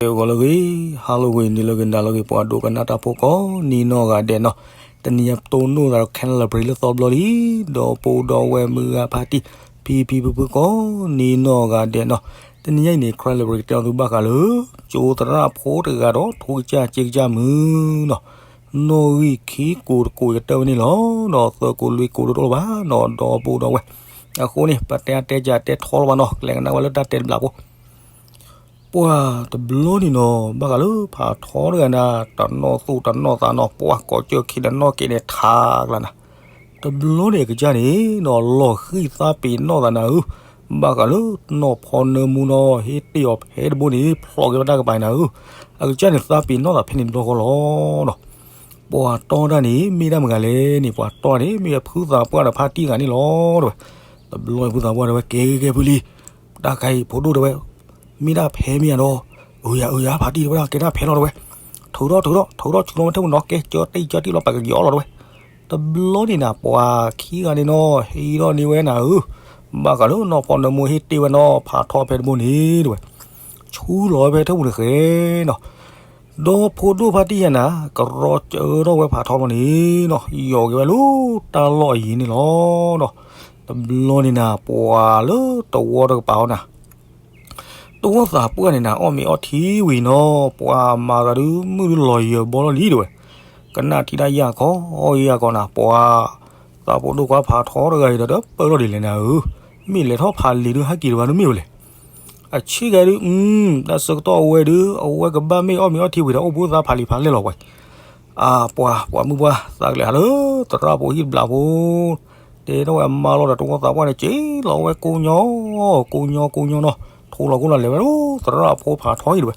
ဂီၤလၢအဂ့ၤ, ဟါလၢအဂ့ၤ, နံၤလၢအဂ့ၤ, နၤလၢအဂ့ၤ, ပှၤဒိကနၣ်တၢ်ဖိကိးနံၤနီၢ်ဂၤဒဲးနီၤ, တနံၤညါပတိၢ်နီၣ်သးဒီး Canal Library လၢသီတဘျီလံ, ဒီပုၢ်ဒီဝဲၢ်မုၢ်ဂၤဖါတံၢ်, ဖံဖံဖုဖုကိးနံၤနီၢ်ဂၤဒဲးနီၤ, တနံၤညါအံၤန့ၣ် Canal Library ကတဲအီၤသုဘၣ်ဃးလၢ ကၠိသရၣ်ဖိတဂၤဒီး ထိကစၢ်စ့ကစၢ်မုၣ်နီၤ, နီၣ်ဂံၢ်ခံကိးတကိးကတၢၢ်ဝဲန့ၣ်လီၤ, ဒီးသၢကိးလွံၢ်ကိးတအိၣ်လၢၤဘၣ်နီၤ, ဒီပုၢ်ဒီဝဲၢ်, အဃိန့ၣ် ပတဲအါတဲကးတဲထီလီၤဘၣ်နီၤ, ကလဲၤကနၣ်ဝဲလၢတၢ်တဲတဘျီဖိ ပှၤတဘျီန့ၣ်နီၤ ဘၣ်ဃးလၢဖးထီတဂၤန့ၣ် တနီၣ်သူၣ်တနီၣ်သးနီၤ, ပှၤကိးကၢၢ်ခံတနီၣ်က့ၤန့ၣ်ထးကျါနၤ, တဘျီန့ၣ်အကစၢ်န့ၣ်နီၤ လီၤဃံၢ်သးပ့ၤနီၣ်သးနၤဧၢ, ဘၣ်ဃးလၢနီၢ်ဖီနၢမူနီၤ ဟ့ၣ်တ့ၢ်အီၤဖဲတဘိန့ၣ် ဖျိးက့ၤဝဲတၢ်ကပၤနၤဧၢ, အကစၢ်န့ၣ်သးပ့ၤနီၣ်သးဖဲန့ၣ်တဘျီဃီလီၤနီၤ, ပှၤတီၢ်တၢ်န့ၣ် မ့ၢ်ဒၣ်မတၤလဲၣ်န့ၣ် ပှၤတီၢ်န့ၣ် မ့ၢ်ဝဲဖုသးပှၢ်ဒီးဖါတံၢ်ဂၤန့ၣ်လီၤတဲဝဲ, တဘျီဖုသးပှၢ်တဲဝဲ ကဲကဲကဲဖုလံ တၢ်ခါအံၤဖိဒိၣ်တဲဝဲ, မ့ၢ်ဒၣ်ဖဲမ့ၢ်ဧါဒီး, အၢယၤအၢယၤ ဖါတံၢ်တဲဝဲဒၣ် ကဲဒၣ်ဖဲလီၤတဲဝဲ, ထုးထီၣ်ထုးထီၣ်ထုးထီၣ်ဆူလီၤဝဲထဲပူၤနီၤ ကဲကၢတံၢ်ကၢတံၢ်လီၤ ပကယီၤလီၤတဲဝဲ, တဘျီန့ၣ်နၤ ပှၤခံဂၤန့ၣ်နီၤ ဟံးထီၣ်န့ၢ်ဝဲနၤဧၢ, ဘၣ်ဃးလၢနီၢ်ဖီနၢမူဟ့ၣ်တ့ၢ်ဝဲနီၤ ဖးထီဖဲတဘိန့ၣ်တဲဝဲ, ဆူလီၤဝဲဖဲထဲပူၤန့ၣ်ဃဲနီၤ ဒီဖိဒိၣ်ဖါတံၢ်ယၤနၤ ကရီကၢထီၣ်ဝဲဖးထီလီၤန့ၣ်နီၤ ယီၤက့ၤဝဲလၢတၢ်လီၢ်အယံၤန့ၣ်လီၤနီၤ, တဘျီန့ၣ်နၤ ပှၤလၢတဝီတကပၤအီၤနၤ တဝီသးပှၢ်န့ၣ်နၤ အီၣ်မ့ၤအီထံဝံၤနီၤ ပှၤမၤသးဒုး မုၢ်ဒုးလီၤယၢၤဘီလီၤလံတဲဝဲ, ကနၣ်ထံတၢ်ယၢ်ခီယၢ်ခီနၤ ပှၤ သးဖိဒိၣ်ခွါဖးထီတဂၤအံၤဒီး တပၢၢ်ထီၣ်ဒ်လဲၣ်နၤဧၢ, မ့ၢ်လဲၤထီၣ်ဖးလံာ်ဒုးဟဲက့ၤတဘၣ်ဒုးမ့ၢ်ဝဲလဲၣ် အဆ့ကၤဒုး တၢ်ဆၢကတီၢ်အဝဲဒုး အဝဲကဘၣ်မ့ၢ်အီၣ်မ့ၤအီထံဝံၤဒီး အိၣ်ဘှံးသးဖးလံာ်ဖးလဲၢ်လီၤဝဲ, အပှၤ ပှၤမုၢ်ပှၢ် သးကလဲၤဟးလၢ သရၣ်ဖိဟံၣ်တဘျီဖိ, တဲထီၣ်ဝဲအမါလီၤဒီး တဝီသးပှၢ်န့ၣ် က့ၤလီၤဝဲကိးညီ, ကိးညီကိးညီနီၤ, ထိလီၤခိၣ်လီၤလဲၤဝဲလၢ သရၣ်ဖိဖးထီဟံၣ်တဲဝဲ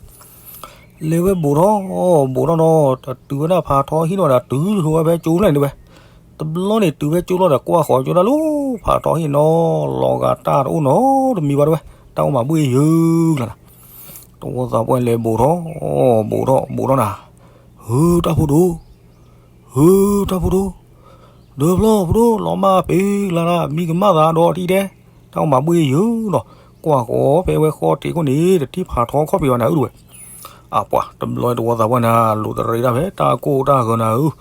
လဲၤဝဲဘူးထီၣ်, ဘူးထီၣ်နီၤ, တတုၤဝဲဒၣ်ဖးထီဟံၣ်နီၤဒီး တုၤဝဲဖဲကၠိဖျၢၣ်န့ၣ်တဲဝဲ, တဘျီန့ၣ်တုၤဖဲကၠိလီၤဒီး ကွၢ်ဃီၤကၠိဒၣ်လၢ ဖးထီဟံၣ်နီၤ, လီၤဂာ်တၢ်တအိၣ်နီတမံၤဘၣ်တဲဝဲ, တၢ်အိၣ်မးဘှ့ၣ်ယုၢ်ကျါနၤ, တဝီသးပှၢ်လဲၤဘူးထီၣ်, ဘူးထီၣ် ဘူးထီၣ်နၤ, ဟု တၢ်ဖိဒိၣ်, ဟု တၢ်ဖိဒိၣ် ဒၢဖျီၣ်ဖိဒိၣ် လီၤမၢ်ပ့ၤလၢ်လၢ် မံကမၣ်သးဒီးတံၢ်ဒဲး, တၢ်အိၣ်မးဘှ့ၣ်ယုၢ်နီၤ, ကွၢ်ဃီၤဖဲဝဲဃီတ့ၢ်ခိၣ်န့ၣ် တထံၣ်ဖးထီခီၣ်ဖံးအီၤနၤဧၢတဲဝဲ, အပှၤ တဘျီတဝီသးပှၢ်နၤ လူၤတရံးတၢ်ဖဲတၢ်ကိၢ်တၢ်ဂီၤနၤဧၢ,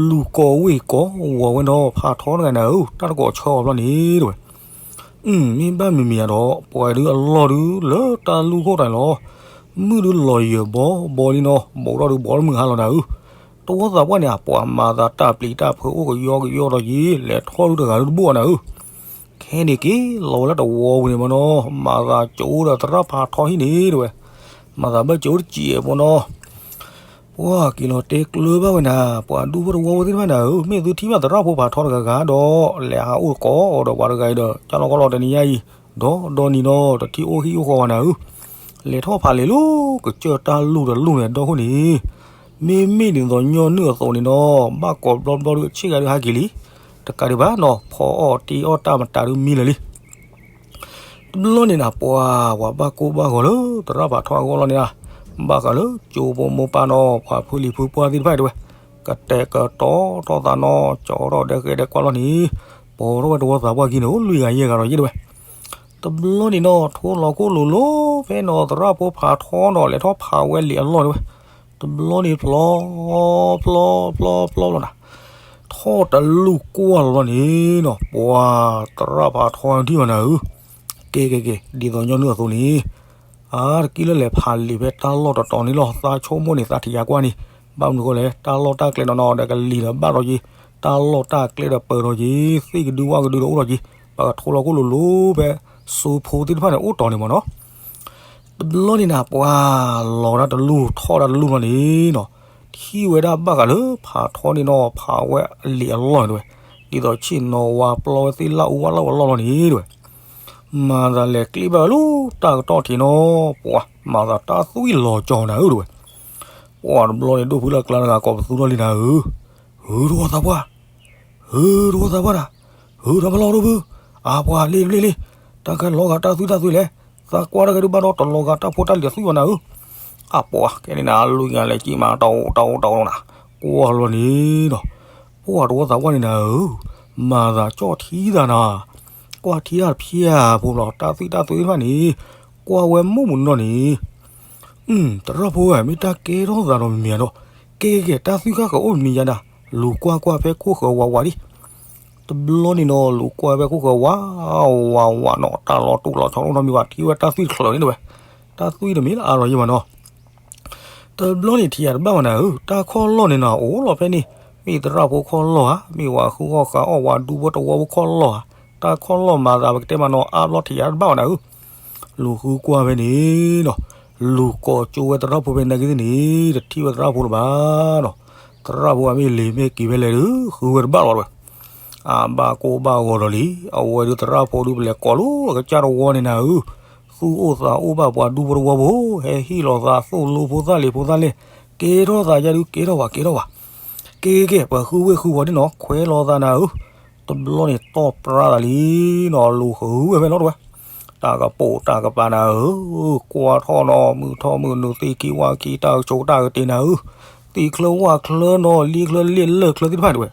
လူၤကိးဝ့ၢ်ကိးဝီၤဝဲနီၤ ဖးထီတဂၤနၤဧၢ, တၢ်တကိးဆၢအီၤဘျီန့ၣ်တဲဝဲ မ့ၢ်ဘၣ်မံၤမံၤဧါဒီး ပှၤဒုးအလီၢ်ဒုးလၢတၢ်လူၢ်ခိၣ်တၢ်န့ၣ်လီၤ, မုၢ်ဒုးလီၤယၢၤဘီဘီလံနီၤ, ဘူးထီၣ်ဒုးဘူးထီၣ်မုၢ်ဟါလီၤနၤဧၢ, တဝီသးပှၢ်န့ၣ် အပှၤမၤသးတၢ်ပျံၤတၢ်ဖုးအိၣ်ကယီကယီဒီးယံၤ လဲၤထီၣ်ဒုးတဂၤဒုးတဘူၣ်အီၤနၤဧၢ, ခဲန့ၣ်က့ၤလီၤဝဲလၢတဝီပူၤန့ၣ်မနီၤ, မၤသးကၠိဒီးသရၣ်ဖးထီဟံၣ်န့ၣ်တဲဝဲ, မၤသးဘၣ်ကၠိတစံးအဖိနီၤ ပှၤက့ၤလီၤတဲကျၢၤဘၣ်ဝဲနၤ, ပှၤဒူဖိတဝီဖိသ့ၣ်တဖၣ်နၤဧၢ, မ့ၢ်သုထံၣ်ဘၣ်သရၣ်ဖိဖးထီတဂၤဂၤဒီး လဲၤဟးအိၣ်ကိးဒီးပှၤတဂၤအံၤဒီး ကၢ်လီၤကီၢ်လီၤတနံၤညါအံၤ, ဒီးဒီနံၤနီၤ တထံၣ်အိၣ်ဟံၣ်အိၣ်ဃီဝဲနၤဧၢ, လဲၤထီၣ်ဖးလံာ်လၢ ကစၢၢ်တၢ်လူၢ်တလူၢ်န့ၣ်ဒီခိၣ်န့ၣ်, မ့မ့ၢ်ဒ်သိးညီနုၢ်အသိးန့ၣ်နီၤ ဘၣ်ကိးဘျီဘျီဒုးအဆ့ကၤဒုးဟဲက့ၤလံ, တကးဒံးဘၣ်နီၤ ဖီအီၣ်တ့အီၣ်တၢ်မတၤဒုးမံလၢာ်လံ တဘျီန့ၣ်နၤ ပှၤ ပှၤဘၣ်ကိၢ်ဘၣ်ဂီၤလၢသရၣ်ဖးထီအဂီၢ်လီၤန့ၣ်ဧါ, ဘၣ်ဃးလၢကၠိဖိမိၢ်ပၢ်နီၤ ပှၤဖုလံၤဖုပှၢ်သ့ၣ်တဖၣ်အံၤတဲဝဲ, ကတဲာ်ကတီၤထီၣ်သးနီၤ ကၠီထီၣ်ဒဲဃဲဒဲကွၢ်လီၤန့ၣ်, ပိာ်ထီၣ်ဝဲတဝီသးပှၢ်ခံန့ၣ် အိၣ်လွံၢ်ဂၤယဲၢ်ဂၤဒီးယဲၢ်တဲဝဲ, တဘျီန့ၣ်နီၤ ထိလီၤခိၣ်လိၤလိၤဖဲနီၤ သရၣ်ဖိဖးထီနီၤ လဲၤထီၣ်ဖးဝဲလံာ်အလီၢ်တဲဝဲ, တဘျီန့ၣ်ဖျီ ဖျီ ဖျီ ဖျီ ဖျီလီၤနၤ ထီၣ်တလူၢ်ကွၢ်လီၤန့ၣ်နီၤ ပှၤသရၣ်ဖးထီထံၣ်ဘၣ်နၤဧၢ, ကဲကဲကဲ ဒ်သိးညီနုၢ်အသိးန့ၣ်, အါ တကံၢ်လၢလဲၤဖးလံာ်ဖဲတၢ်လီၢ်တတီၤန့ၣ်လီၤ သးဆိကမိၣ်န့ၣ် သးထံၣ်ယါကွၢ်န့ၣ်, ဘၣ်မနုၤဃိလဲၣ် တၢ်လီၢ်တၢ်ကျဲနီၤနီၤ ဒီးကလံၤဒီးဘၣ်ဒီးက့ၤ, တၢ်လီၢ်တၢ်ကျဲဒီးပၢၤဒီးက့ၤ, သ့ၣ်ကဒုဝၣ်ကဒုဒီးအိၣ်ဒီးက့ၤ, ပှၤကထိလီၤခိၣ်လိၤလိၤဖဲ စိဖိသ့ၣ်တဖၣ်န့ၣ် အိၣ်တီၤန့ၣ်မ့ၢ်နီၤ တဘျီန့ၣ်နၤ ပှၤလီၤဒၣ်တလူၢ်ထီၣ်ဒၣ်တလူၢ်လီၤန့ၣ်နီၤ, ထံၣ်ဝဲဒၣ်ဘၣ်ဃးလၢဖးထီန့ၣ်နီၤ ဖးဝဲလံာ်အလီၢ်တဲဝဲ, ဒ်သိးဆ့ၣ်နီၤဝါပျီဝဲသ့ၣ်လၢအူဝၣ်လၢအလီၢ်လီၤန့ၣ်တဲဝဲ, မၤသးလဲၤကျ့ဘၣ်လၢတၢ်ကတီၢ်ထံးနီၤ ပှၤ မၤသးတၢ်သွံၣ်လီၤကၠီၤနၤဧၢတဲဝဲ, ပှၤတဘျီန့ၣ် ဒိၣ်ဖုလၢအကျါတဂၤကိးပသူထီၣ်လံနၤဧၢ, ဟုတဝီသးပှၢ် ဟုတဝီသးပှၢ်တၢ်, ဟုတၢ်ဖျီၣ်ဒိၣ်ဖု, အပှၤလံလံလံ, တၢ်ကဲလီၤဂာ်တၢ်သွံၣ်တၢ်သွံၣ်လဲၣ်, သးကွၢ်တၢ်ကဲဒုးဘၣ်ဒီးတလီၤဂာ်တၢ်ဖိတၢ်လံၤအသွံၣ်ဘၣ်နၤဧၢ, အပှၤကဲန့ၣ်နၤ လွံၢ်ဂၤလဲၤကံၣ်မးတၢ်အိၣ်တၢ်အိၣ်တၢ်အိၣ်နၤ, ကွၢ်လီၤန့ၣ်ဒီး, ပှၤတဝီသးပှၢ်န့ၣ်နၤဧၢ, မၤသးကၠီၣ်ထံသးနၤ, ကွၢ်ထံတၢ်တဖျၢၣ်ဖိလီၤ တၢ်သွံၣ်တၢ်သွံၣ်တဖၣ်န့ၣ်, ကွၢ်ဝဲမုၢ်မုၢ်နီၢ်နီၢ်န့ၣ် သရၣ်ဖိဧၢ, မ့ၢ်တၢ်ကဲထီၣ်သးဒီးမ့ၢ်ဧါဒီး, ကဲကဲ တၢ်သွံၣ်ဃၣ်ကအိၣ်မံၤယါဒၣ်, လူၤကွၢ်ကွၢ်ဖဲခိၣ်ဃၢၤဝးဝးဒံး. တဘျီန့ၣ်နီၤ လူၤကွၢ်ဖဲခိၣ်ဃၢၤဝး ဝးဝးနီၤ, တၢ်လီၤတူၢ်လီၤဆီအိၣ်နီတမံၤဘၣ်, ထံၣ်ဝဲတၢ်သွံၣ်တချၢးန့ၣ်တဝဲ, တၢ်သွံၣ်တမ့ၢ်လၢအါလီၤယံၤဘၣ်နီၤ. တဘျီန့ၣ်ထံၣ်ယၤတဘၣ်ဘၣ်နၤဧၢ, တၢ်ခီၣ်လီၢ်န့ၣ်နီၤ အိၣ်လီၤဖဲန့ၣ်, မ့ၢ်သရၣ်ဖိခီၣ်လီၢ်ဧါ, မ့ၢ်ဝၤဃုအီၣ်ဃုအီၣ်ဝၤဒူဖိတဝီဖိခီၣ်လီၢ်ဧါ, တၢ်ခီၣ်လီၢ်မၤသးပကတဲမးနီၤ အါဘျီထံၣ်ယၤတဘၣ်ဘၣ်နၤဧၢ. လူၤဃုကွၢ်ဖဲန့ၣ်နီၤ, လူၤကိးကၠိဝဲသရၣ်ဖိဖဲနာ်က့သ့ၣ်န့ၣ် တထံၣ်ဝဲသရၣ်ဖိလၢၤဘၣ်နီၤ. သရၣ်ဖိအမ့ၢ်လ့ၤမ့ၢ်က့ၤဖဲလဲၣ်ဒီး ဃုဝဲတဘၣ်လီၤတဝဲ. အဘၣ်ကိၢ်ဘၣ်ဂီၤဒီးလံ, အဝဲဒုးသရၣ်ဖိဒုးပလဲၤကိးလီၤအကစၢ်တဝီန့ၣ်နၤဧၢ, သူၣ်အိၣ်သးအိၣ်ဘၣ်ပှၤဒူဖိတဝီဖိ, ဟဲဟ့ၣ်လီၤသးသိၣ်လိဖိသၣ်လ့ၤဖိသၣ်လဲၣ်, ကဲထီၣ်သးယါဒုးကဲထီၣ်ဘၣ်ကဲထီၣ်ဘၣ်. ကဲကဲ ပှၤဃုဝ့ၢ်ဃုဝီၤဒ်နီၤ ခွဲးလီၤသးနၤဧၢ. တဘျီန့ၣ်တီၢ်ပြါသးလံနီၤ, လူၤဃုဝဲဖဲနီၤတဝဲ. တၢ်ကပိာ်တၢ်ကပၤနၤဧၢ, ကွၢ်ထီၣ်နီၤ မုၢ်ထီၣ်မုၢ်နုာ်သ့ၣ်ခံဝၣ်ခံတၢ်ကဆိးတၢ်ကတ့ၢ်နၤဧၢ, သံချၢဝၣ်ချၢနီၤ လံချၢလ့ၣ်လၢၢ်ချၢသ့ၣ်တဖၣ်တဝဲ.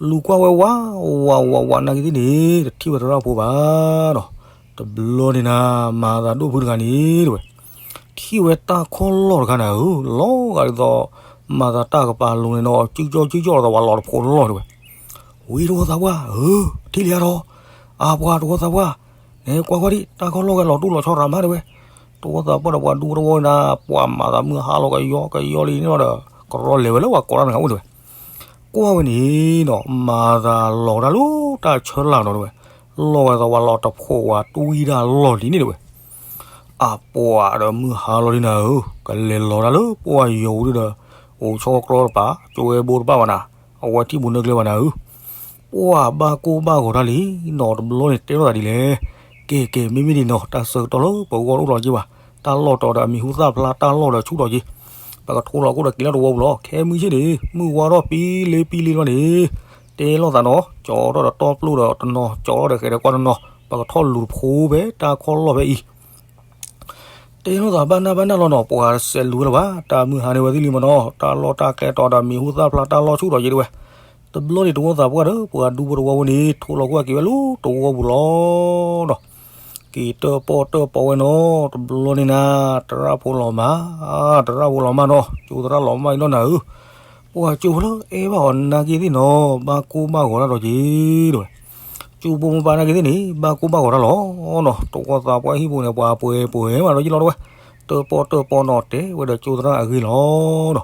လူၤကွၢ်ဝဲဝးဝးဝးဝးနာ်က့သ့ၣ်န့ၣ် တထံၣ်ဝဲသရၣ်ဖိဘၣ်နီၤ. တဘျီန့ၣ်နၤ မၤသးဒိၣ်ဖုတဂၤန့ၣ်တဝဲ, ထံၣ်ဝဲတၢ်ခီၣ်လီၢ်တခါနၤဧၢ, လီၤဂာ်ဒ်သိး မၤသးတၢ်ကပၤလိၤန့ၣ်နီၤ စုကၠီစုကၠီလီၤသးဝးလီၤတဖိးလီၢ်တဝဲ. ဝံၤတဝီသးပှၢ်ဧၢ, ထံၣ်လံဧါဒီး, အပှၤတဝီသးပှၢ်, နဲကွၢ်ကွၢ်ဒံး တၢ်ခီၣ်လီၢ်ဝဲလီၤတူၢ်လီၤဆီရၤမးတဝဲ. တဝီသးပှၢ်ဒီးပှၤဒူဖိတဝီနၤ ပှၤမၤသးမုၢ်ဟါလီၤကယီကယီလံန့ၣ်ဒီး ကရီလဲၤဝဲလၢပှၤကိးတၢ်တဂၤအိၣ်တဝဲ. ကွၢ်ဝဲန့ၣ်နီၤ မၤသးလီၤတၢ်လၢတၢ်ဆၢလၢ်နီၤတဝဲ, လီၤဝဲသးဝးလီၤတဖိးဝးတွံၢ်တၢ်လီၢ်လံန့ၣ်တဝဲ. အပှၤဒီးမုၢ်ဟါလီၤလံနၤဧၢ, ကလဲၤလီၤတၢ်လၢပှၢ်ယိၤဒုဒီး အိၣ်ဆီကရီတပၤ ကၠိဝဲဘိတဘၣ်ဘၣ်နၤ, အဝဲထံၣ်ဘူးနၢကျဲဘၣ်နၤဧၢ. ပှၤဘၣ်ကိၢ်ဘၣ်ဂီၤတၢ်လံနီၤ, တဘျီန့ၣ်တဲထီၣ်သးဒ်လဲၣ်. ကဲကဲ မ့မ့ၢ်ဒ်နီၤ တၢ်ဆၢကတီၢ်လၢပဂီၢ်တအိၣ်လီၤက့ဘၣ်, တၢ်လီၢ်တီၤဒီးအမံၤဟူသၣ်ဖျါ တၢ်လီၢ်ဒီးဆူၣ်ထီၣ်က့, ပကထိလီၤခိၣ်ဒီးက့ၤလၢတဝီပူၤလီၤ. ခဲမုၢ်ဆ့ၣ်န့ၣ် မုၢ်ဝါထီၣ်ပံလ့ပံလ့လီၤန့ၣ် တဲလိာ်သးနီၤ, ကၠီထီၣ်ဒီးတီပျိၢ်ဒီးတနီၤ, ကၠီထီၣ်ဒီးဃဲၤဒီးကွၢ်တနီၤ, ပကထီၣ်လူၤတဖိးဖဲတၢ်ခီၣ်လီၢ်ဖဲအံၤ တဲလိာ်သးဘၣ်နၢ်ဘၣ်နၢ်လီၤနီၤ, ပှၤတစဲးလူၤဝဲလၢၤဘၣ်, တၢ်မုၢ်ဟါန့ၣ်ဝဲသ့ၣ်လံမးနီၤ, တၢ်လီၢ်တၢ်ကျဲတီၤဒီးမံၤဟူသၣ်ဖျါတၢ်လီၢ်ဆူၣ်ထီၣ်က့ၤတဝဲ. တဘျီန့ၣ်တဝီသးပှၢ်ဒီး ပှၤဒူဖိတဝီဖိန့ၣ် ထိလီၤကွၢ်က့ၤဝဲလၢတဝီပူၤလီၤနီၤ. က့ၤတၢၣ်ပီၣ်တၢၣ်ပီဝဲနီၤ, တဘျီန့ၣ်နၤ သရၣ်ဖိလီၤမၢ်, သရၣ်ဖိလီၤမၢ်နီၤ, ကၠိသရၣ်လီၤမၢ်အံၤလီၤနၤဧၢ. ပှၤကၠိဖိလၢအဲၣ်ဘၣ်အီၤနာ်က့သ့ၣ်နီၤ, ဘၣ်ကိၢ်ဘၣ်ဂီၤတၢ်ဒီးက့ၤတဝဲ. ကၠိဖိမိၢ်ပၢ်နာ်က့သ့ၣ်န့ၣ် ဘၣ်ကိၢ်ဘၣ်ဂီၤတၢ်လီၤနီၤ, တဝီသးပှၢ်ဟံၣ်ပူၤန့ၣ် ပှၤပှဲၤပှဲၤမးဒီးယ့ၣ်လီၤတဝဲ. တၢၣ်ပီၣ်တၢၣ်ပီနီၤ တဲဝဲဒီးကၠိသရၣ်အဂ့ၢ်လီၤနီၤ.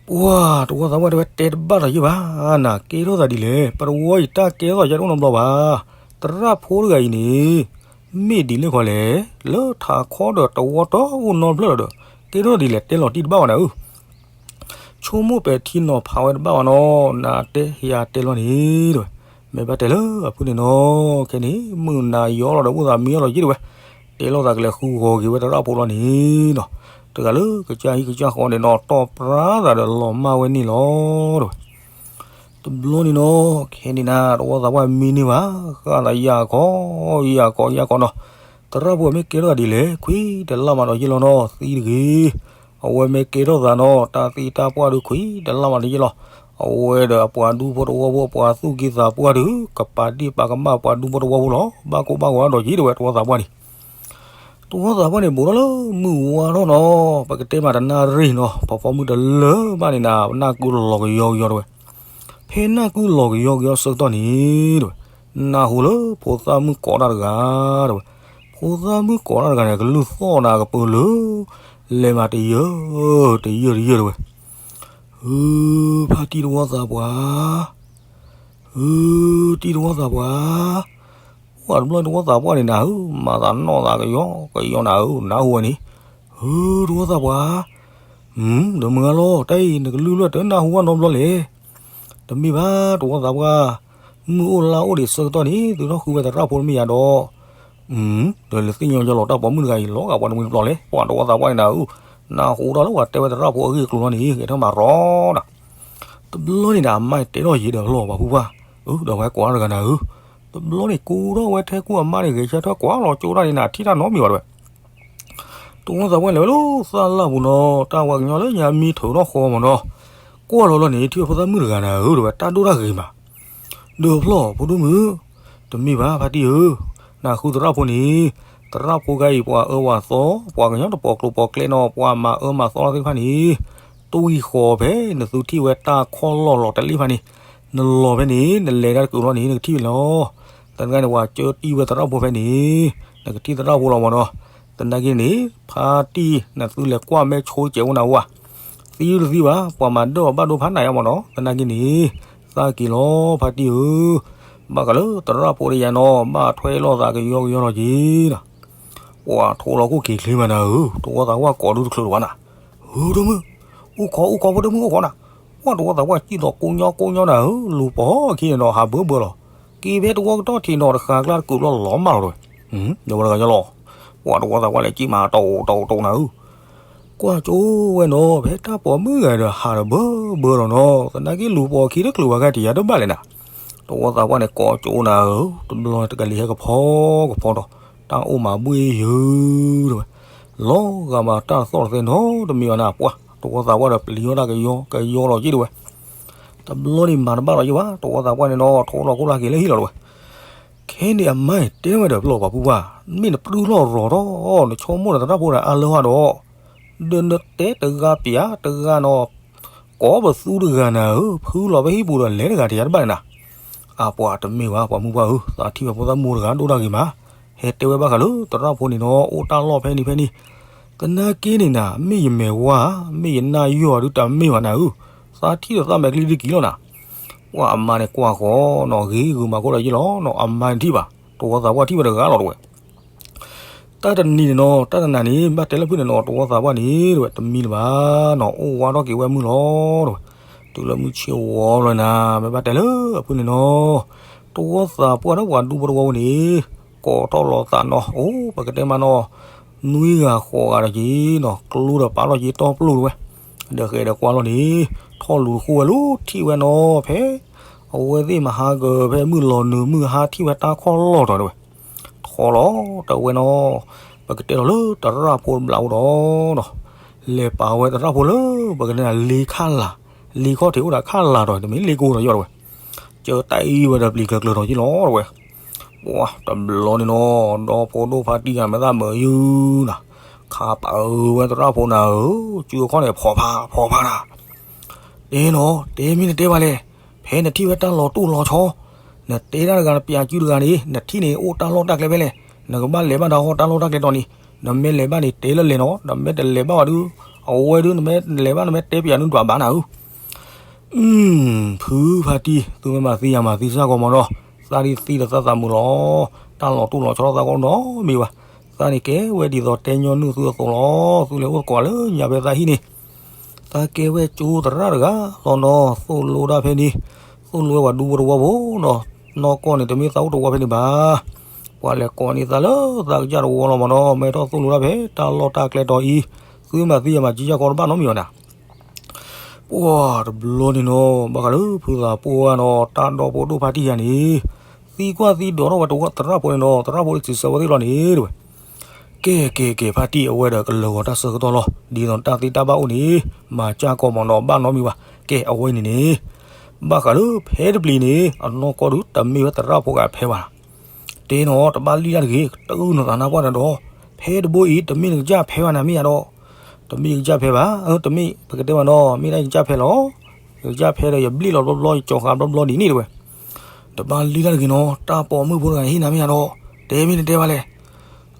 ပှၤတဝီသးပှၢ်တဝဲတဲတဘၣ်ဒီးယ့ၣ်ဘၣ်, နၤကဲထီၣ်သးဒ်လဲၣ်, ပတဝီအံၤတၢ်ကဲထီၣ်ယၤတအိၣ်နီတဘျီဘၣ်. သရၣ်ဖိတဂၤအံၤန့ၣ် မ့ၢ်ဒ်လဲၣ်ဃီလဲၣ်, လၢထးခီဒီးတဝီတအိၣ်နီတဖျၢၣ်လီၤဒီး ကဲထီၣ်ဒ်လဲၣ်တဲလီၤတံၢ်တဘၣ်ဘၣ်နၤဧၢ. ဆိကမိၣ်ပဲာ်ထံနီၤဖးဝဲတဘၣ်ဘၣ်နီၤ, နၤတဲယၤတဲလီၤန့ၣ်တဝဲ. မ့ၢ်ဘၣ်တဲလၢအဖုန့ၣ်နီၤ, ခဲန့ၣ် မုၢ်နၤယီၤလီၤဒီး အိၣ်သးမံအီၤလီၤက့တဝဲ. တဲလိာ်သးကလဲၤဃုဂီၤက့ၤဝဲသရၣ်ဖိလီၤန့ၣ်နီၤ, တဂၤလၢကစၢ်ဟံၣ်ကစၢ်ဃီန့ၣ်နီၤ တီၢ်ပြါသးဒီးလီၤမၢ်ဝဲန့ၣ်လီၤတဝဲ. တဘျီန့ၣ်နီၤ ခဲန့ၣ်နၤ တဝီသးပှၢ်မံန့ၢ်ဘၣ်, ဃၣ်သးယၢ်ကီ ယၢ်ကီ ယၢ်ကီနီၤ. သရၣ်ဖိမ့ၢ်ကဲထီၣ်သးဒ်လဲၣ်, ခွံတလၢ်မးဒီးယ့ၣ်လီၤနီၤ, သံတဂ့ၤ. အဝဲမ့ၢ်ကဲထီၣ်သးနီၤ, တၢ်သံတၢ်ပှၢ်ဒုးခွံတလၢ်မးဒီးယ့ၣ်လီၤ. အဝဲဒီးအပှၤဒူဖိတဝီဖိ အပှၤသူၣ်က့သးပှၢ်ဒုး ကပာ်ဒ့ၣ်ပာ်ကမၣ်ပှၤဒူဖိတဝီဖိလီၤ. ဘၣ်ကိၢ်ဘၣ်ဂီၤဒီးက့ၤတဝဲ တဝီသးပှၢ်န့ၣ် တဝီသးပှၢ်န့ၣ် ဘူးထီၣ်လၢမုၢ်ဝါထီၣ်နီၤ, ပကတဲမးတနၣ်ရံၣ်နီၤ, ဖီဖီမုၢ်တလၢဘၣ်န့ၣ်နၤ ပနၢ်ကုလီၤကယီကယီတဝဲ. ဖဲနၢ်ကုလီၤကယီကယီဆၢကတီၢ်န့ၣ်တဝဲ, နၢ်ဟူလၢဖိသၣ်မုၣ်ကိးတၢ်တဂၤတဝဲ. ဖိသၣ်မုၣ်ကိးတၢ်တဂၤန့ၣ် ကလုၢ်သီၣ်နၤကပၢၤလၢ လဲၤမးတယၢၢ် တယၢၢ်တယၢၢ်တဝဲ. ဧၢ, ဖါတံၢ်တဝီသးပှၢ်, ဧၢ, တံၢ်တဝီသးပှၢ်, ပှၤတဘျီတဝီသးပှၢ်န့ၣ်နၤဧၢ, မၤသးနီၢ်သးကယီကယီနၤဧၢ, နၢ်ဟူဝဲန့ၣ်. ဧၢ, တဝီသးပှၢ်, ဒီးမုၢ်ဂၤလီၤ, တၢ်အံၤ နကလုၢ်လၢတနၢ်ဟူဘၣ်နီတဘျီလဲၣ်. တမ့ၢ်ဘၣ် တဝီသးပှၢ်, မုၢ်အိၣ်လါအိၣ်ဒံးဆၢကတီၢ်န့ၣ် သုထီၣ်ဃုဝဲသရၣ်ဖိတမ့ၢ်ယၤဒီး ဒီးလဲၤသ့ၣ်ညါကလီၤတၢ်ပိာ်မုၣ်တဂၤအံၤ လီၤဂာ်ပှၤတမှံတပျီလဲၣ်. ပှၤတဝီသးပှၢ်န့ၣ်နၤဧၢ, နၢ်ဟူထီၣ်လၢပှၤတဲဝဲသရၣ်ဖိအဂ့ၢ်အကျိၤလီၤန့ၣ် ဂဲၤထၢၣ်မးရီနၤ. တဘျီန့ၣ်ဒီး အမါတဲထီၣ်ယံၤဒီးလီၤပှၤဖုပှၢ်, အၢ ဒီးပှၤကိးတၢ်တဂၤနၤဧၢ. တဘျီန့ၣ်ကိးထီၣ်ဝဲထဲကူၣ်အမါန့ၣ် ဂဲၤဆၢထၢၣ်ကွၢ်လီၤကၠိတၢ်န့ၣ် နထံၣ်တၢ်နီတမံၤဘၣ်တဝဲ. တဝီသးပှၢ်လဲၤဝဲလၢသၣ်လၢ်ပူၤနီၤ, တၢ်ဝဲကညီလၢညါမံထိးထီၣ်ဃီမးနီၤ, ကွၢ်လီၤလီၤန့ၣ် ထံၣ်ဝဲဖိသၣ်မုၣ်တဂၤနၤဧၢ တဝဲ တၢ်ဒိၣ်တၢ်ဂ့ၤမး. ဒီးဖျီၣ်ဖိဒိၣ်မုၣ်, တမ့ၢ်ဘၣ်ဖါတံၢ်ဧၢ, နဃုသရၣ်ဖိန့ၣ် သရၣ်ဖိဂၤအံၤ ပှၤအၢပှၤသီ, ပှၤကညီတပိာ်ကျိၤပိာ်ကျဲနီၤ, ပှၤမၤအၢမၤသီလီၤသ့ၣ်တဖၣ်န့ၣ်, တွံၢ်ဃီၤဖဲ နသုထံၣ်ဝဲတၢ်ခီၣ်လီၢ်လီၤတလ့ၣ်တဖၣ်န့ၣ်, နလီၤဖဲန့ၣ် နလဲၤတၢ်တကူာ်လီၤန့ၣ် နကထံၣ်ဝဲလီၤ. သနာ်က့န့ၣ် ပှၤကၢတံၢ်ဝဲသရၣ်ဖိဖဲန့ၣ်, နကထံၣ်သရၣ်ဖိလီၤမနီၤ. သနာ်က့န့ၣ် ဖါတံၢ် နသုလဲၤကွၢ်မဲာ်ဆိတစဲးအိၣ်နၤအိၣ်ဧါ. သံတသံဘၣ်, ပှၤမၤဒၢၣ်အီၤဘၣ်ဒိဖးနးယါမနီၤ. သနာ်က့န့ၣ် သးက့ၤလီၤဖါတံၢ်ဧၢ, ဘၣ်ဃးလၢသရၣ်ဖိတယၤနီၤ ဘၣ်ထွဲလိာ်သးကယီကယီလီၤက့ၤနီၤ. ပှၤထိလီၤခိၣ်က့ၤချ့မးနၤဧၢ, တဝီသးပှၢ်ကိးဒူတချုးလၢၤဘၣ်နၤ. ဧၢ တမုၣ်, အိၣ်ခိးအိၣ်ခိးဖိတမုၣ်အိၣ်ခိးနၤ. ပှၤတဝီသးပှၢ်စံၣ်ဒီးကိညီကိညီနၤဧၢ, လူၤပိာ်အခံန့ၣ်နီၤ ဟးဘၢဘၢလီၤ. က့ၤဖဲတဝီကတီၢ်ထံးနီၤ တဃာ်ကျါတကူာ်လီၤလီၤမးလီၤတဝဲ. ယဝဲတဂၤယလီၤ, ပှၤတဝီသးပှၢ်လဲၤစံၣ်မး တိၢ်တိၢ်တိၢ်နၤဧၢ. ကွၢ်ကၠိဝဲနီၤ ဖဲတၢ်ပိာ်မုၣ်ဂၤဒီးဟးဒီးဘၢဘၢလီၤနီၤ, သနာ်က့လူၤပိာ်အခံတချုးဘၣ်ဂၤတယၤတဘၣ်လဲၣ်နၤ. တဝီသးပှၢ်န့ၣ်ကိးကၠိနၤဧၢ, တဘျီန့ၣ်တကလံၤဟဲကဖီကဖီဒီး တၢ်အိၣ်မးဘှ့ၣ်ယၢၤတဝဲ. လီၤဂာ်မးတၢ်တသီၣ်တသဲနီတမံၤဘၣ်နၤ, ပှၤတဝီသးပှၢ်ဒီးပျံၤအီၣ်တၢ်ကယီကယီလီၤက့ၤတဝဲ. တဘျီန့ၣ်မၤတဘၣ်လီၤက့ၤဘၣ်, တဝီသးပှၢ်န့ၣ်နီၤ ထိလီၤခိၣ်လၢက့ၤလၢဟံၣ်လီၤတဝဲ. ခဲန့ၣ်အမါတဲဝဲဒီးပျီၢ်ပှၤပုၢ်ပှၢ်, မ့ၢ်နပျုၢ်လီၤရီၤထီၣ်, နဆိကမိၣ်ဒီးသရၣ်ဖိဒီးအါလၢဟီဒီး, ဒီးနတဲတဂၤပျၢ်တဂၤနီၤ, ကိးပသူတဂၤနၤဧၢ, ဖုလီၤဖဲဟံၣ်ပူၤဒီးလဲၤတဂၤတယၤတဘၣ်န့ၣ်နၤ. အပှၤတမ့ၢ်ဘၣ် ပှၤမုၢ်ပှၢ်ဧၢ, သးထံၣ်ဝဲဖိသၣ်မိၢ်တဂၤဒိၣ်တၢ်ဂ့ၤမး, ဟဲတဲဝဲဘၣ်ဃးလၢသရၣ်ဖိန့ၣ်နီၤ အိၣ်တၢ်လီၢ်ဖဲန့ၣ်ဖဲန့ၣ်. သနာ်က့န့ၣ်နၤ မ့ၢ်ယမဲာ်ဝါ, မ့ၢ်ယနၢ်ယီၢ်ဒုးတမ့ၢ်ဘၣ်နၤဧၢ, သးထံၣ်ဒီးသးမဲာ်ချံဒုးက့ၤလီၤနၤ. ပှၤအမါန့ၣ်ကွၢ်ဃီနီၤ ဂ့ၤဂုာ်မၤခိၣ်ဒီးယ့ၣ်လီၤနီၤ, အမါန့ၣ်ထံၣ်ဘၣ်, တဝီသးပှၢ်ထံၣ်ဝဲတဂၤလီၤတဝဲ. တၢ်တနံၤန့ၣ်နီၤ တၢ်တနၤန့ၣ် ဘၣ်တဲလၢဖုန့ၣ်နီၤ တဝီသးပှၢ်န့ၣ်တဝဲ တမံၤလၢၤဘၣ်နီၤ အိၣ်ဝါထီၣ်က့ၤဝဲမုၢ်လီၤတဝဲ. တုၤလၢမုၢ်ဆ့ၣ်ဝီလီၤနၤ မ့ၢ်ဘၣ်တဲလၢအဖုန့ၣ်နီၤ တဝီသးပှၢ်ဒီးပှၤဒူဖိတဝီဖိန့ၣ် ကိးထီၣ်လီၤသးနီၤ အိၣ်ပကတဲမးနီၤ နွံဂၤဃိးဂၤဒီးက့ၤနီၤ ကျိဒီးပာ်လီၤက့ၤတီပျိၢ်တဝဲ. ဒီးဃဲဒီးကွၢ်လီၤန့ၣ် ထီၣ်လူၤတဃိဝဲလၢထံၣ်ဝဲနီၤ ဖဲ အဝဲသ့ၣ်မဟါကဖဲမုၢ်လီၤနုာ်မုၢ်ဟါထံၣ်ဝဲတၢ်ခီၣ်လီၢ်တီၤတဝဲ. ထီလီၤတဝဲနီၤ ပကတဲလီၤလၢသရၣ်ဖိတဘျီအိၣ်ဒီးနီၤ လဲၤပာ်ဝဲသရၣ်ဖိလၢ ပကတဲလၢလ့ခၣ်လၤ လ့ခီၣ်ထံးအိၣ်ဒီးခၣ်လၤတီၤ တမ့ၢ်လ့ကိတီၤယီၢ်တဝဲ. ကၢတၢ်အံၤဝဲဒီးပျံၤကျၢၤကျၢၤတီၤယ့ၣ်လီၤတဝဲ. ပှၤတဘျီန့ၣ်နီၤ ဒီဖိဒိၣ်ဖါတံၢ်ဂၤမ့ၢ်သးမုာ်ယုၢ်နၤ ခးပာ်အၢဝဲသရၣ်ဖိနၤဧၢ စုအခီၣ်န့ၣ်ဖီဖးဖီဖးနၤ တဲနီၤ တဲမ့ၢ်နတဲဘၣ်လဲၣ်, ဖဲနထံၣ်ဝဲတၢ်လီၤတိၢ်လီၤဆီ, နတဲတၢ်တဂၤ နပျးစုတဂၤန့ၣ် နထံၣ်န့ၣ်အိၣ်တၢ်လီၢ်တၢ်ကျဲဖဲလဲၣ်, နကဘၣ်လဲၤဘၣ်ဒီးဟီၣ်တၢ်လီၢ်တၢ်ကျဲတီၤန့ၣ်, နမ့ၢ်လဲၤဘၣ်န့ၣ် တဲလၢလဲၤနီၤ, နမ့ၢ်တလဲၤဘၣ်ဘၣ်ဒုး, အဝဲဒုး နမ့ၢ်လဲၤဘၣ် နမ့ၢ်တဲပျးနုၢ်ဒွးဘၣ်နၤဧၢ ဖုဖါတံၢ် သုမ့ၢ်မၤသံယၤမၤသံစ့ၢ်ကီးမးနီၤ, သးဒ်သံဒီးသးသးမုာ်လီၤ, တၢ်လီၤတိၢ်လီၤဆီသးကီးနီတမံၤဘၣ်, သးန့ၣ်ကဲဝဲဒ်သိးတဲညီနုၢ်သုအသိးလီၤ, သုလဲၤအိၣ်သကိးလၢညါဖဲသးဟံၣ်န့ၣ်, သးကဲဝဲကၠိသရၣ်တဂၤလီၤနီၤ, သိၣ်လိတၢ်ဖဲန့ၣ်, သိၣ်လိဝဲပှၤဒူဖိတဝီဖိနီၤ, နီၢ်ကီၢ်န့ၣ်တမ့ၢ်သးအိၣ်တဝီဖဲန့ၣ်ဘၣ်, ပှၤလဲၤကိးန့ၢ်သးလၢသးကစၢ်တဝီလီၤမးနီၤ, မ့ၢ်ထီၣ်သိၣ်လိတၢ်ဖဲတၢ်လီၢ်တၢ်ကျဲတီၤအံၤ, သုမၤသံယၤမၤကံယၢ်ကီးတဘၣ်နီတမံၤဘၣ်နၤ ပှၤတဘျီန့ၣ်နီၤ, ဘၣ်ဃးလၢဖုသးပှၢ်နီၤ, တၢ်ဒီဖိဒိၣ်ဖါတံၢ်ယၤန့ၣ်, သံကွၢ်သံဒိးထီၣ်ဝဲတဝီသရၣ်ဖိန့ၣ်နီၤ, သရၣ်ဖိစံးဆၢဝဲသ့ၣ်လီၤန့ၣ်တဝဲ, ကဲကဲကဲ ဖါတံၢ် အဝဲဒီးကလၢာ်ဂီၤတၢ်ဆၢကတီၢ်လီၤ, ဒ်သိးတၢ်သ့တၢ်ဘၣ်အိၣ်န့ၣ်, မၤစၢ်ကီးမးနီၤ ဘၣ်နီတမံၤဘၣ်, ကဲအဝဲန့ၣ်န့ၣ်, ဘၣ်ဃးလၢဖဲတပျံၤန့ၣ် အနီၢ်ကီၢ်ဒုး တမ့ၢ်ဝဲသရၣ်ဖိဂၤဖဲဘၣ် တဲနီၤ တဘၣ်လံၣ်တၢ်တဂ့ၤ, တအုၣ်နီၤသးနါပှၢ်တဒီး, ဖဲတဘိအံၤ တမ့ၢ်နကစၢ်ဖဲဘၣ်နၤမ့ၢ်ယါဒီး, တမ့ၢ်ယကစၢ်ဖဲဘၣ်, တမ့ၢ် ပကတဲဘၣ်နီၤ မ့ၢ်ဒၣ်ယကစၢ်ဖဲလီၤ, ယကစၢ်ဖဲဒီးယဘျ့ၣ်လီၤဘျီဘျီ ယကၠီၤဃာ်ဘျီဘျီဒ်န့ၣ်တဝဲ, တဘၣ်လံၣ်တၢ်တဂ့ၤနီၤ တၢ်ပိာ်မုၣ်ဖိတဂၤဟ့ၣ်နၤမ့ၢ်ယါဒီး, တဲမ့ၢ်နတဲဘၣ်လဲၣ်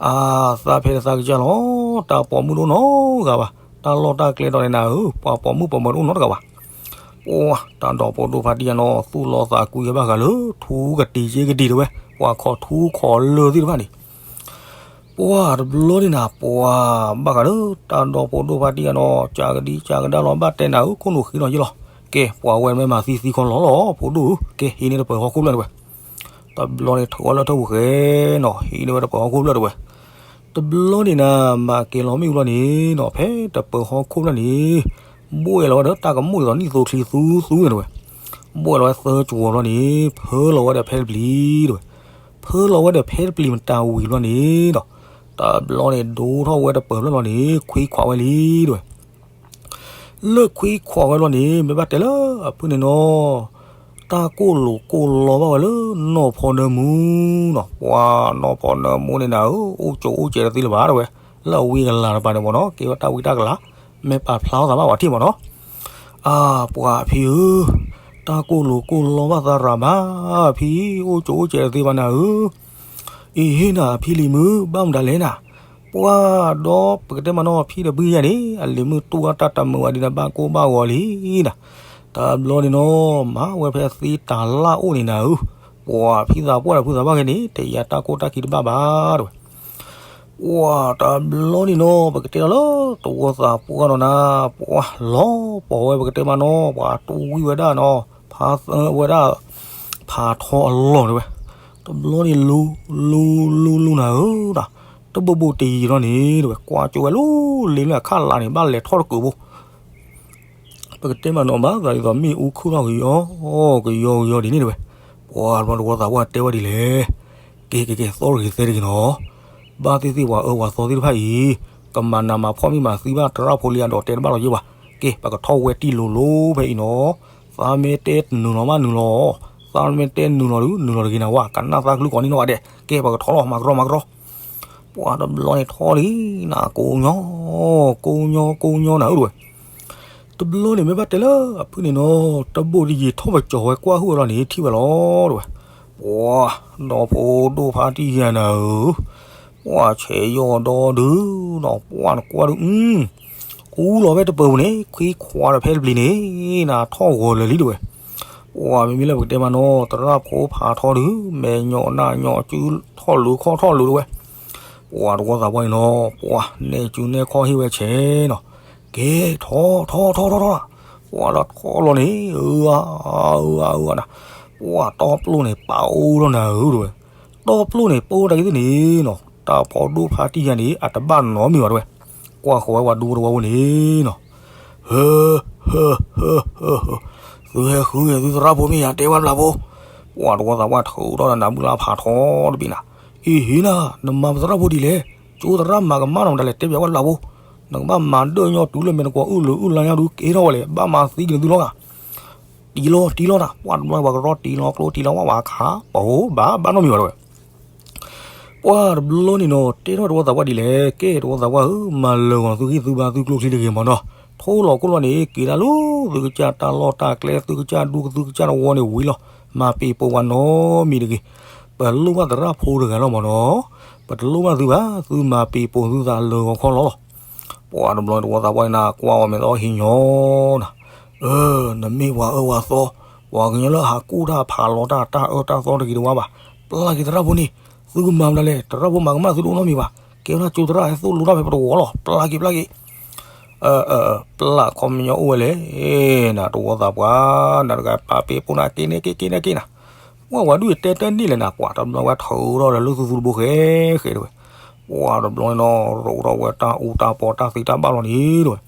အသးဖဲဒီးသးကစၢ်လီၤ, တၢ်ပိာ်မုၣ်တအိၣ်နီတဂၤဘၣ်, တၢ်လီၢ်တၢ်ကျဲတီၤန့ၣ်နၤဧၢ, ပှၤပိာ်မုၣ်ပိာ်မၢၤတအိၣ်နီတဂၤဘၣ်. ပှၤတၢ်ဒီဖိဒိၣ်ဖါတံၢ်ယၤနီၤ သူၣ်လီၤသးကွံဝဲဘၣ်ဃးလၢ ထူကတံၤက့ကတံၤတဝဲ, ပှၤခိးထူခိးလၢၢ်သ့ၣ်တဖၣ်န့ၣ် ပှၤတဘျီန့ၣ်နၤ ပှၤဘၣ်ဃးလၢ တၢ်ဒီဖိဒိၣ်ဖါတံၢ်ယၤနီၤ ကကဒံကကဒါလီၤ ဘၣ်တဲနၤဧၢ ခိၣ်နူာ်ဃံနီၤယ့ၣ်လီၤ, ကဲ ပှၤဝဲမ့ၢ်မၤသံသံခီလီၤလီၤ ဖိဒိၣ်ဧၢ, ကဲ ဟံးန့ၢ်တပၢၤဟီၣ်ခိၣ်ဖျၢၣ်တဝဲ တဘျီန့ၣ် ထုးဝဲလၢထၢၣ်ပူၤဃဲနီၤ ဟံးန့ၢ်ဝဲတပၢၤဟီၣ်ခိၣ်ဖျၢၣ်တဝဲ, တဘျီန့ၣ်နၤ မၤကဲၤလီၤမ့ၣ်အူလီၤန့ၣ်နီၤ ဖဲတပၢၤဟီၣ်ခိၣ်ဖျၢၣ်န့ၣ်, ဘှဲၣ်လီၤဝဲဒီးတၢ်ကမိၣ်ဒ်သိးနံၣ်သိချံသူသူန့ၣ်တဝဲ, ဘှဲၣ်လီၤဝဲသၢကၠိၤဘျီန့ၣ် ဖၢလီၤဝဲဒီးဖဲတပျံၤတဝဲ, ဖၢလီၤဝဲဒီးဖဲတပျံၤမတၤဝံၤဘျီန့ၣ်နီၤ, တဘျီန့ၣ်ဒိထီၣ်ဝဲတပၢၤဖျၢၣ်လီၤန့ၣ် ခွံခွးဝဲလံတဝဲ လၢခွံခွးဝဲလီၤန့ၣ် မ့ၢ်ဘၣ်တဲလၢအဖုန့ၣ်နီၤ, တၢ်ကိၢ်လိာ်ကိၢ်လီဘၣ်ဝဲလၢနီၢ်ဖီနၢမူနီၤ, ပှၤနီၢ်ဖီနၢမူန့ၣ်နၤဧၢ, အိၣ်ကၠိအိၣ်ကဲးတသ့လၢၤဘၣ်တဲဝဲ, လၢအဝံအကလၤတပၤန့ၣ်မ့ၢ်နီၤ, ကဲဝဲတၢ်ဝံတၢ်ကလၤ, မ့ၢ်ပာ်ဖျါထီၣ်သးဘၣ်ပှၤထံၣ်မ့ၢ်နီၤ, အါ ပှၤဖံဧၢ, တၢ်ကိၢ်လိာ်ကိၢ်လီဘၣ်သးရၤမး, ဖံ အိၣ်ကၠိအိၣ်ကဲးတသ့ဘၣ်နၤဧၢ, အ့ဟ့နၤ ဖံလံၤမုၣ် ဘၣ်မတၤလဲၣ်နၤ, ပှၤဒီးပကတဲမးနီၤ ဖံဒီးဘုယၤန့ၣ် အလံၤမုၣ်တူၢ်အတၢ်တမုာ်ဝဲဒ်နၤဘၣ်ကိၢ်ဘၣ်ဂီၤလံနၤ, တဘျီန့ၣ်နီၤ မၤဝဲဖဲသ့တၤလၣ်အိၣ်န့ၣ်နၤဧၢ, ပှၤဖံသးပှၢ်ဒီးဖုသးပှၢ်ခဲန့ၣ် တယၤတၢ်ကိၢ်တၢ်ခံတဘၣ်ဘၣ်တဲဝဲ ပှၤတဘျီန့ၣ်နီၤ ပကတဲလီၤလၢတဝီသးပှၢ်နီၤနၤ, ပှၤလီၤပီၤဝဲပကတဲမးနီၤ ပှၤတူၢ်ဝံၣ်ဝဲဒၣ်နီၤ, ဖးသၢဝဲဒၣ်, ဖးထီအလီၢ်တဲဝဲ, တဘျီန့ၣ်လူ, လူ, လူ, လူနၤဧၢ, တဘိးဘိးတယံၤလီၤန့ၣ်တဲဝဲ ကွၢ်ကၠိဝဲလီၤလ့လၢအခၣ်လါန့ၣ် ဘၣ်လဲၤထီၣ်တကုးဘိ ပကတဲမးနီၤ ဘၣ်သးဒ်သိးမ့ၣ်အူခုၣ်ထီၣ်ကယီ, ကယီကယီဒ်န့ၣ်တဲဝဲ, ပှၤတဝီသးပှၢ်တဲဝဲဒ်လဲၣ်, ကဲကဲကဲ သီတဂ့ၤသဲတဂ့ၤနီၤ, ဘၣ်သ့ၣ်သ့ၣ်ပှၤအၢပှၤသီသ့ၣ်တဖၣ်အံၤ, ကမၤနးမၤဖှီၣ်မ့ၢ်မၤသံဘၣ်တရၣ်ဖိလံအဒီးတဲတဘၣ်လီၤယ့ၢ်ဘၣ်, ကဲ ပကထီၣ်ဝဲတံၢ်လိၤလိၤဖဲအံၤနီၤ, သးမ့ၢ်တဲနုာ်လီၤဘၣ်နုာ်လီၤ, သးမ့ၢ်တဲနုာ်လီၤဒုး နုာ်လီၤတဂ့ၤနၤဝဲ ကနၣ်သးကလုၢ်ကိးနံၤနီၢ်ဂၤဒဲး, ကဲ ပကထီၣ်လီၤမၤကရီမၤကရီ ပှၤတဘျီန့ၣ်ထီၣ်လံနၤ ကိးညီ, ကိးညီကိးညီနၤဧၢတဲဝဲ, တဘျီန့ၣ်မ့ၢ်ဘၣ်တဲလၢအဖုၣ်န့ၣ်နီၤ, တဘိးတယံၤထီၣ်ပကၠီၤဝဲကွၢ်ဟုၣ်ဝဲလီၤန့ၣ် ထံၣ်ဝဲလီၤတဲဝဲ, ပှၤဒီဖိဒိၣ်ဖါတံၢ်ယၤနၤဧၢ, ပှၤဆဲးယီၢ်ဒီဒုးနီၤ ပှၤနကွၢ်ဒုး, အူလီၤဖဲတပၢၤပူၤန့ၣ် ခွံခွါဒီးဖဲတပျံၤန့ၣ် နၤထီၣ်ဂီၤလၢာ်လံတဲဝဲ, ပှၤမ့မ့ၢ်လၢပကတဲမးနီၤ တရၣ်ဖိဖးထီဒုး မဲာ်ညိးနၢ်ညိးစု ထီၣ်လိၤခီၣ်ထီၣ်လိၤတဲဝဲ, ပှၤတဝီသးပှၢ်န့ၣ်နီၤ ပှၤနဲၣ်စုနဲၣ်ခီၣ်ဟ့ၣ်ဝဲဆဲးနီၤ, ကဲ ထီၣ်ထီၣ်ထီၣ်ထီၣ်ထီၣ်, ပှၤလီၤထီၣ်လီၤန့ၣ် အၢ အၢ အၢ အၢ နၤ, ပှၤတီပျိၢ်န့ၣ် ပာ်အိၣ်ထီၣ်နၤဧၢတဲဝဲ, တီပျိၢ်န့ၣ် ပအိၣ်တၢ်ဂ့ၢ်သ့ၣ်န့ၣ်နီၤ တၢ်ဖိဒိၣ်ဖါတံၢ်ယၤန့ၣ် အတဘၣ်နီတမံၤဘၣ်တဲဝဲ, ကွၢ်ဃီၤဝဲပှၤဒူဖိတဝီဖိန့ၣ်နီၤ, ဟၢ ဟၢ ဟၢ ဟၢ သုဟဲဃုဂ့ၤသုသရၣ်ဖိမ့ၢ်ယၤတဲဝဲဘျးဖိ, ပှၤတဝီသးပှၢ်ထုးထီၣ်ဒီးနၤဘုလၢဖးထီတဘ့ၣ်နၤ, အ့ဟ့နၤ နမၤပသရၣ်ဖိဒ်လဲၣ်, ကၠိသရၣ်မၤကမၣ်နီၤမတၤလဲၣ် တဲပျးဝဲဘျးဖိ, နကဘၣ်မၤဒၢၣ်ညီတုၤလၢမဲာ်နကွီၤအုၣ်လၢအုၣ်လါညီဒုးကဲထီၣ်ဝဲလဲၣ် ဘၣ်မၤသံက့ၤနသုလီၤဂာ် တံၢ်လီၤတံၢ်လီၤနၤ, ပှၤတဘျီပှၤကရီတံၢ်လီၤကျိတံၢ်လီၤဝဲဝဲခါ ပအိၣ်ဘၣ်ဘၣ်နီတမံၤဘၣ်တဲဝဲ, ပှၤတဘျီန့ၣ်နီၤ တဲထီၣ်တဝီသးပှၢ်ဒ်လဲၣ် ကဲတဝီသးပှၢ်ဧၢ မၤလၢာ်ဂီၤသုဂံၢ်သုဘါသုကျိချံတဂ့ၤမ့ၢ်နီၤ, ထိၣ်လီၤကိၢ်လီၤန့ၣ် က့ၤဒၣ်လၢသုကစၢ်တၢ်လီၢ်တၢ်ကျဲ သုကစၢ်ဒူသုကစၢ်တဝီန့ၣ်ဝံၤလီၤ, မၤပ့ၤပိာ်ပှၤနီတမံၤတဂ့ၤ, ပလိၣ်ဘၣ်သရၣ်ဖိတဂၤလီၤမ့ၢ်နီၤ, ပတလိၣ်ဘၣ်သုဘၣ် သုမၤပ့ၤပိာ်သုသးလၢာ်ဂီၤခီလီၤလီၤ ပှၤတဘျီတဝီသးပှၢ်န့ၣ် ကွၢ်ဝဲမဲာ်သီဟံးညီနၤ, အၢ နမ့ၢ်ပှၤအၢပှၤသီ, ပှၤကညီလၢဟးကူၣ်တၢ်ဖးလီၤတၢ် တၢ်အၢတၢ်သီတဂ့ၤတဝါဘၣ်, ပျၢ်က့ၤသရၣ်ဖိန့ၣ်, သုကမၤမနုၤလဲၣ် တရၣ်ဖိမၤကမၣ်သုတအိၣ်နီတမံၤဘၣ်, ကဲဝဲဒၣ်ကၠိသရၣ်ဟဲသိၣ်လိတၢ်ဖဲပတဝီလီၤ ပျၢ်က့ၤပျၢ်က့ၤ ပျၢ်ခီပညီအိၣ်ဝဲလဲၣ်, နတဝီသးပှၢ်, နတဂၤပာ်ပ့ၤပိာ်နၤက့ၤန့ၣ်က့ၤက့ၤန့ၣ်က့ၤနၤ, ပှၤဝဲဒုးတဲတၢ်န့ၣ်လဲၣ်နၤ ပှၤတဘျီဝဲထုးထီၣ်ဒီးလုၢ်သူသူတဘိဃဲဃဲတဲဝဲ, ပှၤတဘျီန့ၣ်နီၤ ရိးထီၣ်ဝဲတၢ်အူတၢ်ပီတၢ်သံတၢ်ဘၣ်လီၤန့ၣ်တဲဝဲ,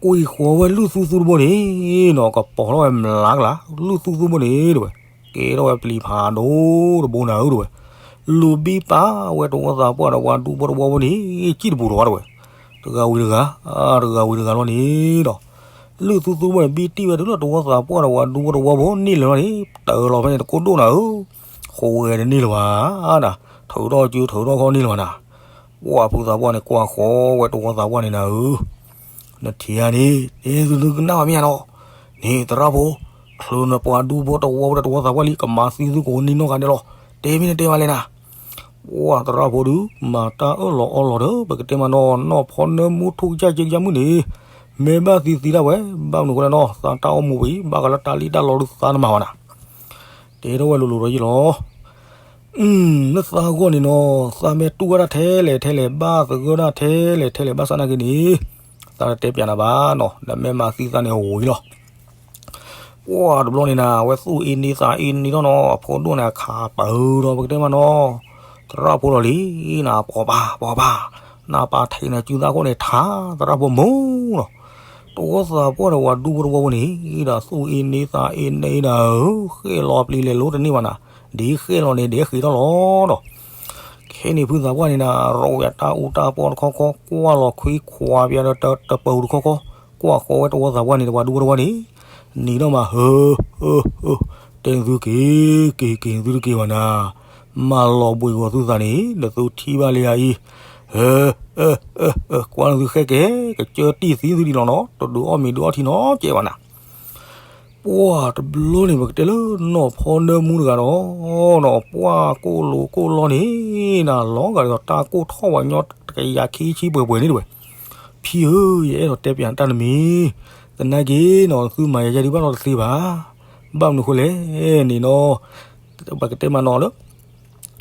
ကွံာ်ဃီၤဝဲလုၢ်သူသူတဘိန့ၣ်နီၤ ကပီၤထီၣ်ဝဲမျးကလၤ, လုၢ်သူသူတဘိန့ၣ်တဲဝဲ, ကဲထီၣ်ဝဲပျံၤဖးဒိၣ်တဘိနၤဧၢတဲဝဲ, လူၤဘံၣ်ပာ်ဝဲတဝီသးပှၢ်ဒီးပှၤဒူဖိတဝီဖိန့ၣ် ကံၣ်တပူၤတဝါတဲဝဲ, တဂၤဝံၤတဂၤ, တဂၤဝံၤတဂၤလီၤန့ၣ်ဒီး, လုၢ်သူသူတဘိန့ၣ် ဘံၣ်တံၢ်ဝဲတုၤလၢတဝီသးပှၢ်ဒီးပှၤဒူဖိတဝီဖိန့ၣ်လၢာ်လီၤန့ၣ် တၢ်လီၤဖဲန့ၣ်တကိၢ်ဒိၣ်နၤဧၢ, ဃိးဂဲၤတန့ၢ်လၢၤဘၣ်နၤ, ထုးထီၣ်ကၠိထုးထီၣ်ခီန့ၢ်လၢၤဘၣ်နၤ, ပှၤဖုသးပှၢ်န့ၣ် ကွၢ်ဃီၤဝဲတဝီသးပှၢ်န့ၣ်နၤဧၢ နထံၣ်ဧါန့ၣ် န့ၣ်သုသုကနၣ်ဘၣ်မ့ၢ်ဧါနီၤ, န့ၣ်သရၣ်ဖိ, ချုးနပှၤဒူဖိတဝီဖိဒီးတဝီသးပှၢ်လံ ကမၤသံသုကိးနံၤနီၢ်ဂၤဒဲးလီၤ, တဲမ့ၢ်နတဲမးလဲၣ်နၤ, ပှၤသရၣ်ဖိဒုး မၤတၢ်အၢၣ်လီၤအီလီၤဒီး ပကတဲမးနီၤ နီၢ်ဖီနၢမူထိကစၢ်က့ကစၢ်မုၣ်န့ၣ်, မ့ၢ်ဘၣ်သံသံဒၣ်ဝဲ, ဘၣ်မနုၤဃိလဲၣ်နီၤ သးတၢ်အိၣ်မူပှၤအံၤ ဘၣ်ဃးလၢတၢ်လံၣ်တၢ်လီဒုးသးနမၤဘၣ်နၤ, တဲထီၣ်ဝဲလိၤလိၤဒီးယ့ၢ်လီၤ လၢသးဂီၢ်န့ၣ်နီၤ သးမ့ၢ်တူၢ်ဝဲဒၣ်ထဲလဲၣ်ထဲလဲၣ် ဘၣ်သဂၢၢ်ဒၣ်ထဲလဲၣ်ထဲလဲၣ် ဘၣ်ဆၣ်နာ်က့န့ၣ်, သးတတဲပျးနၤဘၣ်နီၤ နမ့ၢ်မၤသံသးန့ၣ်ဝံၤလီၤ. ပှၤတဘျီန့ၣ်နၤ အဝဲသူၣ်အ့န့သးအ့န့ထီၣ်နီၤ အဖိဒိၣ်န့ၣ်အခးပၢၤဒီးပကတဲမးနီၤ, သရၣ်ဖိလီၤလံနၤ ပှၤပၢ်ပှၤပၢ်, နပၢ်ထံးန့ၣ်စုသးခိၣ်န့ၣ်ထါ သရၣ်ဖိမိၢ်နီၤ တဝီသးပှၢ်ဒီးပှၤဒူဖိတဝီဖိန့ၣ်ဒီး သူၣ်အ့န့သးအ့န့နၤဧၢ, ဃဲၣ်လီၤပျံၤလဲၤလိတန့ၢ်ဘၣ်နၤ, ဒ်ဃဲၣ်လီၤန့ၣ် ဒ်ဃ့ထီၣ်လီၤဒီး, ခဲန့ၣ်ဖုသးပှၢ်န့ၣ်နၤ ရိးဝဲတၢ်အူတၢ်ပီတခီခီ ကွၢ်လီၤခွံခွါပျါဒီးတပၢၤတခီခီ, ကွၢ်ဃီဝဲတဝီသးပှၢ်န့ၣ် တဝီဒူဖိတဝီန့ၣ်, နံၤထီၣ်မး ဟၢ ဟၢ ဟၢ တဲနသုက့ၤ, က့ၤက့ၤနသုတက့ၤဘၣ်နၤ, မၤလီၤဘှံးဂီၤသုသးန့ၣ် ဒီးသုထံၣ်ဘၣ်လံဧါအံၤ, ကွၢ်နသုဃဲက့ၤကစၢၢ်တံၢ်သံသုဒံးလီၤနီၤ, တဒုးအီၣ်မ့ၤဒုးအီၣ်ထံနီၤကဲဘၣ်နၤ. ပှၢ်တဘျီန့ၣ် ပကတဲလၢနီၢ်ဖီနၢမူတဂၤဒီး, နီၢ်ပှၢ်ကိၢ်လိၤကိၢ်လီန့ၣ်နၤ လီၤဂာ်ဒ်သိးတၢ်ကိၢ်ထီၣ်ပှၤကညီတကယၤခံဆံပှဲၤပှဲၤန့ၣ်တဝဲ, ဖံဧၢ, ယအဲၣ်ဒိးတဲပၠးတၢ်နမံၤ, သနာ်က့နီၤ သုမၤယၤယဲဒုးဘၣ်လီၤတသ့ဘၣ်. ဘၣ်မနုၤဃိလဲၣ်န့ၣ်နီၤ, ပကတဲမးနီၤလၢ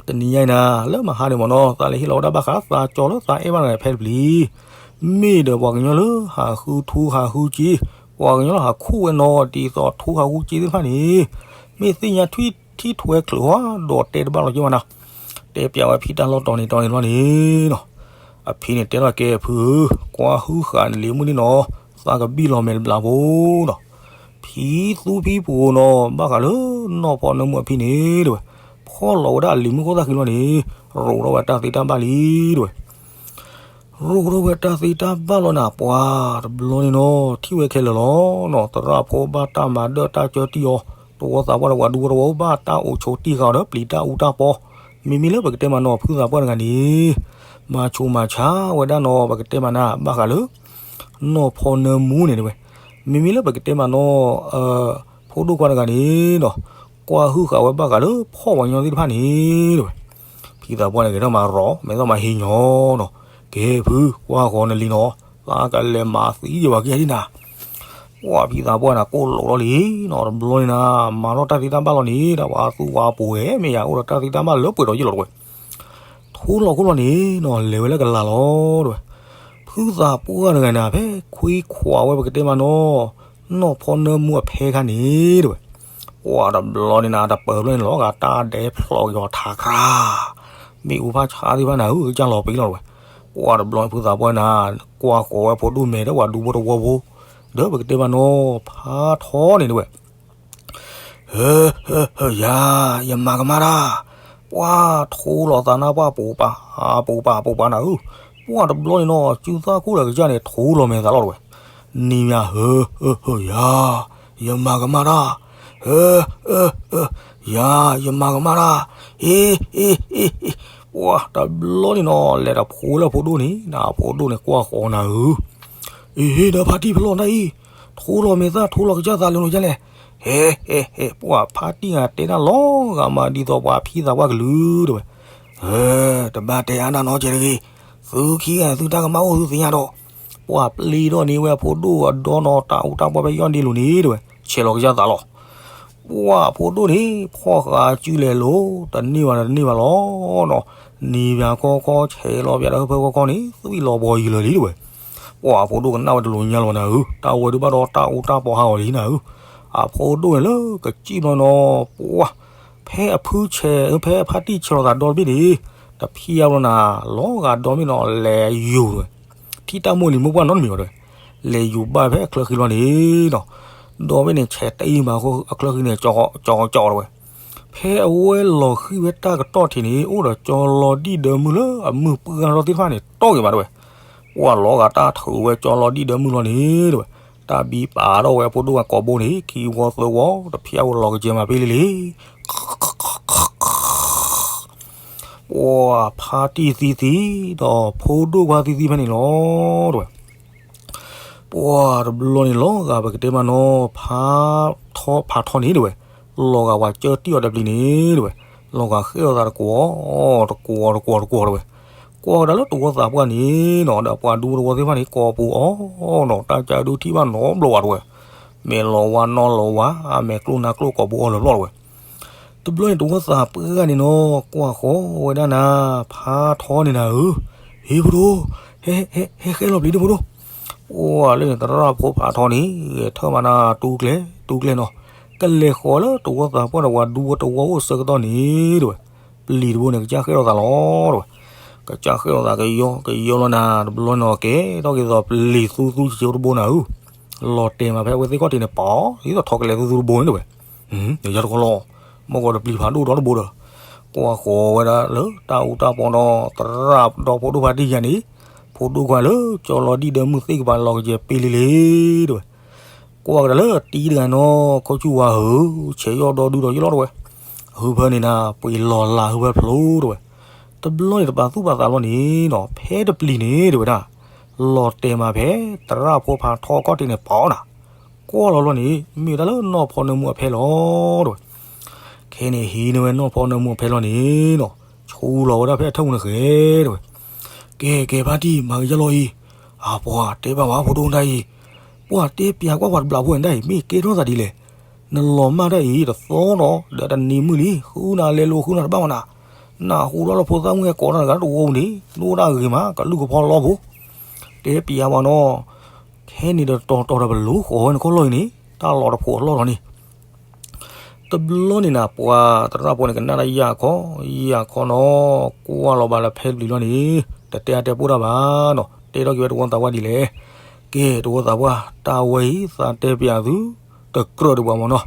တနံၤညါအံၤနၤ လၢမဟါန့ၣ်မ့ၢ်နီၤ သးလဲၤဟ့ၣ်လီၤဝဲဒၣ်ဘၣ်ဃးသးကၠီလၢသးအဲၣ်ဘၣ်နၤဖဲတပျံၤ, မ့ၢ်ဒီးပှၤကညီလၢဟးဃုထူဟးဃုစ့, ပှၤကညီလၢဟးခူၣ်ဝဲနီၤဒ်သိးထူဟးဃုစ့သ့ၣ်တဖၣ်န့ၣ်, မ့ၢ်သ့ၣ်ညါထွံၣ်ထံၣ်ထွဲချုးဟီဒီးတဲတဘၣ်လီၤက့ၤဘၣ်နၤ, တဲပၠးဝဲဖံတၢ်လီၢ်တီၤန့ၣ်တီၤန့ၣ်လီၤန့ၣ်နီၤ, အဖံန့ၣ်တဲထီၣ်ကဲဖုဧၢ, ကွၢ်ဟုဃာ်နလံၤမုၢ်န့ၣ်နီၤ, သးကဘံၣ်လီၤမဲာ်တဘျီဖိနီၤ, ဖံသူဖံပူၤနီၤ ဘၣ်ဃးလၢနီၢ်ဖီနၢမူအဖံန့ၣ်တဝဲ, ဖီၣ်လီၤဝဲဒၣ်အလံၤမုၢ်ခိၣ်သၣ်ဃံလီၤန့ၣ်, ရိးထီၣ်ဝဲတၢ်သ့တၢ်ဘၣ်လံတဝဲ ရိးထီၣ်ဝဲတၢ်သ့တၢ်ဘၣ်လီၤနၤ ပှၢ်တဘျီန့ၣ်နီၤ ထံၣ်ဝဲခဲလၢာ်လီၤနီၤ, သရၣ်ဖိဘၣ်တၢ်မၤဒၢၣ်တၢ်ကၢတံၢ်အီၤ, တဝီသးပှၢ်ဒီးပှၤဒူဖိတဝီဘၣ်တၢ်အိၣ်ဆိးတံၢ်ဃာ်အီၤဒီးပျံၤတၢ်အူတၢ်ပီ, မ့မ့ၢ်လၢပကတဲမးနီၤဖုသးပှၢ်တဂၤန့ၣ်, မၤဆူးမၤဆါဝဲဒၣ်နီၤ ပကတဲမးနၤ ဘၣ်ဃးလၢ နီၢ်ဖီနၢမူန့ၣ်တဝဲ, မ့မ့ၢ်လၢပကတဲမးနီၤ ဖိဒိၣ်ခွါတဂၤန့ၣ်နီၤ, ကွၢ်ဟုဃာ်ဝဲဘၣ်ဃးလၢဖီၣ်ပှၤကညီသ့ၣ်တဖၣ်န့ၣ်တဝဲ, ဖံသးပှၢ်န့ၣ်ကဲထီၣ်မၤရိး မဲာ်သီၣ်မၤဟ့ၣ်ညီနီၤ, ကဲဖု ကွၢ်ဃီၤနလံၤနီၤ, သးကလဲၤမၤသံယဲၤဝဲကဲဒ်နၤ, ပှၢ်ဖံသးပှၢ်န့ၣ် ကိၣ်လိာ်ထီၣ်လံနီၤ တဘျီန့ၣ်နၤ, မၤထီၣ်တၢ်သ့တၢ်ဘၣ်လီၤန့ၣ် ဒီးပှၤသူပှၤပူၤဝဲ မ့ၢ်ယၤအိၣ်ဒီးတၢ်သ့တၢ်ဘၣ်လၢပှဲၤဒီးယ့ၢ်လီၤတဝဲ ထူလီၤခိၣ်လီၤန့ၣ်နီၤ လဲၤဝဲလၢကလၤလီၤတဝဲ, ဖုသးပှၢ်တဂၤန့ၣ် ဖဲခွံခွးဝဲပကတဲမးနီၤ, နီၢ်ဖီနၢမူအဖဲခါန့ၣ်တဝဲ, ပှၢ်တဘျီန့ၣ်နၤ တပၢၤဘျီန့ၣ်လီၤဂာ်တၢ်ဒဲးဖျိးက့ၤအီၤထးခရၣ်, မ့ၣ်အူဖးဆါသ့ၣ်တဖၣ်နၤဧၢ ကစၢ်လီၤပံၤလီၤတဝဲ, ပှၢ်တဘျီန့ၣ်ဖုသးပှၢ်နၤ, ကွၢ်ဃီၤဝဲဖိဒိၣ်မဲာ်ဒီးပှၤဒူဖိတဝီဖိ, ဒီးပကတဲမးနီၤ ဖါထီန့ၣ်တဝဲ ဟၢ ဟၢ ဟၢ ယၤ ယမၤကမၣ်တၢ်, ပှၢ်ထူလီၤသးနါပှၢ်ပူၤပာ် ပူၤပာ်ပူၤပာ်နၤဧၢ, ပှၢ်တဘျီန့ၣ်နီၤ စုသၣ်ခိၣ်ဒီးကစၢ်န့ၣ် ထူလီၤမဲာ်သးလီၤတဝဲ, နံၤမး ဟၢ ဟၢ ဟၢ ယၤ ယမၤကမၣ်တၢ်, ဟၢ ဟၢ ဟၢ ယၤ ယမၤကမၣ်တၢ်, ဟ့ ဟ့ ဟ့ ဟ့, ပှၢ်တဘျီန့ၣ်နီၤ လဲၤတဖိလၢဖိဒိၣ်န့ၣ် နဖိဒိၣ်န့ၣ်ကွၢ်ဃီၤနၤဧၢ အ့ ဒီးဖါတံၢ်ဖဲလီၤနၤအံၤ, ထူလီၤမဲာ်သၣ် ထူလီၤကစၢ်သးလၢနၤလဲၣ်, ဟဲ ဟဲ ဟဲ ပှၢ်ဖါတံၢ်ဂၤတဲတၢ်လီၤဂာ်မးဒ်သိးပှၤဖံသးပှၢ်ကလုာ်တဝဲ, တဘၣ်တဲအါနၤနီတစဲးတဂ့ၤ, သုခံဂၤသုတၢ်ကမၣ်အိၣ်သုသ့ၣ်ညါဒီး, ပှၢ်ပျံၤထီၣ်န့ၢ်ဝဲအဖိဒိၣ်အဒီနီၤ တၢ်အူတၢ်ပီၢ်ဖဲယီၢ်ဒ့လိၤန့ၣ်တဝဲ ဆဲးလီၤကစၢ်သးလီၤ ပှၢ်ဖိဒိၣ်န့ၣ် ဖီၣ်ဃာ်စုလဲၤလိၤ တန့ၢ်ဘၣ်ဒီးတန့ၢ်ဘၣ်လီၤနီၤ, နံၤပၠးခီခီ ဆဲးလီၤပၠးဒီးဟၢဖၢခီခီန့ၣ် သွံၣ်လီၤဘီယံၤလၢာ်လံတဝဲ, ပှၢ်အဖိဒိၣ်ကနၣ်ဝဲတလိၤညါလီၤဘၣ်နၤဧၢ, တၢ်ဝဲဒုးဘၣ်ဒီးတၢ်အူတၢ်ပီၢ်ဟးဂီၤလံနၤဧၢ, အဖိဒိၣ်န့ၣ်လၢကစံၣ်ဘျီနီၤ ပှၢ် ဖဲအဖုဆဲး ဖဲအဖါတံၢ်ဆဲးလီၤသးဒီတဘ့ၣ်န့ၣ် တဖျါဘျီနၤ လီၤဂာ်ဒီဘ့ၣ်နီၤ လဲၤယူၤဝဲ ထံၣ်တၢ်မိၢ်လံၤမိၢ်ပှၢ်နီတမံၤဘၣ်တဝဲ, လဲၤယူၤဘၣ်ဖဲအချၢဃံလီၤန့ၣ်နီၤ, ဒီဘ့ၣ်န့ၣ် ဆဲးတအံၤမးအဃိ အချၢဃံန့ၣ် ကၠီကၠီတဝဲ, ဖဲအဝဲလီၤဃံၤဝဲတၢ်ကတီၢ်ထံးန့ၣ် အိၣ်ဒီးကၠီလီၤဒံၣ်ဒၢမုၢ်လၢအမုၢ်ပှၢ်ထီၣ်သ့ၣ်တဖၣ်န့ၣ် တီၢ်က့ၤဘၣ်တဝဲ, ပှၢ်လီၤဂာ်တၢ်ထုးဝဲကၠီလီၤဒံၣ်ဒၢမုၢ်လီၤန့ၣ်တဝဲ, တၢ်ဘံပာ်ထီၣ်ဝဲအဖိဒိၣ်ဝဲကိာ်ဘိန့ၣ် ခံဝီသၢဝီ တဖျါဝဲလီၤကစဲးမးပ့လံလံ ပှၢ်ဖါတံၢ်သံသံ ဒီးဖိဒိၣ်ခွါသံသံဖဲန့ၣ်လီၤတဝဲ, ပှၢ်တဘျီန့ၣ်လီၤဂာ်ပကတဲမးနီၤ ဖါထီ ဖါထီန့ၣ်တဝဲ, လီၤဂာ်ပှၤကၢတံၢ်အီၤတပျံၤန့ၣ်တဝဲ, လီၤဂာ်ဃဲၣ်လီၤသးတကွီၤ တကွီၤ တကွီၤ တကွီၤတဝဲ, ကွၢ်ကဒါလၢတဝီသးပှၢ်န့ၣ်နီၤ ဒီးပှၤဒူဖိတဝီသ့ၣ်တဖၣ်န့ၣ် ကိာ်ပူၤအီၤနီၤ တၢ်ကၢဒုးထံၣ်ဘၣ်နီတဘျီဝဲတဝဲ, မဲာ်လီၤဝါနီလီၤဝါ အမဲာ်ကျိၣ်နါကျိၣ်ကိာ်ပူၤအီၤလီၤဘျီတဝဲ တဘျီန့ၣ်တဝီသးပှၢ်န့ၣ်နီၤ ကွၢ်ဃီၤဝဲဒၣ်နၤ ဖါထီန့ၣ်နၤဧၢ, ဟ့ၣ်ဖိဒိၣ်, ဟဲ ဟဲ ဟဲဃဲလီၤပျံၤဒၣ်ဖိဒိၣ်, ပှၢ်လၢန့ၣ် သရၣ်ဖိဖါထီန့ၣ် ဂဲၤထၢၣ်မးနၤ တူကျဲ တူကျဲနီၤ, ကလဲၤဃီၤလၢတဝီသးပှၢ်ဒီးပှၤဒူဖိတဝီအိၣ်ဆၢကတီၢ်န့ၣ်တဝဲ, ပျံၤတဘိန့ၣ် ကစၢ်ဃဲၣ်လီၤသးလီၤတဝဲ, ကစၢ်ဃဲၣ်လီၤသးကယီကယီလီၤနၤ တဘျီန့ၣ်နီၤ ကဲထီၣ်က့ၤသိးပျံၤသူသူကဆ့တဘိနၤဧၢ လီၤတဲာ်မးဖဲအဝဲသ့ၣ်ခီၣ်ထံးန့ၣ် ပီၤ ဒ်သိးထီကလဲၤသူသူတဘိန့ၣ်တဝဲ, ယၤတကီလီၤ, မ့ၢ်ကီးတပျံၤဖးဒိၣ်ဒီတဘိဒီး, ကွၢ်ဃီၤဝဲဒၣ်လၢတၢ်အူတၢ်ပီၤဒီး သရၣ်ဒီဖိဒိၣ်ဖါတံၢ်ယၤန့ၣ်, ဖိဒိၣ်ခွါလၢကၠီလီၤဒံၣ်ဒၢမုၢ်သ့ၣ်ကပၤလီၤကယဲၢ်ပ့လံလံတဝဲ, ကွၢ် ကွၢ်ကဒါလၢတံၤတဂၤနီၤ ခီဆူဝၤဟု ဆဲးယီၣ်ဒီဒူၣ်ဒီးယလီၤတဝဲ, ဟုဖၢန့ၣ်နၤ ပှ့ၤလီၤလးဟုဖၢဖျိတဝဲ, တဘျီန့ၣ်တပာ်သူၣ်ပာ်သးလီၤန့ၣ်နီၤ ဖဲတပျံၤန့ၣ်တဝဲဒၣ်, လီၤတဲာ်မးဖဲ သရၣ်ဖိဖးထီကီၢ်တ့ၢ်န့ၣ်ပီၤနၤ, ကွၢ်လီၤလီၤန့ၣ် မ့ၢ်ဝဲဒၣ်လၢနီၢ်ဖီနၢမူအဖဲလီၤတဝဲ ခဲန့ၣ်ဟံးန့ၢ်ဝဲနီၢ်ဖီနၢမူအဖဲလီၤန့ၣ်နီၤ, ဆူလီၤဝဲဒၣ်ဖဲအထၢၣ်မူန့ၣ်ဃဲတဝဲ, ကဲကဲဖါတံၢ် မၤကယၢ်လီၤအံၤ, အပှၤတဲဘၣ်ဝဲဖိဒိၣ်တၢ်အံၤ, ပှၤတဲပျးကွၢ်ပှၤတဘျးဖိဝဲဒၣ်အံၤ မ့ၢ်ကဲထီၣ်သးဒ်လဲၣ်, နလီၤမၢ်တၢ်အံၤတသီနီၤ ဒီးတနံၤမုၢ်လံ ဃုနၤလဲၤလိာ်ဃုနၤတဘၣ်မနၤ, နၢ်ဟူထီၣ်လၢဖိသၣ်မုၣ်ဟဲကိးထီၣ်တဂၤတဝီပူၤန့ၣ် နအိၣ်ဒၣ်ဂ့ၤမး ကလုၢ်ကဖီလီၢ်ဖိ, တဲပျးဝဲနီၤ, ခဲန့ၣ်ဒီးတီၤတီၤဒီးပလိၤဃီၤဝဲန့ၣ်ခီလီၤအံၤန့ၣ် တၢ်လီၢ်တဖိးအလီၢ်လီၤန့ၣ် တဘျီန့ၣ်နၤ ပှၤသရၣ်ဖိန့ၣ် ကနၣ်တၢ်ယၢ်ခီ ယၢ်ခီနီၤ, ကွၢ်လီၤဘၣ်လၢဖဲတပျံၤလီၤန့ၣ် တတဲအါတဲပိၢ်တၢ်ဘၣ်နီၤ, တဲထီၣ်က့ၤဝဲတဝီသးပှၢ်ဒ်လဲၣ်, ကဲတဝီသးပှၢ် တၢ်ဝဲအံၤ သးတဲပျးသု တကြၢးဒံးပှၤမ့ၢ်နီၤ,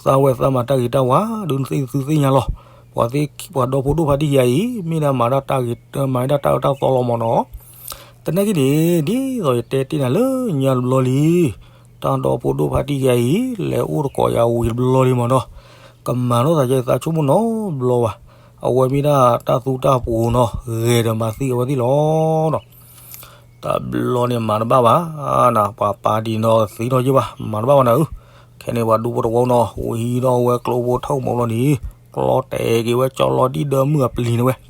သးဝဲသးမၤတၢ်ဂ့ၤတၢ်ဝါ ဒုးနသ့ၣ်သုသ့ၣ်ညါလီၤ, ပှၤသ့ၣ်ပှၤဒီဖိဒိၣ်ဖါတံၢ်ယၤအံၤ မ့ၢ်ဒၣ်မၤတၢ်တၢ်ဂ့ၤ မၤတၢ်တၢ်အၢတၢ်သီလီၤမ့ၢ်နီၤ သနာ်က့န့ၣ် ဒ်သိးယတဲတ့ၢ်နၤလၢညါတဘျီလံ, တၢ်ဒီဖိဒိၣ်ဖါတံၢ်ယၤအံၤ လဲၤအိၣ်တကိးယၤဝံၤတဘျီလံမ့ၢ်နီၤ, ကမၤလိာ်သးယဲသးဆိကမိၣ်နီတဘျီဘၣ်, အဝဲမ့ၢ်ဒၣ်တၢ်သူတၢ်ပှိၤနီၤ ဂဲၤဒီးမၤသံအဝဲသ့ၣ်လီၤနီၤ တဘျီန့ၣ်မၤတဘၣ်ဘၣ်, နပှၤပာ်ဒံးနီၤသံထီၣ်ယဲၢ်ဘၣ် မၤတဘၣ်ဘၣ်နၤဧၢ, ခဲန့ၣ်ပှၤဒူဖိတဝီနီၤ ဝံၤဒီးဝဲကျိဖိထၢၣ်မီၤဘျီန့ၣ် ကျီတဲာ်က့ၤဝဲကၠီလီၤဒံၣ်ဒၢမုၢ်အပျံၤန့ၣ်ဝဲ ကျ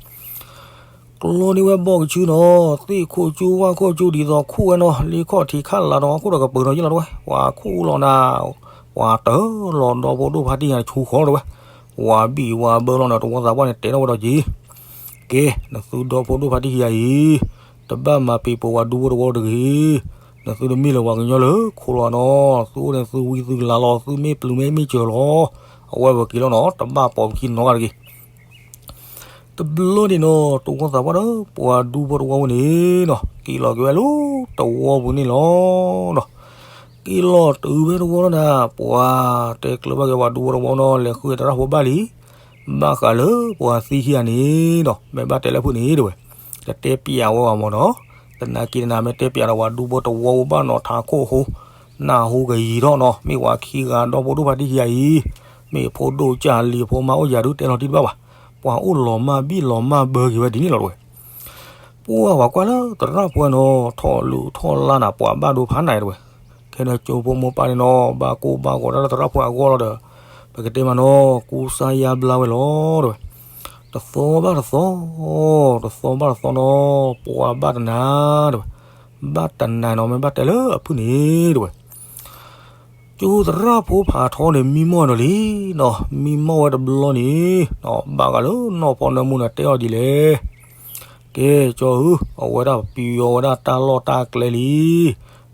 ီန့ၢ်ဝဲဘီၣ်ကဆူနီၤ, သ့ၣ်ခိၣ်ကၠူဝၣ်ခိၣ်ကၠူဒ်သိးခိၣ်ဝဲနီၤ လ့ခီၣ်ထံးခးလးဒီးဟီၣ်ခိၣ်ဒီးကပၢၤနီၤယ့ၣ်လီၤတဝဲ, ပှၤခိၣ်လီၤနၤ, ပှၤတၢၢ်လီၤဒီဖိဒိၣ်ဖါတံၢ်ညါဆူဃီတဝဲ, ပှၤဘံၣ်ပှၤဘၢလီၤနၤ တဝီသးပှၢ်န့ၣ် တဲထီၣ်ဝဲဒီးက့ၤ ကဲ, နသုဒီဖိဒိၣ်ဖါတံၢ်ခံဂၤအံၤ, တဘၣ်မၤပံၤပိာ်ဝဲဒူဖိတဝီတဂ့ၤ, နသုတမ့ၢ်လၢၤပှၤကညီလၢခိၣ်လီၤနီၤ, သုအိၣ်န့ၣ်သုဝံသုကလၤလီၤ, သုမ့ၢ်ပျုၤမ့ၢ်မ့ၢ်စၢၤလီၤ, အဝဲပက့ၤလီၤနီၤ, တဘၣ်ပိာ်ပခံနီတဂၤတဂ့ၤ တဘျီန့ၣ်နီၤ တဝီသးပှၢ်ဒီး ပှၤဒူဖိတဝီဝဲန့ၣ်နီၤ က့ၤလီၤက့ၤဝဲလၢတဝီပူၤန့ၣ်လီၤနီၤ. က့ၤလီၤတုၤဖဲတဝီလီၤနၤ ပှၤတဲကျၢၤဘၣ်က့ၤပှၤဒူဖိတဝီနီၤ လဲၤဃုသရၣ်ဖိဘၣ်လံ. ဘၣ်ဃးလၢပှၤသံခံဂၤန့ၣ်နီၤ မ့ၢ်ဘၣ်တဲလၢဖုၣ်န့ၣ်တဲဝဲ တတဲပျးဝဲဘၣ်မ့ၢ်နီၤ. သနာ်က့နၤ မ့ၢ်တဲပျးဒီးပှၤဒူဖိတဝီဘၣ်နီၤ ထးခိၣ်အဃိ နၢ်ဟူကယံၤထီၣ်နီၤ မ့ၢ်ပှၤခံဂၤဒီဖိဒိၣ်ဖါတံၢ်ခံဂၤအံၤ မ့ၢ်ဖိဒိၣ်ကၢ်လံၤဖိမါအိၣ်ယၤဒုးတဲလီၤတံၢ်တဘၣ်ဘၣ်. ပှၤအိၣ်လီၤမၢ်ဘံၣ်လီၤမၢ်ဘၢက့ၤဝဲဒ်န့ၣ်လီၤတဝဲ. ပှၤကွၢ်လၢသရၣ်ဖိနီၤ ထီၣ်လူၤထီၣ်လါနၤ ပှၤဘၣ်ဒိဖးနၤတဝဲ. ခဲဒီးကၠိဖိမိၢ်ပၢ်န့ၣ်နီၤ ဘၣ်ကိၢ်ဘၣ်ဂီၤတၢ်လၢသရၣ်ဖိအဂီၢ်လီၤဒီး ပကတဲမးနီၤ ကူစါယါဘျါဝဲလီၤတဝဲ. တသီဘၣ်တသီ တသီဘၣ်တသီနီၤ ပှၤဘၣ်တနၤတဝဲ. ဘၣ်တနၤနီၤ မ့ၢ်ဘၣ်တဲလၢအဖုၣ်န့ၣ်တဝဲ ကၠိသရၣ်ဖိဖးထီန့ၣ် မံမီၢ်ဒီးလံနီၤ မံမီၢ်ဝဲတဘျီန့ၣ် ဘၣ်ဃးလၢနီၢ်ဖီနၢမူန့ၣ်တဲအီၤဒ်လဲၣ်. ကဲကၠီဧၢ အဝဲဒၣ်ပပျီဝဲဒၣ်တၢ်လီၢ်တၢ်ကျဲလံ.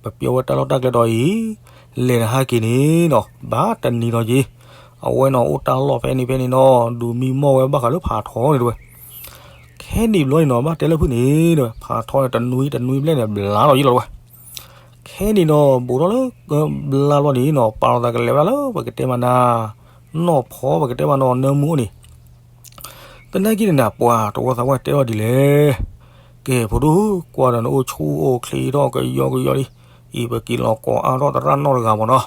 ပပျီဝဲတၢ်လီၢ်တၢ်ကျဲဒီးအံၤ လဲၤနဟးက့ၤန့ၣ်နီၤ ဘၣ်တနံၤနီၤက့ၤ အဝဲနီၤအိၣ်တၢ်လီၢ်ဖဲန့ၣ်ဖဲန့ၣ်နီၤ ဒုးမံမီၢ်ဝဲဘၣ်ဃးလၢဖးထီန့ၣ်တဝဲ. ခဲနံၣ်ဘျီန့ၣ်နီၤ ဘၣ်တဲလၢဖုၣ်န့ၣ်တဝဲ ဖးထီန့ၣ် တနွံတနွံဘျဲၣ်န့ၣ် ဘျါလီၤယ့ၣ်လီၤတဝဲ. ခဲနံၣ်နီၤ ဘူးထီၣ်လၢ ဘျါလီၤန့ၣ်နီၤ ပာ်လီၤသးကလဲၤဝဲဒၣ်လၢ ပကတဲမးနၤ နီၢ်ဖီ ပကတဲမးနီၤ နၢမူအိၣ်န့ၣ် သနာ်က့န့ၣ်နၤ ပှၤတဝီသးပှၢ်တဲအီၤဒ်လဲၣ်. ကဲ ဖိဒိၣ် ကွၢ်ဒီးနအိၣ်ဆူၣ်အိၣ်ချ့ထီၣ်ကယီကယီလံ. အံၤပက့ၤလီၤကိးအါထီၣ်သရၣ်နီၢ်တဂၤမ့ၢ်နီၤ.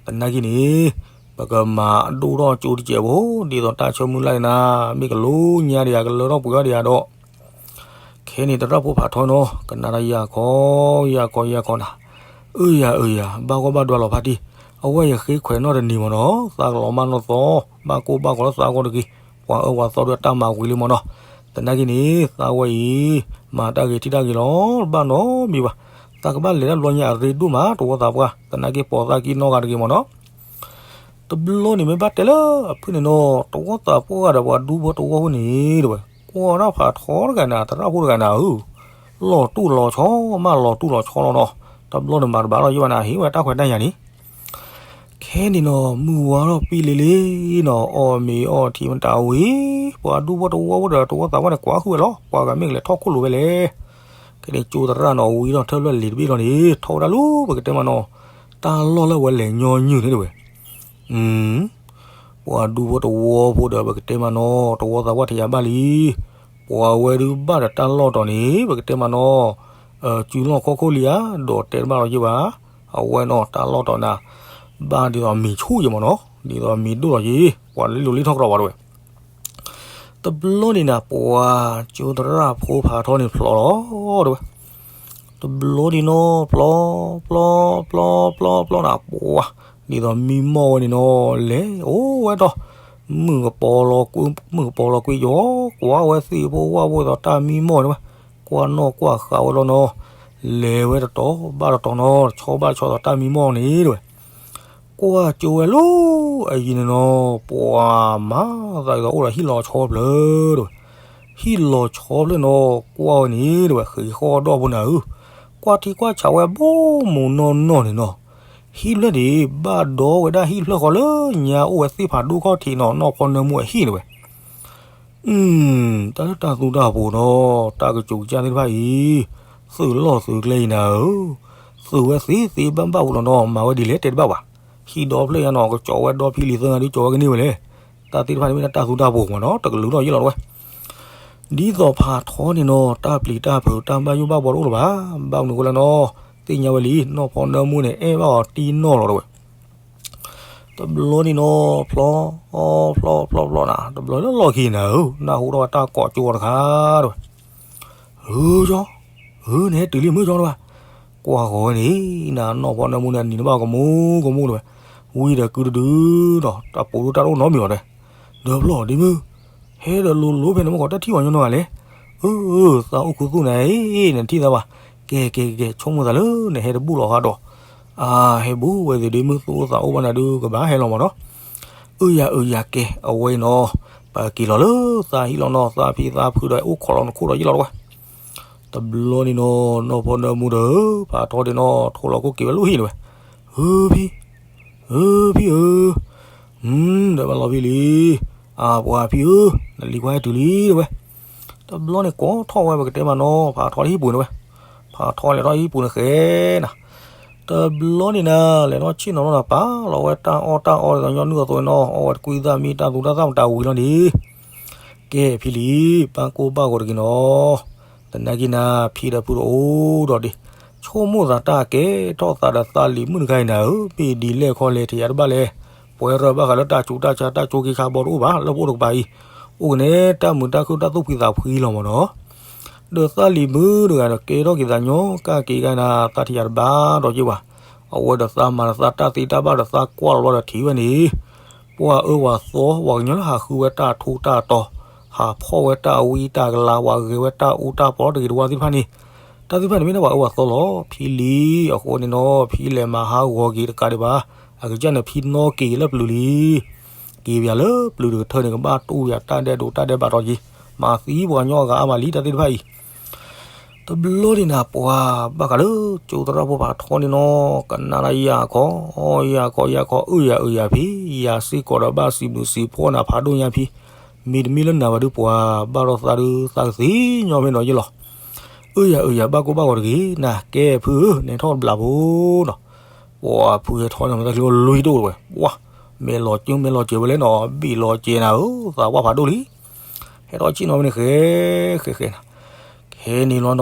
သနာ်က့န့ၣ် ပကမၤဒိၣ်ထီၣ်ကၠိတစဲးဖိ ဒ်သိးတၢ်ဆၢမုၢ်လၢ်န့ၣ်နၤ မ့ၢ်ကလိညါဒံးဧါ ကလၢထီၣ်ပှဲၤထီၣ်ဒံးဧါဒီး ခဲန့ၣ်သရၣ်ဖိဖးထီနီၤ ကနၣ်တၢ်ယၤခီ ယၤခီ ယၤခီနၤ အၢယၤအၢယၤ ဘၣ်ဂီၢ်ဘၣ်ဒွါလီၤဖါတံၢ် အဝဲယဃ့ခွဲးနီၣ်တနံၤမ့ၢ်နီၤ သးကလီၤမၢ်နီၢ်သီ ဘၣ်ကိၢ်ဘၣ်ဂီၤလၢသးအဂီၢ်တဂ့ၤ ပှၤအၢပှၤသီဒုးအတၢ်မၤဝံၤလံမ့ၢ်နီၤ သနာ်က့န့ၣ် သးဝဲအံၤ မၤတၢ်ဂ့ၤထံၣ်တၢ်ဂ့ၤလီၤ တဘၣ်နီတမံၤဘၣ် သးကဘၣ်လဲၤတၢ်ဘျီညါအရ့ဒိၣ်မး တဝီသးပှၢ် သနာ်က့ပိာ်သးကံၢ်နီၢ်ဂၤတဂ့ၤမ့ၢ်နီၤ တဘျီန့ၣ်မ့ၢ်ဘၣ်တဲလၢအဖုၣ်န့ၣ်နီၤ တဝီသးပှၢ်ဒီးပှၤဒူဖိတဝီဖိန့ၣ် တဲဝဲ ကွၢ်ဒၣ်ဖးထီတဂၤနၤ သရၣ်ဖိတဂၤနၤဧၢ လီၤတူၢ်လီၤဆီ မးလီၤတူၢ်လီၤဆီလီၤနီၤ တဘျီန့ၣ်မၤတဘၣ်လီၤယိၣ်ဘၣ်နၤ ဟ့ၣ်ဝဲတၢ်ခွဲးတၢ်ယာ်န့ၣ် ခဲန့ၣ်နီၤ မုၢ်ဝါထီၣ်ပံလ့လ့နီၤ အီၣ်မ့ၤအီထံမတၤဝံၤ ပှၤဒူဖိတဝီဖိဒီးတဝီသးပှၢ်န့ၣ် ကွၢ်ဃုာ်ဝဲလီၤ ပှၤဂၤမ့ၢ်ကလဲၤထီၣ်ခိၣ်လိၤဝဲလဲၣ် ခဲန့ၣ်ကၠိသရၣ်နီၤ ဝံၤဒီးထၢၣ်ဖျၢၣ်လံာ်တဘ့ၣ်လီၤန့ၣ် ထီၣ်ဝဲဒၣ်လၢပကတဲမးနီၤ တၢ်လီၢ်လၢဝဲလဲၤညီနုၢ်န့ၣ်တဲဝဲ ပှၤဒူဖိတဝီဖိဒီးပကတဲမးနီၤ တဝီသးပှၢ်ထံၣ်ယၤဘၣ်လံ ပှၤဝဲဒုးဘၣ်ဒီးတၢ်လီၢ်တီၤန့ၣ် ပကတဲမးနီၤ စုလီၢ်ခီၣ်ခိၣ်လံဧါ ဒီးတဲတဘၣ်လီၤယိၣ်ဘၣ် အဝဲနီၤတၢ်လီၢ်တီၤနၤ ဘၣ်ဒ်သိးမ့ၤဆူၣ်ယဲမ့ၢ်နီၤ, ဒ်သိးမ့ၤဒိၣ်လီၤယဲ, ပှၤလၢလီၤလံထီၣ်ကရီဘၣ်တဲဝဲ. တဘျီန့ၣ်နၤ ပှၤကၠိသရၣ်ဖိဖးထီန့ၣ်ဖျိးလီၤ တဲဝဲ. တဘျီန့ၣ်နီၤ ဖျိး ဖျိး ဖျိး ဖျိး ဖျိးနၤ ပှၤ ဒ်သိးမံမီၢ်ဝဲန့ၣ်နီၤ လဲၤအိၣ်ဝဲဒီး မုၣ်ကပီၤလီၤ မုၣ်ကပီၤလီၤကွံယီၤ ကွၢ်ဝဲသ့ၣ်ဖိဝၣ်ဖိသိးတၢ်မံမီၢ်န့ၣ်ဝဲ, ကွၢ်နီၣ်ကွၢ်ဃာ်ဝဲလီၤနီၤ, လဲၤဝဲတတီၤဘၣ်တတီၤနီၤ တဆီဘၣ်တဆီသိးတၢ်မံမီၢ်န့ၣ်တဲဝဲ. ကွၢ်ကၠိဝဲလၢအယံၤန့ၣ်နီၤ ပှၤမၤသးဒ်သိးအိၣ်ဒီးဟံၣ်လီၤဆီဖျၢၣ်တဲဝဲ. ဟံၣ်လီၤဆီဖျၢၣ်နီၤ ကွၢ်ဝဲန့ၣ်တဲဝဲ ဃ့ဃီၣ်ဒီၣ်ဖိနၤဧၢ, ကွၢ်ထံကွၢ်ဆးဝဲဘိမိၢ်နီၢ်နီၢ်န့ၣ်နီၤ, ဟံၣ်ဖျၢၣ်ဒံး ဘၣ်ဒီဝဲဒၣ်ဟံၣ်ဖျၢၣ်ဃီလၢညါအိၣ်ဝဲသ့ၣ်ဖးဒိၣ်ခီၣ်ထံးနီၤ နီၢ်ဖီနၢမူအဟံၣ်တဲဝဲ. အ တၢ်လၢတၢ်သူတၢ်ပှိၤနီၤ တၢ်ကစူၤကစၢ်သ့ၣ်တဖၣ်အံၤ သုးလီၢ်သုးကျဲအံၤနၤဧၢ, သုးဝဲသ့သ့ဘၣ်ဘၣ်ပူၤလီၤနီၤ မၤဝဲဒ်လဲၣ်တဲတဘၣ်ဘၣ်. ဟံၣ်ဒီဖျၢၣ်ညါနီၤ ကစီၤဝဲဒီဖံလံၤသၢဂၤဒုးကၠီၤဝဲကန့ၢ်ဝဲလဲၣ်. တၢ်သ့ၣ်တဖၣ်န့ၣ်မ့ၢ်ဒၣ်တၢ်သူတၢ်ပှိၤမ့ၢ်နီၤ တကလုာ်ထီၣ်ယဲၢ်လီၤတဲဝဲ. ဒ်သိးဖးထီန့ၣ်နီၤ တၢ်ပျံၤတၢ်ဖုးတၢ်ဘၣ်ယိၣ်ဘၣ်ဘှီတအိၣ်လၢၤဘၣ်. ဘၣ်မနုၤအဃိလဲၣ်နီၤ သ့ၣ်ညါဝဲလံ နီၢ်ဖီနၢမူန့ၣ် အဲၣ်ဘၣ်အီၤတံၢ်နီၢ်လီၤတဲဝဲ. တဘျီန့ၣ်နီၤ ဖျီ ဖျီ ဖျီ ဖျီနၤ တဘျီလၢလီၢ်ခံနၤဧၢ နၢ်ဟူထီၣ်ဝဲတၢ်ကိးကၠိအီၤတခါတဲဝဲ. ဧၢကၠီ, ဧၢ နဟဲတုၤလံမုၢ်ကၠီတဲဝဲ. ကွၢ်ဃီၤဝဲန့ၣ် နနီၢ်ဖီနၢမူန့ၣ် အနံၤန့ၣ်ဘၣ်ကမူကမူတဲဝဲ. ဝံဒီးကုတဒုဒီး တၢ်ပူၤဒုတၢ်တအိၣ်နီတမံၤဘၣ်တဲ. ဒီးဖျီဒ်မုၢ်, ဟဲဒီးလိၤလိၤဖဲန့ၣ်မ့ၢ်ကီးတၢ်ထံၣ်ပှၤညီနီတဂၤလဲၣ်. အၢ သးအိၣ်ခူသူၣ်နၤအံၤ နထံၣ်သးဘၣ်. ကဲ ကဲ ကဲ ဆိကမိၣ်သးလၢနဟဲတဘူၣ်လီၤဃီဒီး အဟဲဘူးဝဲသ့ၣ်ဒ်မုၢ်သူၣ်အိၣ်သးအိၣ်ဘၣ်နၤဒုးကဘၣ်ဟဲလီၤမ့ၢ်နီၤ. အၢယၤ အၢယၤ ကဲ အဝဲအံၤနီၤ ပက့ၤလီၤလၢသးဟံၣ်လီၤနီၤ သးဖံသးဖုဒီးအိၣ်ခိးလီၤနခိၣ်ဒီးယဲၢ်လီၤတဲဝဲ. တဘျီန့ၣ်နီၤ နီၢ်ဖီနၢမူဒီး ဖးထီဒ့ၣ်နီၤ ထိၣ်လီၤခိၣ်က့ၤဝဲလၢဟံၣ်တဲဝဲ. ဧၢဖံ, ဧၢဖံဧၢ, ဒီးဘၣ်လီၤဖံလံ. အပှၤဖံဧၢ, နလံၤခွါဟဲတုၤလံတဲဝဲ. တဘျီန့ၣ်ကိးထီၣ်ဝဲပကတဲမးနီၤ ဖးထီဟံၣ်ပူၤန့ၣ်ဝဲ. ဖးထီလဲၤထီၣ်ဟံၣ်ပူၤန့ၣ်ဃဲနၤ တဘျီန့ၣ်နၤ လဲၤထီၣ်ဆ့ၣ်နီၤလီၤနၤ ပာ်လီၤဝဲတၢ်အီၣ်တၢ်အီဒ်သိးညီနုၢ်အသိးန့ၣ်နီၤ အီၣ်ဝဲတကွံသၣ်မံတၢ်သူတၢ်သၣ်မတၤဝံၤလီၤန့ၣ် ကဲဖံလံၤ ဘၣ်ကိၢ်ဘၣ်ဂီၤတဂ့ၤနီၤ. သနာ်က့နၤ ဖံဒီးဖုတအိၣ်ဒီးဒ့ၣ် ဆိကမိၣ်သးတၢ်ကဲထီၣ်သးဒီးသးလံၤမုၣ်တဂၤအံၤနၤဧၢ မ့ၢ်ဒ်လဲၣ်ခီလဲၣ် ထံၣ်ယၤတဘၣ်လဲၣ်. ပှဲၤရၢဘၣ်ဃးလၢတၢ်ဆူးတၢ်ဆါတၢ်ကၠိက့ၤခါဘီတအိၣ်ဘၣ် လၢပအိၣ်တကပၤအံၤ အိၣ်ကနဲတၢ်မုာ်တၢ်ခုၣ်တၢ်သူၣ်ဖှံသးဖှံလီၤမ့ၢ်နီၤ. ဒီးသးလံၤမုၣ်တဂၤဒီးကဲထီၣ်က့ၤသးညီကၢ်က့ၤဂၤနၤ သးထံၣ်ယၤတဘၣ်ဒီးက့ၤဝဲ. အဝဲဒီးသးမၤဒီးသးတၢ်သ့တၢ်ဘၣ်ဒီးသးကွၢ်လီၤဘျီဒီးထံၣ်ဝဲန့ၣ် ပှၤအၢပှၤသီ ပှၤကညီလၢဟးဃုဝဲတၢ်ထူးတၢ်တီၤ ဟးဖီၣ်ဝဲတၢ်ဝံတၢ်ကလၤ ပှၤဂဲၤဝဲတၢ်အူတၢ်ပီတဂ့ၤတဝါသ့ၣ်တဖၣ်န့ၣ် တၢ်သ့ၣ်တဖၣ်န့ၣ်မ့ၢ်ဒၣ်ပှၤအၢပှၤသီလီၤ. ဖံလံၤ အဃိန့ၣ်နီၤ ဖံလဲၤမၤဟးဂီၤက့ၤတကးဒံးဘၣ် အကစၢ်န့ၣ်ဖံနီၣ်က့ၤလၢပျုၤလံ က့ၤပယၤလၢပျုၤတကထၢန့ၣ် ကဘၣ်တူၢ်ယၤတၢ်ဒဲးဒိးတၢ်ဒဲးဘးဒီးက့ၤ မၤသံပှၤကညီအဂၤအါမးလံ တၢ်သ့ၣ်တဖၣ်အံၤ တဘျီန့ၣ်နၤ ပှၤဘၣ်ဃးလၢကၠိသရၣ်ဖိဖးထီန့ၣ်နီၤ ကနၣ်ဒၣ်ယၤခီ ယၤခီ ယၤခီ အၢယၤအၢယၤဖံ ယၤစ့ၢ်ကီးဒီးဘၣ်စံးဘျုးစံးဖှိၣ်နၤဖးဒိၣ်ညါဖံ မ့တမ့ၢ်လၢနၤဘၣ်ဒုးပှၤဘၣ်ထီၣ်သးဒုးသးကသ့ညီဖဲနီၤယ့ၢ်လီၤ. အၢယၤအၢယၤ ဘၣ်ကိၢ်ဘၣ်ဂီၤတဂ့ၤ နၤကဲဖုဧၢ နဲထီၣ်တဘျးဖိနီၤ ပှၤဖုဟဲထီၣ်န့ၣ်မ့ၢ်တၢ်ချံအိၣ်လွံၢ်ဒိၣ်ဝဲ ပှၤ မဲာ်လီၤကၠ့မဲာ်လီၤကဲၤဝဲလဲၣ်နီၤ ဘ့ၣ်လီၤကဲၤနၤဧၢ သးဝၣ်ဖးဒိၣ်လံ ဟဲထီၣ်ဆ့ၣ်နီၤဝဲန့ၣ်ဃဲ ဃဲဃဲနၤ ခဲန့ၣ်လီၤနီၤ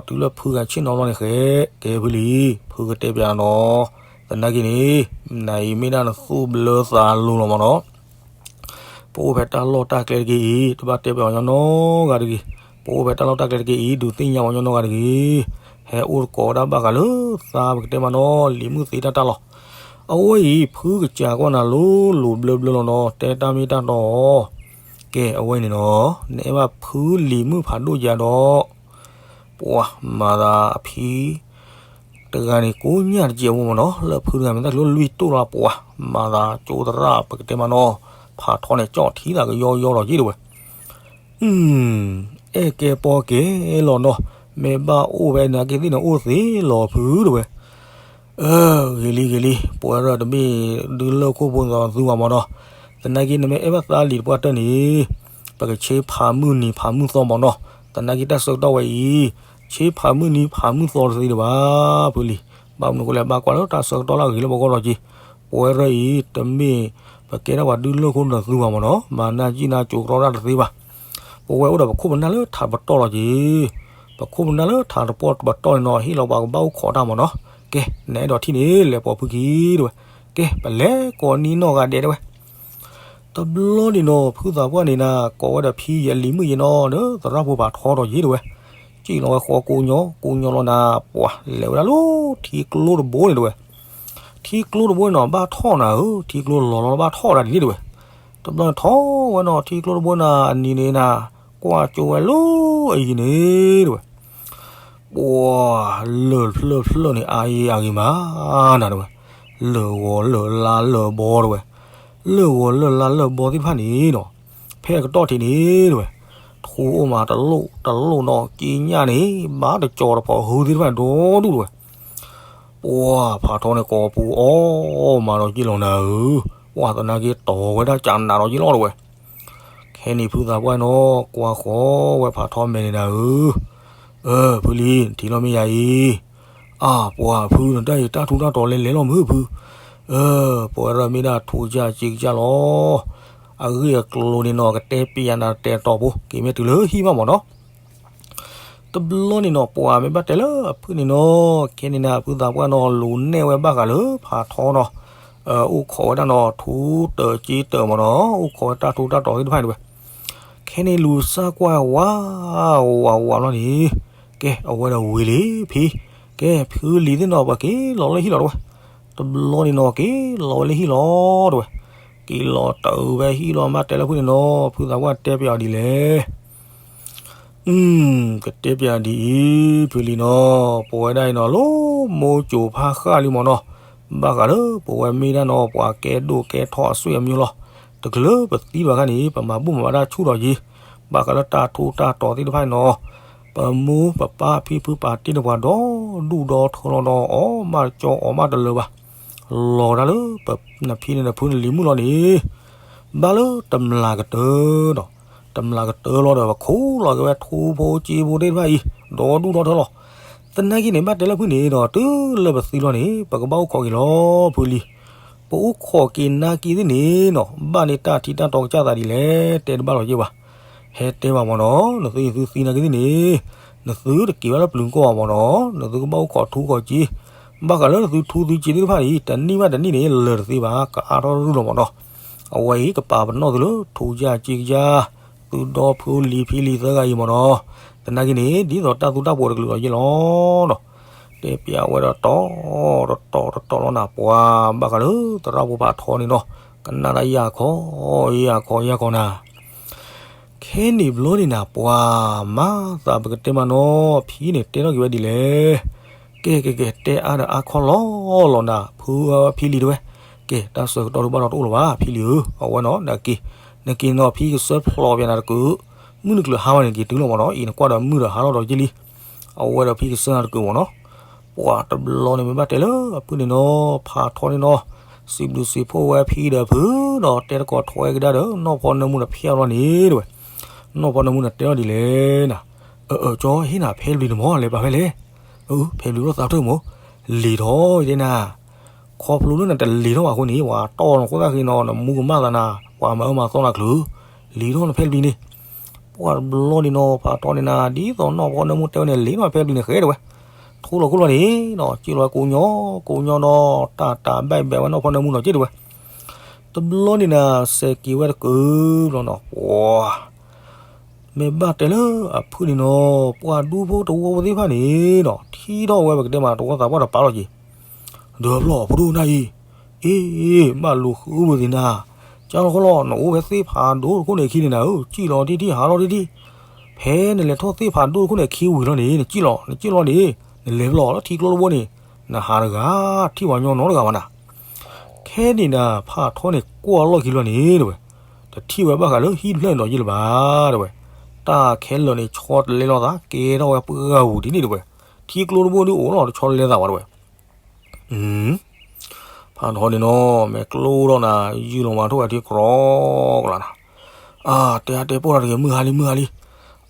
တုၤလၢဖုဂၤဆ့ၣ်နီၤလီၤန့ၣ်ဃဲ ကဲဖုလံ ဖုကတဲပျးနီၤ သနာ်က့န့ၣ် နၤအံၤမ့ၢ်ဒၣ်နသူၣ်ဘျၢသးလိၤလီၤမ့ၢ်နီၤ ပအိၣ်ဖဲတၢ်လီၢ်တၢ်ကျဲတက့ၢ်အံၤ တဘၣ်တဲပျးပှၤညီနီတဂၤတဂ့ၤ ပအိၣ်ဖဲတၢ်လီၢ်တၢ်ကျဲတက့ၢ်အံၤ ဒုးသ့ၣ်ညါပှၤညီနီတဂၤတဂ့ၤ ဟဲအိၣ်တကိးဝဲဒၣ်ဘၣ်ဃးလၢသးပကတဲမးနီၤ လံာ်မုၢ်သ့တၢ်တၢ်လီၤ အဝဲအံၤ ဖုကစၢ်ကွၢ်နၤလိၤလိၤဘျၢဘျၢလီၤနီၤ တဲတၢ်မ့ၢ်တၢ်တီအီၤ ကဲအဝဲန့ၣ်နီၤ နအဲၣ်ဘၣ်ဖုလံာ်မုၢ်ဖးဒိၣ်ယၤဒီး ပှၤမၤသးအဖံ တဂၤန့ၣ် ကိးညၣ်တကဲးအဝဲမ့ၢ်နီၤ လၢဖုတဂၤမ့ၢ်တၢ်ချံအိၣ်လွံၢ်တိၢ်လီၤ ပှၤမၤသးကၠိသရၣ်ပကတဲမးနီၤ ဖးထီန့ၣ် ကၠီၣ်ထံသးကယီယီလီၤက့ၤတဲဝဲ အဲၣ်ကဲပီကဲလီၤနီၤ မ့ၢ်ဘၣ်အိၣ်ဖဲန့ၣ်က့ၤသ့ၣ်န့ၣ်အိၣ်သ့လီၤဖုတဲဝဲ ဂ့ၤလံ ဂ့ၤလံ ပဝဲဒၣ်တမ့ၢ်ဒုးလၢၢ်ခိၣ်ဖိသးသုဘၣ်မ့ၢ်နီၤ သနာ်က့နမ့ၢ်အဲၣ်ဘၣ်သးလံာ်တပှၢ်တၢၢ်န့ၣ် ပကဆ့ဖးမုၢ်နံၤဖးမုၢ်သီမ့ၢ်နီၤ သနာ်က့တၢ်ဆၢကတီၢ်ဝဲအံၤ ဆ့ဖးမုၢ်နံၤဖးမုၢ်သီတသ့ဒံးဘၣ် ဖုလံာ် ဘၣ်မနုၤအဃိလဲၣ် ဘၣ်ကွၢ်လၢတၢ်ဆၢကတီၢ်လၢအဂ့ၤလၢပဂီၢ်လီၤက့ၤ ပဝဲဒၣ်အံၤ တမ့ၢ်ပကဲထီၣ်ပှၤဒုးလၢၢ်ခိၣ်သးသုဘၣ်မ့ၢ်နီၤ မၤနၢ်ကံၣ်နၢ်ကၠိကရီတၢ်တသ့ဘၣ် ပဝဲအိၣ်ဒီးပခိၣ်ပနၢ်လၢထးတပတီၢ်လီၤက့ၤ ပခိၣ်ပနၢ်လၢထးတပတီၢ်တပတီၢ်န့ၣ်နီၤ ဟ့ၣ်လီၤပှၤကဘၣ်အိၣ်ခိးတၢ်မ့ၢ်နီၤ ကဲ နအဲၣ်ဒိးထံၣ်န့ၣ် လဲၤပိာ်ဖုခံတဲဝဲ ကဲ ပလဲၤကိးနံၤနီၢ်ဂၤဒဲးတဲဝဲ. တဘျီန့ၣ်နီၤ ဖုသးပှၢ်န့ၣ်နၤ ကိးဝဲဒီးဖံယလံၤမုၣ်ယနီၤ ဒီးသရၣ်ဖိဖးထီဒီးယ့တဲဝဲ, စံၣ်လီၤဝဲဃီကိညီ ကိညီလီၤနၤ ပှၤလဲၤဝဲဒၣ်လၢထံကျိတဘိန့ၣ်တဲဝဲ. ထံကျိတဘိန့ၣ်နီၤ ဘၣ်ထီၣ်နၤဧၢ, ထံကျိလီၤလီၤဘၣ်ထီၣ်ဒၣ်ဒ်န့ၣ်တဲဝဲ. တဘျီန့ၣ်ထီၣ်ဝဲနီၤ ထံကျိတဘိနၤ အနံၤန့ၣ်နၤ ကွၢ်ကၠိဝဲလၢအယံၤန့ၣ်တဲဝဲ. ပှၤလၢၢ်ဖျၢၣ်ဖျၢၣ်န့ၣ် အါယံၤအဂ့ၤမးနၤတဲဝဲ, လၢၢ်ဂီၤလၢၢ်လါလၢၢ်ဘီတဲဝဲ, လၢၢ်ဂီၤလၢၢ်လါလၢၢ်ဘီသ့ၣ်တဖၣ်န့ၣ်နီၤ ဖဲအကတီၢ်ထံးန့ၣ်တဲဝဲ, ထူအိၣ်မးတလိၣ်တလိၣ်နီၤ က့ညၣ်န့ၣ် ဘၣ်တကၠီၤတဖီၣ်ဟုသ့ၣ်တဖၣ်န့ၣ် ဒီဒူၣ်တဲဝဲ. ပှၤဖးထီန့ၣ်ကိးပူၤအီၣ်မးဒီးယ့ၢ်လီၤနၤဧၢ, ပှၤသနာ်က့တီၤဝဲဒၣ်ကနးဒီးယ့ၢ်လီၤတဲဝဲ. ခဲန့ၣ်ဖုသးပှၢ်နီၤ ကွၢ်ဃီဝဲဖးထီမဲာ်န့ၣ်နၤဧၢ, အၢ ဖုလံၤ နထံၣ်လီၤမ့ၢ်ယၤအံၤ, အါ ပှၤဖုနတၢ်အံၤတၢ်ထူးတၢ်တီၤလဲၤလဲၤလီၤမုၢ်ဖု, အၢ ပဝဲဒၣ်မ့ၢ်ဒၣ်ထူးကစၢ်စ့ကစၢ်လီၤ. အဂ့ၢ်အကျိၤန့ၣ်နီၤ ကတဲပျးနၤတဲတီၤဖိ က့ၤမ့ၢ်တုၤလၢဟံၣ်ဘၣ်မးနီၤ. တဘျီန့ၣ်နီၤ ပှၤမ့ၢ်ဘၣ်တဲလၢအဖုၣ်န့ၣ်နီၤ ခဲန့ၣ်နၤ ဖုသးပှၢ်နီၤ လူၤနဲၣ်ဝဲဘၣ်ဃးလၢဖးထီနီၤ, အိၣ်ခိးဝဲဒၣ်နီၤ ထူတၢၢ်စ့တၢၢ်မးနီၤ အိၣ်ခိးဝဲတၢ်ထူးတၢ်တီၤသ့ၣ်တဖၣ်န့ၣ်ဝဲ. ခဲန့ၣ်လူၤစၢ်ကွၢ်ဝးဝးဝးဘျီန့ၣ်, ကဲ အဝဲဒီးဝံၤလံဖံ, ကဲ ဖုလံၤသ့ၣ်နီၤ ပှၤက့ၤလီၤလၢဟံၣ်လီၤတဲဝဲ. တဘျီန့ၣ်နီၤ က့ၤလီၤဝဲလၢဟံၣ်လီၤတဲဝဲ. က့ၤလီၤတၢ်ဝဲဟံၣ်လီၤ မ့ၢ်တဲလၢဖုၣ်န့ၣ်နီၤ ဖုသးပှၢ်တဲပျးအီၤဒ်လဲၣ်. ကတဲပျးဒ်အံၤ ဖုလံၤနီၤ, ပဝဲဒၣ်အံၤနီၤ လၢမိၢ်စိၤဖးဃၣ်လံမးနီၤ, ဘၣ်ဃးလၢပဝဲမ့ၢ်ဒၣ်နီၤ ပှၤကဲဒိၣ်ကဲထီအဆွေအမျိုးလီၤ. တချုးလၢပသံဘၣ်ခါန့ၣ် ပမၤဘူၣ်မၤဘါတၢ်ဆူၣ်ထီၣ်က့ၤ, ဘၣ်ဃးလၢတၢ်ထူးတၢ်တီၤသ့ၣ်တဖၣ်န့ၣ်နီၤ, ပမိၢ်ပပၢ်ဖံဖုပာ်တ့ၢ်န့ၢ်ပှၤဒီဒူၣ်ဒီထၢလီၤဒီး အီၣ်မးတကၠီအီၣ်မးတလၢာ်ဘၣ်. လီၤဒၣ်လၢ နဖံန့ၣ်နဖုန့ၣ်လံၤမုၣ်လီၤန့ၣ် ဘၣ်လၢတမျးကတၢၢ်ဒီး တမျးကတၢၢ်လီၤဒီး ပခိးလီၤက့ၤဝဲထူဖိစ့ဖိသ့ၣ်တဖၣ်အံၤ ဒီဒူၣ်ဒီထၢလီၤ. သနာ်က့န့ၣ် ဘၣ်တဲလၢဖုၣ်န့ၣ်ဒီး တုၤလၢပသံလီၤန့ၣ် ပကဘၣ်အိၣ်ခိးက့ၤလီၤ ဖုလံၤ. ပအိၣ်ခိးက့ၤနာ်က့သ့ၣ်န့ၣ်နီၤ ဘၣ်န့ၢ်တၢ်ထံတၢ်တီကစၢ်သးဒ်လဲၣ် တဲတဘၣ်လီၤက့ၤဘၣ်. ဟဲတဲဘၣ်မးနီၤ နသုသုသံနာ်က့သ့ၣ်န့ၣ် နသုတက့ၤဘၣ်လၢပျုၤကီၢ်ဘၣ်မးနီၤ နသုကဘၣ်အိၣ်ခိးထူခိးစ့, ဘၣ်ဃးလၢနသုထူသုစ့သ့ၣ်တဖၣ်အံၤ တနံၣ်ဘၣ်တနံၣ်န့ၣ် လၢာ်တသ့ဘၣ် ကအါထီၣ်ရုၢ်လီၤမးနီၤ. အဝဲအံၤကပာ်ပနီၣ်သုလၢထူကစၢ်စ့ကစၢ် သုဒီဖုလံၤဖံလံၤသၢဂၤအံၤမးနီၤ. သနာ်က့န့ၣ် ဒ်သိးတၢ်သူတၢ်ပှီၤတကလုာ်လီၤယ့ၢ်လီၤနီၤ. တဲပျးဝဲဒီးတီၤတတီၤတတီၤလီၤနၤ ပှၤဘၣ်ဃးလၢသရၣ်ဖိဖးထီန့ၣ်နီၤ ကနၣ်တၢ်ယၢ်ခီ ယၢ်ခီ ယၢ်ခီနၤ. ခဲန့ၣ်ဘျီန့ၣ်နၤ ပှၤမၤသးပကတဲမးနီၤ ဖံန့ၣ်တဲထီၣ်က့ၤဝဲဒ်လဲၣ်. ကဲကဲကဲ တဲအါဒီးအါခီလီၤလီၤနၤ ဖုဖံလံၤတဲဝဲ. ကဲ တၢ်ဆၢကတီၢ်တဘၣ်ဒီးတအိၣ်လၢၤဘၣ် ဖံလံၤဧၢ, အဝဲနီၤ နက့ၤ နက့ၤနီၤ ဖံကစၢဖျိးပျးနၤတကုး, မုၢ်နကျၢၤဟါဝဲန့ၣ် နက့ၤတုၤလီၤမးနီၤ အံၤနကွၢ်ဒီးမုၢ်ဒီးဟါထီၣ်ဒီးက့လံ. အဝဲဒီးဖံကစၢနၤတကုးမးနီၤ. ပှၤတဘျီန့ၣ်မ့ၢ်ဘၣ်တဲလၢအဖုၣ်န့ၣ်နီၤ ဖးထီန့ၣ်နီၤ စံးဘျုးစံးဖှိၣ်ဝဲဖံဒီးဖုဒီး တဲတကိးထွဲကဒါဒီး နီၢ်ဖီနၢမူဒီးဖဲအီၤလီၤန့ၣ်တဲဝဲ. နီၢ်ဖီနၢမူန့ၣ်တဲထီၣ်ဒ်လဲၣ်နၤ. အၢ အၢ ကၠီဟ့ၣ်နၤဖဲတဘျီန့ၣ်မး လဲၤပာ်ဖဲလဲၣ်. အၢ ဖဲတဘျီလီၤသးထၢၣ်မး လံၤထီၣ်တဲနၤ ခီဖျိလၢနတလံၤထီၣ်ဘၣ်အဃိန့ၣ် ပှၤတီၢ်နၤဃိသတးဃီနီၤ နမူကမၣ်သးနၤ ပှၤမၤအၢမၤသီနၤချုး လံၤထီၣ်နဖဲတဘျီန့ၣ်. ပှၤတဘျီန့ၣ်နီၤ ဖးထီန့ၣ်နၤ ဒ်သိးနီၢ်ဖီနၢမူတဲဝဲန့ၣ် လံၤထီၣ်နဖဲတဘျီန့ၣ် ဃဲတဲဝဲ. ထူလီၤခိၣ်လီၤန့ၣ်နီၤ က့လီၤကိးညီ ကိးညီနီၤ တၢ်တၢ်ဘၣ်ဘဲးဝဲနီၢ်ဖီနၢမူနီၤ က့တဲဝဲ. တဘျီန့ၣ်နၤ စဲးက့ၤဝဲတကုးဘျီနီၤ ပှၤ မ့ၢ်ဘၣ်တဲလၢအဖုၣ်န့ၣ်နီၤ ပှၤဒူဖိတဝီဖိသ့ၣ်တဖၣ်န့ၣ်နီၤ ထံၣ်ထီၣ်ဝဲပကတဲမး တဝီသးပှၢ်တပာ်လီၤက့ၤ ဒီးဖျီၣ်ဖိဒိၣ်နၢ်အံၤ, အ့ ဘၣ်လူၤဃုဝဲသ့ၣ်နၤ, ကၢ်လီၤဃီလီၤ နအိၣ်ဖဲသ့ၣ်ဖးဒိၣ်တခိၣ်န့ၣ်အခံန့ၣ်နၤဧၢ ကံၣ်လီၤတံၢ်တံၢ် ဟးလီၤတံၢ်တံၢ်, ဖဲနလဲၤထီၣ်သ့ၣ်ဖးဒိၣ်တခိၣ်န့ၣ် အခံဝံၤလီၤန့ၣ် နကံၣ်လီၤ နကံၣ်လီၤန့ၣ် နလဲၤဖျီၣ်လၢထံကျိတဘိန့ၣ် နဟးတဂၤ ထံၣ်ပှၤညီနီတဂၤဘၣ်နၤ. ခဲန့ၣ်နၤ ဖးထီန့ၣ်ကွၢ်လီၢ်ခံလီၤန့ၣ်တဲဝဲ, တထံၣ်ဝဲဘၣ်ဃးလၢဟံၣ်ဖျၢၣ်န့ၣ်ဒီးယ့ၢ်လၢၤဘၣ်တဲဝဲ, တၢ်ခဲလၢာ်န့ၣ် ဆီတလဲလိာ်သး ကဲထီၣ်ဝဲပှၢ်ဂၤပူၤဒ်န့ၣ်တဲဝဲ, ထံကျိတဘိဒုးအိၣ်လီၤတဆီတလဲသးဘၣ်တဲဝဲ. ဖးထီန့ၣ်နီၤ မ့ၢ်ကျိဒီးနၤ ယုၢ်လီၤမၤထိၣ်ဝဲထံကြီကလးနၤ, အါ တဲအါတဲပိၢ်တၢ်တဂ့ၤ မုၢ်ဟါလံ မုၢ်ဟါလံ,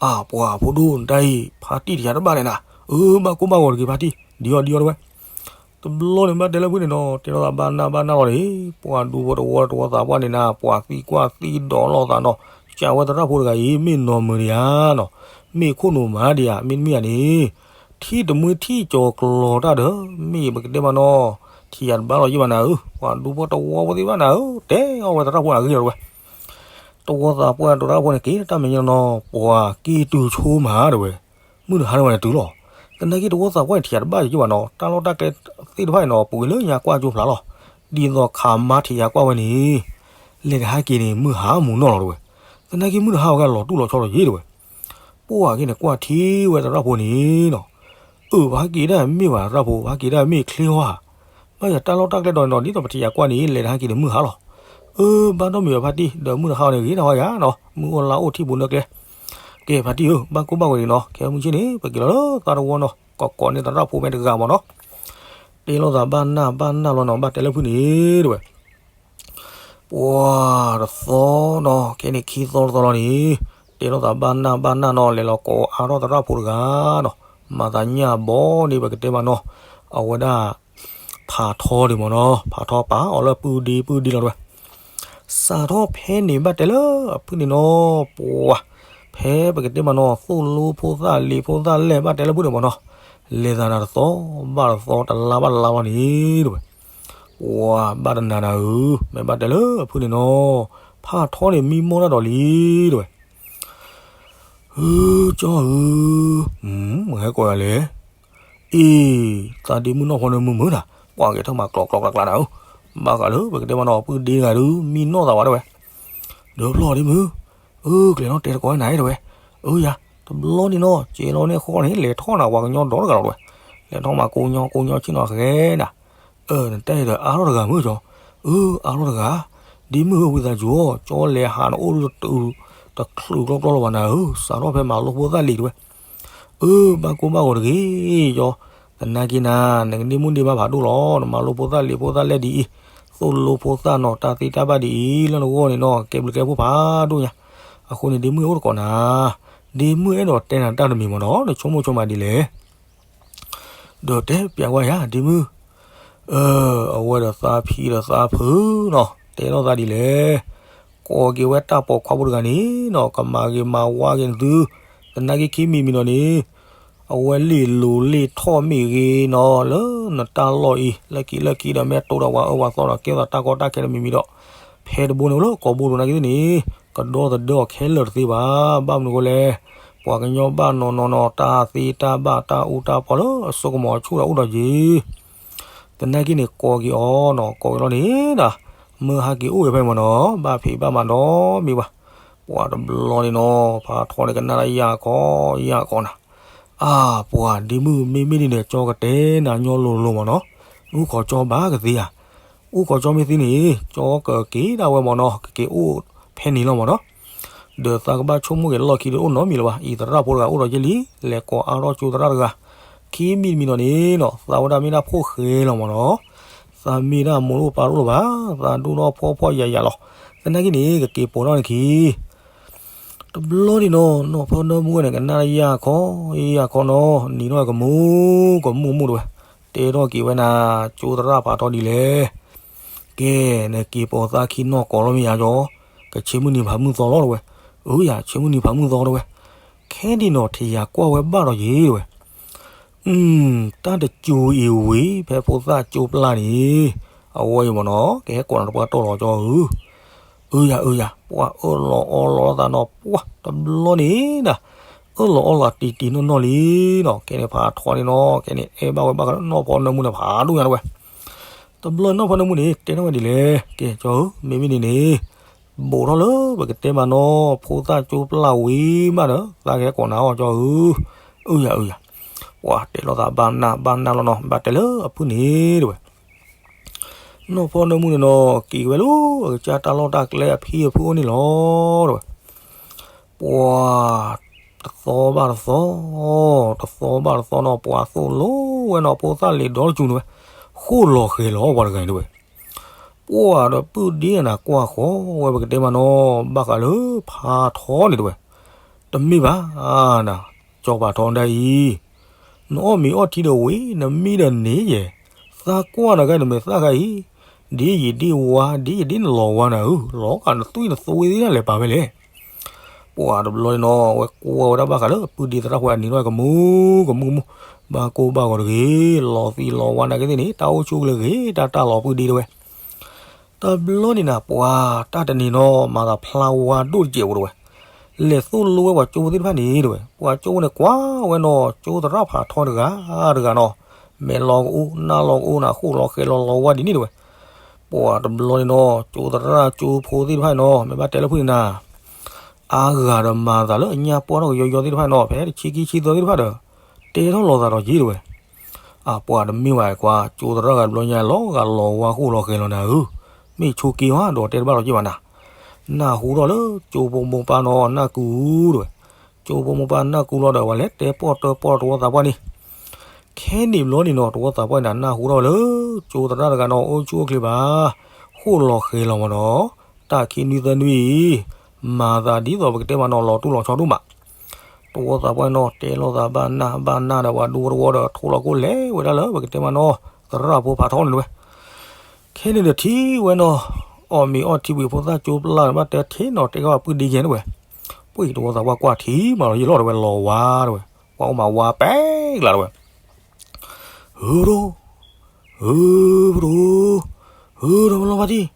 အါ ပှၤဖိဒိၣ်နတၢ်အံၤ ဖါတံၢ်တယၤတဘၣ်လဲၣ်နၤ, အၢ ဘၣ်ကိၢ်ဘၣ်ဂီၤတဂ့ၤဖါတံၢ် ဒံအီၤဒံအီၤတဲဝဲ. တဘျီန့ၣ်ဘၣ်တဲလၢဖုၣ်န့ၣ်နီၤ တဲထီၣ်သးဘၣ်နၢ်ဘၣ်နၢ်လီၤန့ၣ် ပှၤဒူဖိတဝီတဝီသးပှၢ်န့ၣ်နၤ ပှၤသံကွၢ်သံဒိးလိာ်သးနီၤ, ကးဝဲသရၣ်ဖိတဂၤအံၤ မ့ၢ်နီၢ်မုာ်ဒံးဧါနီၤ, မ့ၢ်ခိၣ်နူာ်မးဒံးဧါ မ့တမ့ၢ်ဧါန့ၣ်, ထံၣ်တမှံထံၣ်ကၠီၤကျီၤတၢ်ဒီး မ့ၢ်ပကတဲမးနီၤ, ထ ထံၣ်ယၤတဘၣ်လီၤယံၣ်ဘၣ်နၤဧၢ, ပှၤဒူဖိတဝီဖိသ့ၣ်တဖၣ်နၤဧၢ, တဲအီၣ်ဝဲသရၣ်ဖိအဂ့ၢ်လီၤတဝဲ. တဝီသးပှၢ်တဝီသရၣ်ဖိန့ၣ်က့ၤ တၢ်မဲာ်ညါနီၤ ပှၤက့ၤတုၤဆိမးတဝဲ, မုၢ်တဟါန့ၣ်ဝဲန့ၣ်တုၤလီၤ. သနာ်က့တဝီသးပှၢ်န့ၣ် ထံၣ်ယၤတဘၣ်ယံၣ်ဘၣ်နီၤ, တၢ်လီၢ်တၢ်ကျဲသ့ၣ်တဖၣ်န့ၣ်နီၤ ပူၤကွံာ်လၢညါကွၢ်ကၠိဖျါလီၤ. ဒ်သိးခးမါထံၣ်ယၤကွၢ်ဝဲန့ၣ် လဲၤတဟဲက့ၤန့ၣ် မုၢ်ဟါမူၤနီၢ်လီၤတဝဲ. သနာ်က့မုၢ်တဟါဝဲကလီၤတူၢ်လီၤဆီလီၤယံၤတဝဲ. ပှၤက့ၤန့ၣ်ကွၢ်ထံဝဲသရၣ်ဖိန့ၣ်နီၤ, အၢ ပဟဲက့ၤဒၣ်မ့ၢ်ဘၣ်သရၣ်ဖိ, ပဟဲက့ၤဒၣ်မ့ၢ်ချ့ဟီဧါ. ဘၣ်ယၤတၢ်လီၢ်တၢ်ကျဲဒီးနီၤ ဒ်သိးပထံၣ်ယၤကွၢ်န့ၣ် လဲၤတဟဲက့ၤန့ၣ်မုၢ်ဟါလီၤ. အၢ ဘၣ်ဒီးမုၢ်အဖါတံၢ် ဒီးမုၢ်တဟါအီၤန့ၣ်ဂ့ၤထီၣ်ဝဲယၤနီၤ, မုၢ်အိၣ်လါအိၣ်ထံၣ်ပူၤနၢကျဲ. ကဲဖါတံၢ်ဧၢ, ဘၣ်ကိၢ်ဘၣ်ဂီၤဒံးနီၤ, ခဲမုၢ်ဆ့ၣ်န့ၣ် ပက့ၤလီၤလၢသးတဝီနီၤ, ကိးကိးန့ၢ်သရၣ်ဖိမဲာ်တဂၤမ့ၢ်နီၤ. တဲလိာ်သးဘၣ်နၢ်ဘၣ်နၢ်လီၤနီၤ, ဘၣ်တဲလၢဖုန့ၣ်တဝဲ. ပှၤတသီနီၤ, ခဲန့ၣ်ခံသီတသီလီၤန့ၣ်, တဲလိာ်သးဘၣ်နၢ်ဘၣ်နၢ်နီၤ, လဲၤလီၤကိးအါထီၣ်သရၣ်ဖိတဂၤနီၤ, မၤသးညၣ်ဘီန့ၣ် ပကတဲမးနီၤ, အဝဲဒၣ် ဖးထီဒံးမ့ၢ်နီၤ, ဖးထီပာ်အီၤလၢပုၢ်ဒ့ပုၢ်ဒ့လီၤတဝဲ. စးထီၣ်ဖဲန့ၣ်ဘၣ်တဲလၢအဖုန့ၣ်နီၤ, ပှၤ ဖဲပကတဲမးနီၤ သိၣ်လိဖိသၣ်လံၤဖိသၣ်လဲၣ်ဘၣ်တဲလၢဖုန့ၣ်မ့ၢ်နီၤ, လဲၤသးနၤတသီဘၣ်တသီ တလါဘၣ်တလါလီၤန့ၣ်တဝဲ. ပှၤဘၣ်တနၤနၤဧၢ, မ့ၢ်ဘၣ်တဲလၢအဖုန့ၣ်နီၤ, ဖးထီန့ၣ်မံမီၢ်တၢ်ဒီးလံတဝဲ. ဧၢ ကၠီဧၢ, မ့ၢ်ဟဲကိးယၤလဲၣ်. အ့ သးဒ့မုၣ်နီၢ်ဖီနၢမုၢ်မုၢ်နၤ, ပှၤဂဲၤထၢၣ်မၤကျိးကျိးကျါကျါနၤဧၢ, ဘၣ်ဃးလၢပကတဲမးနီၤ ပုၢ်ဒ့တဂၤဒုး မံနီၢ်သးဝဲတဝဲ. ဒီးဖျီၣ်ဒ့မုၣ်, အၢ ကျဲၤနီၣ်တဲတကိးနၤတဝဲ. အၢယၤ, တဘျီန့ၣ်နီၤ ကဲလီၤန့ၣ်ဃီန့ၣ် လဲၤထီၣ်နၤပှၤကညီဒီတဂၤလီၤတဝဲ. လဲၤထီၣ်မၤကိးညီကိးညီဆ့ၣ်နီၤဃဲနၤ. အၢ နတဲဒီးအါထီၣ်တဂၤမုၣ်ကၠီ. အၢ အါထီၣ်တဂၤ, ဒ့မုၣ်ဧၢ ဝံသးစူၤအီၤ ကၠီလဲၤဟးနအိၣ်ဒုးတတုၤတချုးကျီကျီလီၤဘၣ်နၤဧၢ, စးထီၣ်ဖဲမၤလိဖိသၣ်လံၤတဝဲ. အၢ ဘၣ်ကိၢ်ဘၣ်ဂီၤတဂ့ၤကၠီ, သနာ်က့နၤ နကန့ၢ်မုၢ်ဒ့ဘၣ်ဖးဒိၣ်လီၤ, နမၤလိဖိသၣ်လံၤဖိသၣ်လဲၣ်ဒ်အံၤ, သိၣ်လိဖိသၣ်နီၤ တၢ်သ့တၢ်ဘၣ်ဒ်အံၤ လၢနဂီၢ်န့ၣ်နီၤ ကဲဘျုးကဲဖှိၣ်ဖးဒိၣ်ညါ. အဃိန့ၣ် ဒ့မုၣ်အိၣ်တကိးနၤ, ဒ့မုၣ်အဲၣ်ဒိးတဲနၤတၢ်တမံၤမ့ၢ်နီၤ နဆိကမိၣ်ဆိကမးဒ်လဲၣ်. ဒီးတဲပျးဝဲယၤ ဒ့မုၣ်, အၢ အဝဲဒီးသးဖံဒီးသးဖုနီၤ တဲထီၣ်သးဒ်လဲၣ်. ကိးက့ၤဝဲတၢ်ပိာ်ခွါဖိတဂၤန့ၣ်နီၤ ကမၤဂ့ၤမၤဝါက့ၤနသု, သနာ်က့ခံမံၤမံၤနီၤန့ၣ် အဝဲလ့ၣ်လိၤလ့ၣ်ထီၣ်မ့ၢ်ဂ့ၤနီၤ လၢနတၢ်လီၢ်အံၤ လၢခံလၢခံဒီး မ့ၢ်တိဒီးပှၤအၢပှၤသီဒီး ကဲထီၣ်သးတၢ်ကီတၢ်ခဲတမံၤမံၤဒီး ဖဲတဘိန့ၣ်အိၣ်လၢကိာ်ဘိလိၤနာ်က့သ့ၣ်န့ၣ် ကဒီသဒၢအီၤခဲလၢာ်တသ့ဘၣ်. ဘၣ်မနုၤအဃိလဲၣ်, ပှၤကညီဘၣ်နီၢ်နီၢ်နီၤ တၢ်သ့တၢ်ဘၣ်တၢ်အူတၢ်ပီလၢအစိကမီၤအဆူၣ်ဒီးအိၣ်ဒီးယ့ၤ သနာ်က့န့ၣ် ကိးက့ၤအီၤနီၤ ကိးက့ၤလီၤန့ၣ်ဒီး မၢဟးက့ၤအိၣ်ဝဲဖဲမ့ၢ်နီၤ ဘၣ်ဖံးဘၣ်မၤဒီးမ့ၢ်ဘၣ်. ပှၤတဘျီန့ၣ်နီၤ ဖးထီန့ၣ်ကနၣ်တၢ်ယၢ်ခီယၢ်ခီနၤ, အါ ပှၤဒ့မုၣ်မ့မ့ၢ်ဒ်န့ၣ် ကၠီကတဲနၤညီလိၤလိၤမ့ၢ်နီၤ, အူခီကၠီဘၣ်ကသ့ဧါ, အူခီကၠီမ့ၢ်သ့န့ၣ် ကၠီကက့ၤဒၣ်ဝဲမ့ၢ်နီၤ ကက့ၤအိၣ်ဖဲန့ၣ်လီၤမ့ၢ်နီၤ. ဒီးသးကဘၣ်ဆိကမိၣ်က့ၤလီၢ်ခံဒီးအိၣ်နီတမံၤလၢၤဘၣ် အံၤသရၣ်ဖိတဂၤအိၣ်ဒီးယ့ၢ်လံ လဲၤကိးအါထီၣ်ကၠိသရၣ်တဂၤ, ခံမံၤတမံၤနီၤန့ၣ်နီၤ သးဝဲဒၣ်မ့ၢ်ဒၣ်ဖိၣ်ဃဲလီၤမ့ၢ်နီၤ, သးမ့ၢ်ဒၣ်မိၢ်တအိၣ်ပၢ်တအိၣ်လၢၤဘၣ်, သးဒိၣ်ထီၣ်ဖှီၣ်ဖှီၣ်ယာ်ယာ်လီၤ, သနာ်က့န့ၣ် ကက့ၤပိာ်ထီၣ်န့ၣ်ခံ တဘျီန့ၣ်နီၤ နီၢ်ဖီနၢမူဝဲန့ၣ် ကနၣ်ယၢ်ခီယၢ်ခီနီၤ နံၤထီၣ်ကမူကမူကမူတဝဲ, တဲထီၣ်က့ၤဝဲနၤ ကၠိသရၣ်ဖးထီဒ်လဲၣ်. ကဲ နက့ၤပိာ်သးခံနီၢ်ကိးလီၤမ့ၢ်ယၤကၠီ, ကဆ့မုၢ်နံၤဖးမုၢ်သီလီၤတဝဲ, အၢယၤ ဆ့မုၢ်နံၤဖးမုၢ်သီတဝဲ, ခဲဒ်နီၤထံၣ်ယၤကွၢ်ဝဲဘၣ်ဒီးယ့ၢ်တဝဲ တၢ်တစိၤအံၤဝံၤ ဖဲဖိသၣ်ကၠိပျၢ်န့ၣ် အဝဲအံၤမ့ၢ်နီၤ ကဟဲကိးနၤတပှၢ်တီၢ်လီၤကၠီဧၢ, အၢယၤ အၢယၤ ပှၤအၢၣ်လီၤအီလီၤသးနီၤ ပှၤတဘျီန့ၣ်ဒၣ် အၢၣ်လီၤအီလီၤတံၢ်တံၢ်နီၢ်နီၢ်လံနီၤ, ကဲန့ၣ်ဖးထီန့ၣ်နီၤ ကဲန့ၣ်အဲၣ်ဘၣ်ဝဲဘၣ်ဃးလၢနီၢ်ဖီနၢမူန့ၣ်ဖးဒိၣ်ညါတဝဲ, တဘျီနီၢ်ဖီနၢမူန့ၣ် တဲထီၣ်ဝဲဒ်လဲၣ်, ကဲကၠီဧၢ မ့မ့ၢ်န့ၣ်န့ၣ် ဘူးထီၣ်လၢပကတဲမးနီၤ ဖိသၣ်ကၠိပျၢ်ဝံၤမးဒီး သးကဟဲကိးနၤအီၤကၠီဧၢ, အၢယၤ အၢယၤ, ပှၤတဲလိာ်သးဘၣ်နၢ်ဘၣ်နၢ်လီၤနီၤ ဘၣ်တဲလၢအဖုန့ၣ်တဝဲ နီၢ်ဖီနၢမူန့ၣ်နီၤ က့ၤဝဲလၢ အကစၢ်တၢ်လီၢ်တၢ်ကျဲအဖံအဖုအိၣ်န့ၣ်လီၤတဝဲ, ပှၤ တသီဘၣ်တသီ, တသီဘၣ်တသီနီၤ ပှၤသိၣ်လိဝဲနီၤ ဖိသၣ်လံၤဒီတစူၤန့ၣ်ဝဲ, ဃိၣ်လီၤဃဲၤလီၤပှၤတဂၤန့ၣ်တဝဲ ပှၤဒီးပုၢ်ဒ့နၤကွၢ်ဃီဝဲပကတဲမးနီၤ ဘၣ်ဃးလၢဖးထီန့ၣ်တဝဲ, တမ့ၢ်ဘၣ်နၤ, ကၠီဖးထီဒ်အံၤ, နအီၣ်မ့ၤအီထံဒီးဝံၤ နမံဒီးန့ၣ်ယဲၢ်, သးကွၢ်နၤဂၤနမဲာ်သၣ်ဂၤအံၤ, ဒ်ယံာ်ဒ်ဝါ ဒ်ယံာ်ဒ်နလီၤဝါနၤဧၢ, လီၤဂာ်နသွံၣ်နသွ့သ့ၣ်တၢ်လဲၤပာ်ဝဲလဲၣ် ပှၤတဘျီန့ၣ်နီၤ အဝဲကွၢ်ဝဲဒၣ်ဘၣ်ဃးလၢပုၢ်ဒ့သရၣ်ဖိအနံၤထီၣ်ကမူကမူကမူ, ဘၣ်ကိၢ်ဘၣ်ဂီၤတဂ့ၤ, လီၤသံးလီၤဝါနာ်က့သ့ၣ်န့ၣ် တၢ်အိၣ်ဆူၣ်အိၣ်ချ့ဂ့ၤ, တၢ်တၢ်လီၤပှံၢ်ဒ့တဝဲ. တဘျီန့ၣ်နၤ ပှၤတၢ်တနံၤနီၤ မၤသးဖျါဝါဒိၣ်တစဲးဖိတဝဲ, လဲၤသိၣ်လိဝဲပှၤကၠိဖိသ့ၣ်တဖၣ်န့ၣ်တဝဲ. ပှၤကၠိဖိန့ၣ်ကွၢ်ဝဲနီၤ ကၠိသရၣ်ဖးထီတဂၤတဂၤနီၤ, မဲာ်လီၤကအိၣ် နၢ်လီၤကအိၣ်နၤ ဃိၣ်လီၤဃဲၤလီၤလီၤဝါဒ်န့ၣ်တဝဲ. ပှၤတဘျီန့ၣ်နီၤ ကၠိသရၣ်ကၠိဖိသ့ၣ်တဖၣ်န့ၣ်နီၤ မ့ၢ်ဘၣ်တဲလၢဖုၣ်န့ၣ်နၤ အါဂၤဒီးမၤသးလၢအညၣ်ပှၢ်ထီၣ်ကယီယီသ့ၣ်တဖၣ်န့ၣ်နီၤ ဖဲတဆံခံဆံသၢသ့ၣ်တဖၣ်ဒီး တဲထီၣ်လီၤသးဒီးက့တဝဲ. အပှၤတမ့ၢ်ဘၣ်ကွၢ် ကၠိသရၣ်ဂၤတဘျီညါ လီၤဂာ်လီၤဝါဃိၣ်လီၤဃဲၤလီၤနၤဧၢ, မ့ၢ်ဆိးက့ဝဲဒီးတဲတဘၣ်လီၤက့ဘၣ်နၤ. နၢ်ဟူထီၣ်လၢကၠိဖိမိၢ်ပၢ်နီၤ နၢ်ကူတဝဲ. ကၠိဖိမိၢ်ပၢ်နၢ်ကူလီၤဒီး ပှၤလဲၤတဲပီၣ်တၢၢ်ပီၣ်တဝီသးပှၢ်န့ၣ် ခဲန့ၣ်ဘျီန့ၣ်နီၤ တဝီသးပှၢ်န့ၣ် နၢ်ဟူထီၣ်ဝဲလၢ ကၠိသရၣ်တဂၤနီၤ အိၣ်ဆူၣ်အိၣ်ချ့ဘၣ်, ဃိၣ်လီၤဃဲၤလီၤမးနီၤ, တၢ်ခံနွံသၢနွံအံၤ မၤသးဒ်သိးပကတဲမးနီၤ လီၤတူၢ်လီၤဆီဒိၣ်မး. တဝီသးပှၢ်နီၤ တဲလိာ်သးဘၣ်နၢ်ဘၣ်နၢ်ဒီး ပှၤဒူတဝီဒီး ထိၣ်လီၤကိၣ်လဲၤဝဲဒၣ်လၢ ပကတဲမးနီၤ သရၣ်ဖိဖးထီန့ၣ်တဝဲ. ခဲန့ၣ်ဒီးထံၣ်ဝဲနီၤ အီၣ်မ့ၤအီထံဝံၤဖိသၣ်ကၠိပျၢ်န့ၣ် ဘၣ်တဲထံနီၤတဲကဘၣ်ပုၢ်ဒ့ကဲန့ၣ်တဝဲ. ပှၤတဝီသးပှၢ်ကွၢ်ထံမးလီၤယလီၤတဝဲ လီၤဝါတဝဲ, ပှၤအိၣ်မးဝါပဲကျါတဝဲ ဧၢဒိ, ဧၢပဒိ, ဧၢဒီးပလီၢ်ဖါတံၢ်,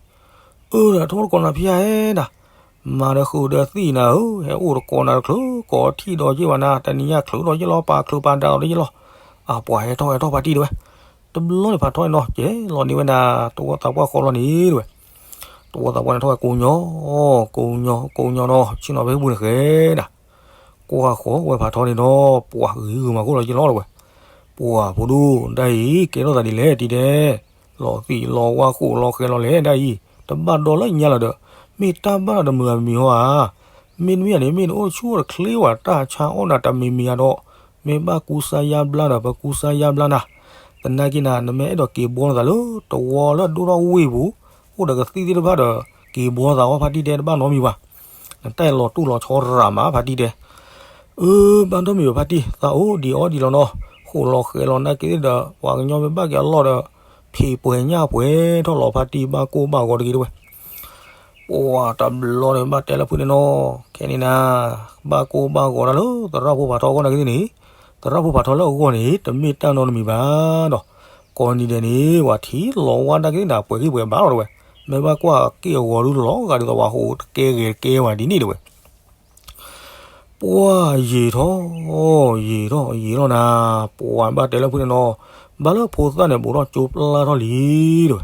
အၢဒီးထိၣ်တကိးနၤဖံယဲနၤ, မၤဒီးဃုာ်ဒီးသံၣ်နၤဧၢ, ဟဲအိၣ်တကိးနၤတချုးကိးထံၣ်ဒီးယ့ၢ်ဘၣ်နၤ, တနံၤညါချုးဒီးယ့ၢ်လီၤ ပာ်ချုးပာ်ဒၣ်လီၤဒီးယ့ၢ်လီၤ, အပှၤဟဲထီၣ်ဟဲထီၣ်ဖါတံၢ်တဝဲ. တဘျီန့ၣ်ဖးထီန့ၣ်နီၤ ကဲလီၤန့ၢ်ဝဲနၤ တဝီသးပှၢ်ဃီလီၤန့ၣ်တဝဲ. တဝီသးပှၢ်န့ၣ်ထီၣ်ဝဲကိးညီ, ကိးညီ ကိးညီနီၤ ဆ့ၣ်နီၤဖဲပူၤန့ၣ်ဃဲနၤ ကွၢ်ဃီဝဲဖးထီန့ၣ်နီၤ ပှၤဂ့ၤဂ့ၤမးခိၣ်လီၤယလီၤတဝဲ. ပှၤဖိဒိၣ်ဒၣ်အံၤ ကဲထီၣ်သးဒ်လဲၣ်တံၤဒဲး, လီၤသံးလီၤဝါဃိၣ်လီၤဃဲၤလီၤလဲၣ်ဒၣ်အံၤ, တဘၣ်ဒီလၢညါလၢၤဒီး, မ့ၢ်တၢ်ဘၣ်တမုာ်အမံၤဟီဧါ. မ့တမ့ၢ်န့ၣ် မ့ၢ်နအိၣ်ဆူၣ်အိၣ်တချ့ဝဲတၢ်ဆါအီၣ်နၤတမံၤမံၤဧါဒီး, မ့ၢ်ဘၣ်ကူစါယါဘျါဒီး ပကူစါယါဘျါနၤ. သနာ်က့နၤ နမ့ၢ်အဲၣ်ဒိးက့ၤဘှီနသးလၢ တဝီလၢဒိၣ်ထီၣ်ဝ့ၢ်ပူၤ, အိၣ်ဒီးကသံၣ်သ့ၣ်တဖၣ်ဒီး က့ၤဘှီသးအီၤဖါတံၢ်တဲတဘၣ်နီတမံၤဘၣ်. နတၢ်အံၤလီၤတူၢ်လီၤဆီရၤမးဖါတံၢ်တဲ အၢ ဘၣ်ဒီမုၢ်ဖါတံၢ် သးအိၣ်ဒံးအီၣ်ဒံးလီၤနီၤ, ဃိၣ်လီၤဃဲၤလီၤနာ်က့ဒီး ပှၤကညီမ့ၢ်ဘၣ်က့ၤအလီၢ်ဒီး ဖံးပှဲၤညၣ်ပှဲၤထီၣ်လီၤဖါတံၢ်ဘၣ်ကိၢ်ဘၣ်ဂီၤတဂ့ၤတဝဲ. ပှၤတဘျီန့ၣ်ဘၣ်တဲလၢဖုၣ်န့ၣ်နီၤ, ခဲန့ၣ်နၤ ဘၣ်ကိၢ်ဘၣ်ဂီၤတၢ်လၢသရၣ်ဖိဖးထီအဂီၢ်နာ်က့သ့ၣ်န့ၣ်, သရၣ်ဖိဖးထီလၢအဂီၢ်န့ၣ် တမ့ၢ်တၢ်နီတမံၤဘၣ်ဒီး, ကိးနံၤဒဲးန့ၣ် ပှၤထံၣ်လီၤဝါနာ်က့သ့ၣ်နၤ ပှဲၤဂံၢ်ပှဲၤဘါလီၤတဝဲ, မ့ၢ်ဘၣ်ကွၢ်က့ၣ်အဂီၤဒုလီၤဂာ်ဒ်သိးပှၤဟိးတကဲဂဲၤတကဲဝဲဒ်န့ၣ်တဝဲ. ပှၤယံာ်ထီၣ်, ယံာ်ထီၣ် ယံာ်ထီၣ်နၤ, ပှၤဘၣ်တဲလၢဖုၣ်န့ၣ်နီၤ, ဘၣ်လၢဖိသၣ်န့ၣ် ဘူးထီၣ်ကၠိပျၢ်ထီၣ်လံတဝဲ.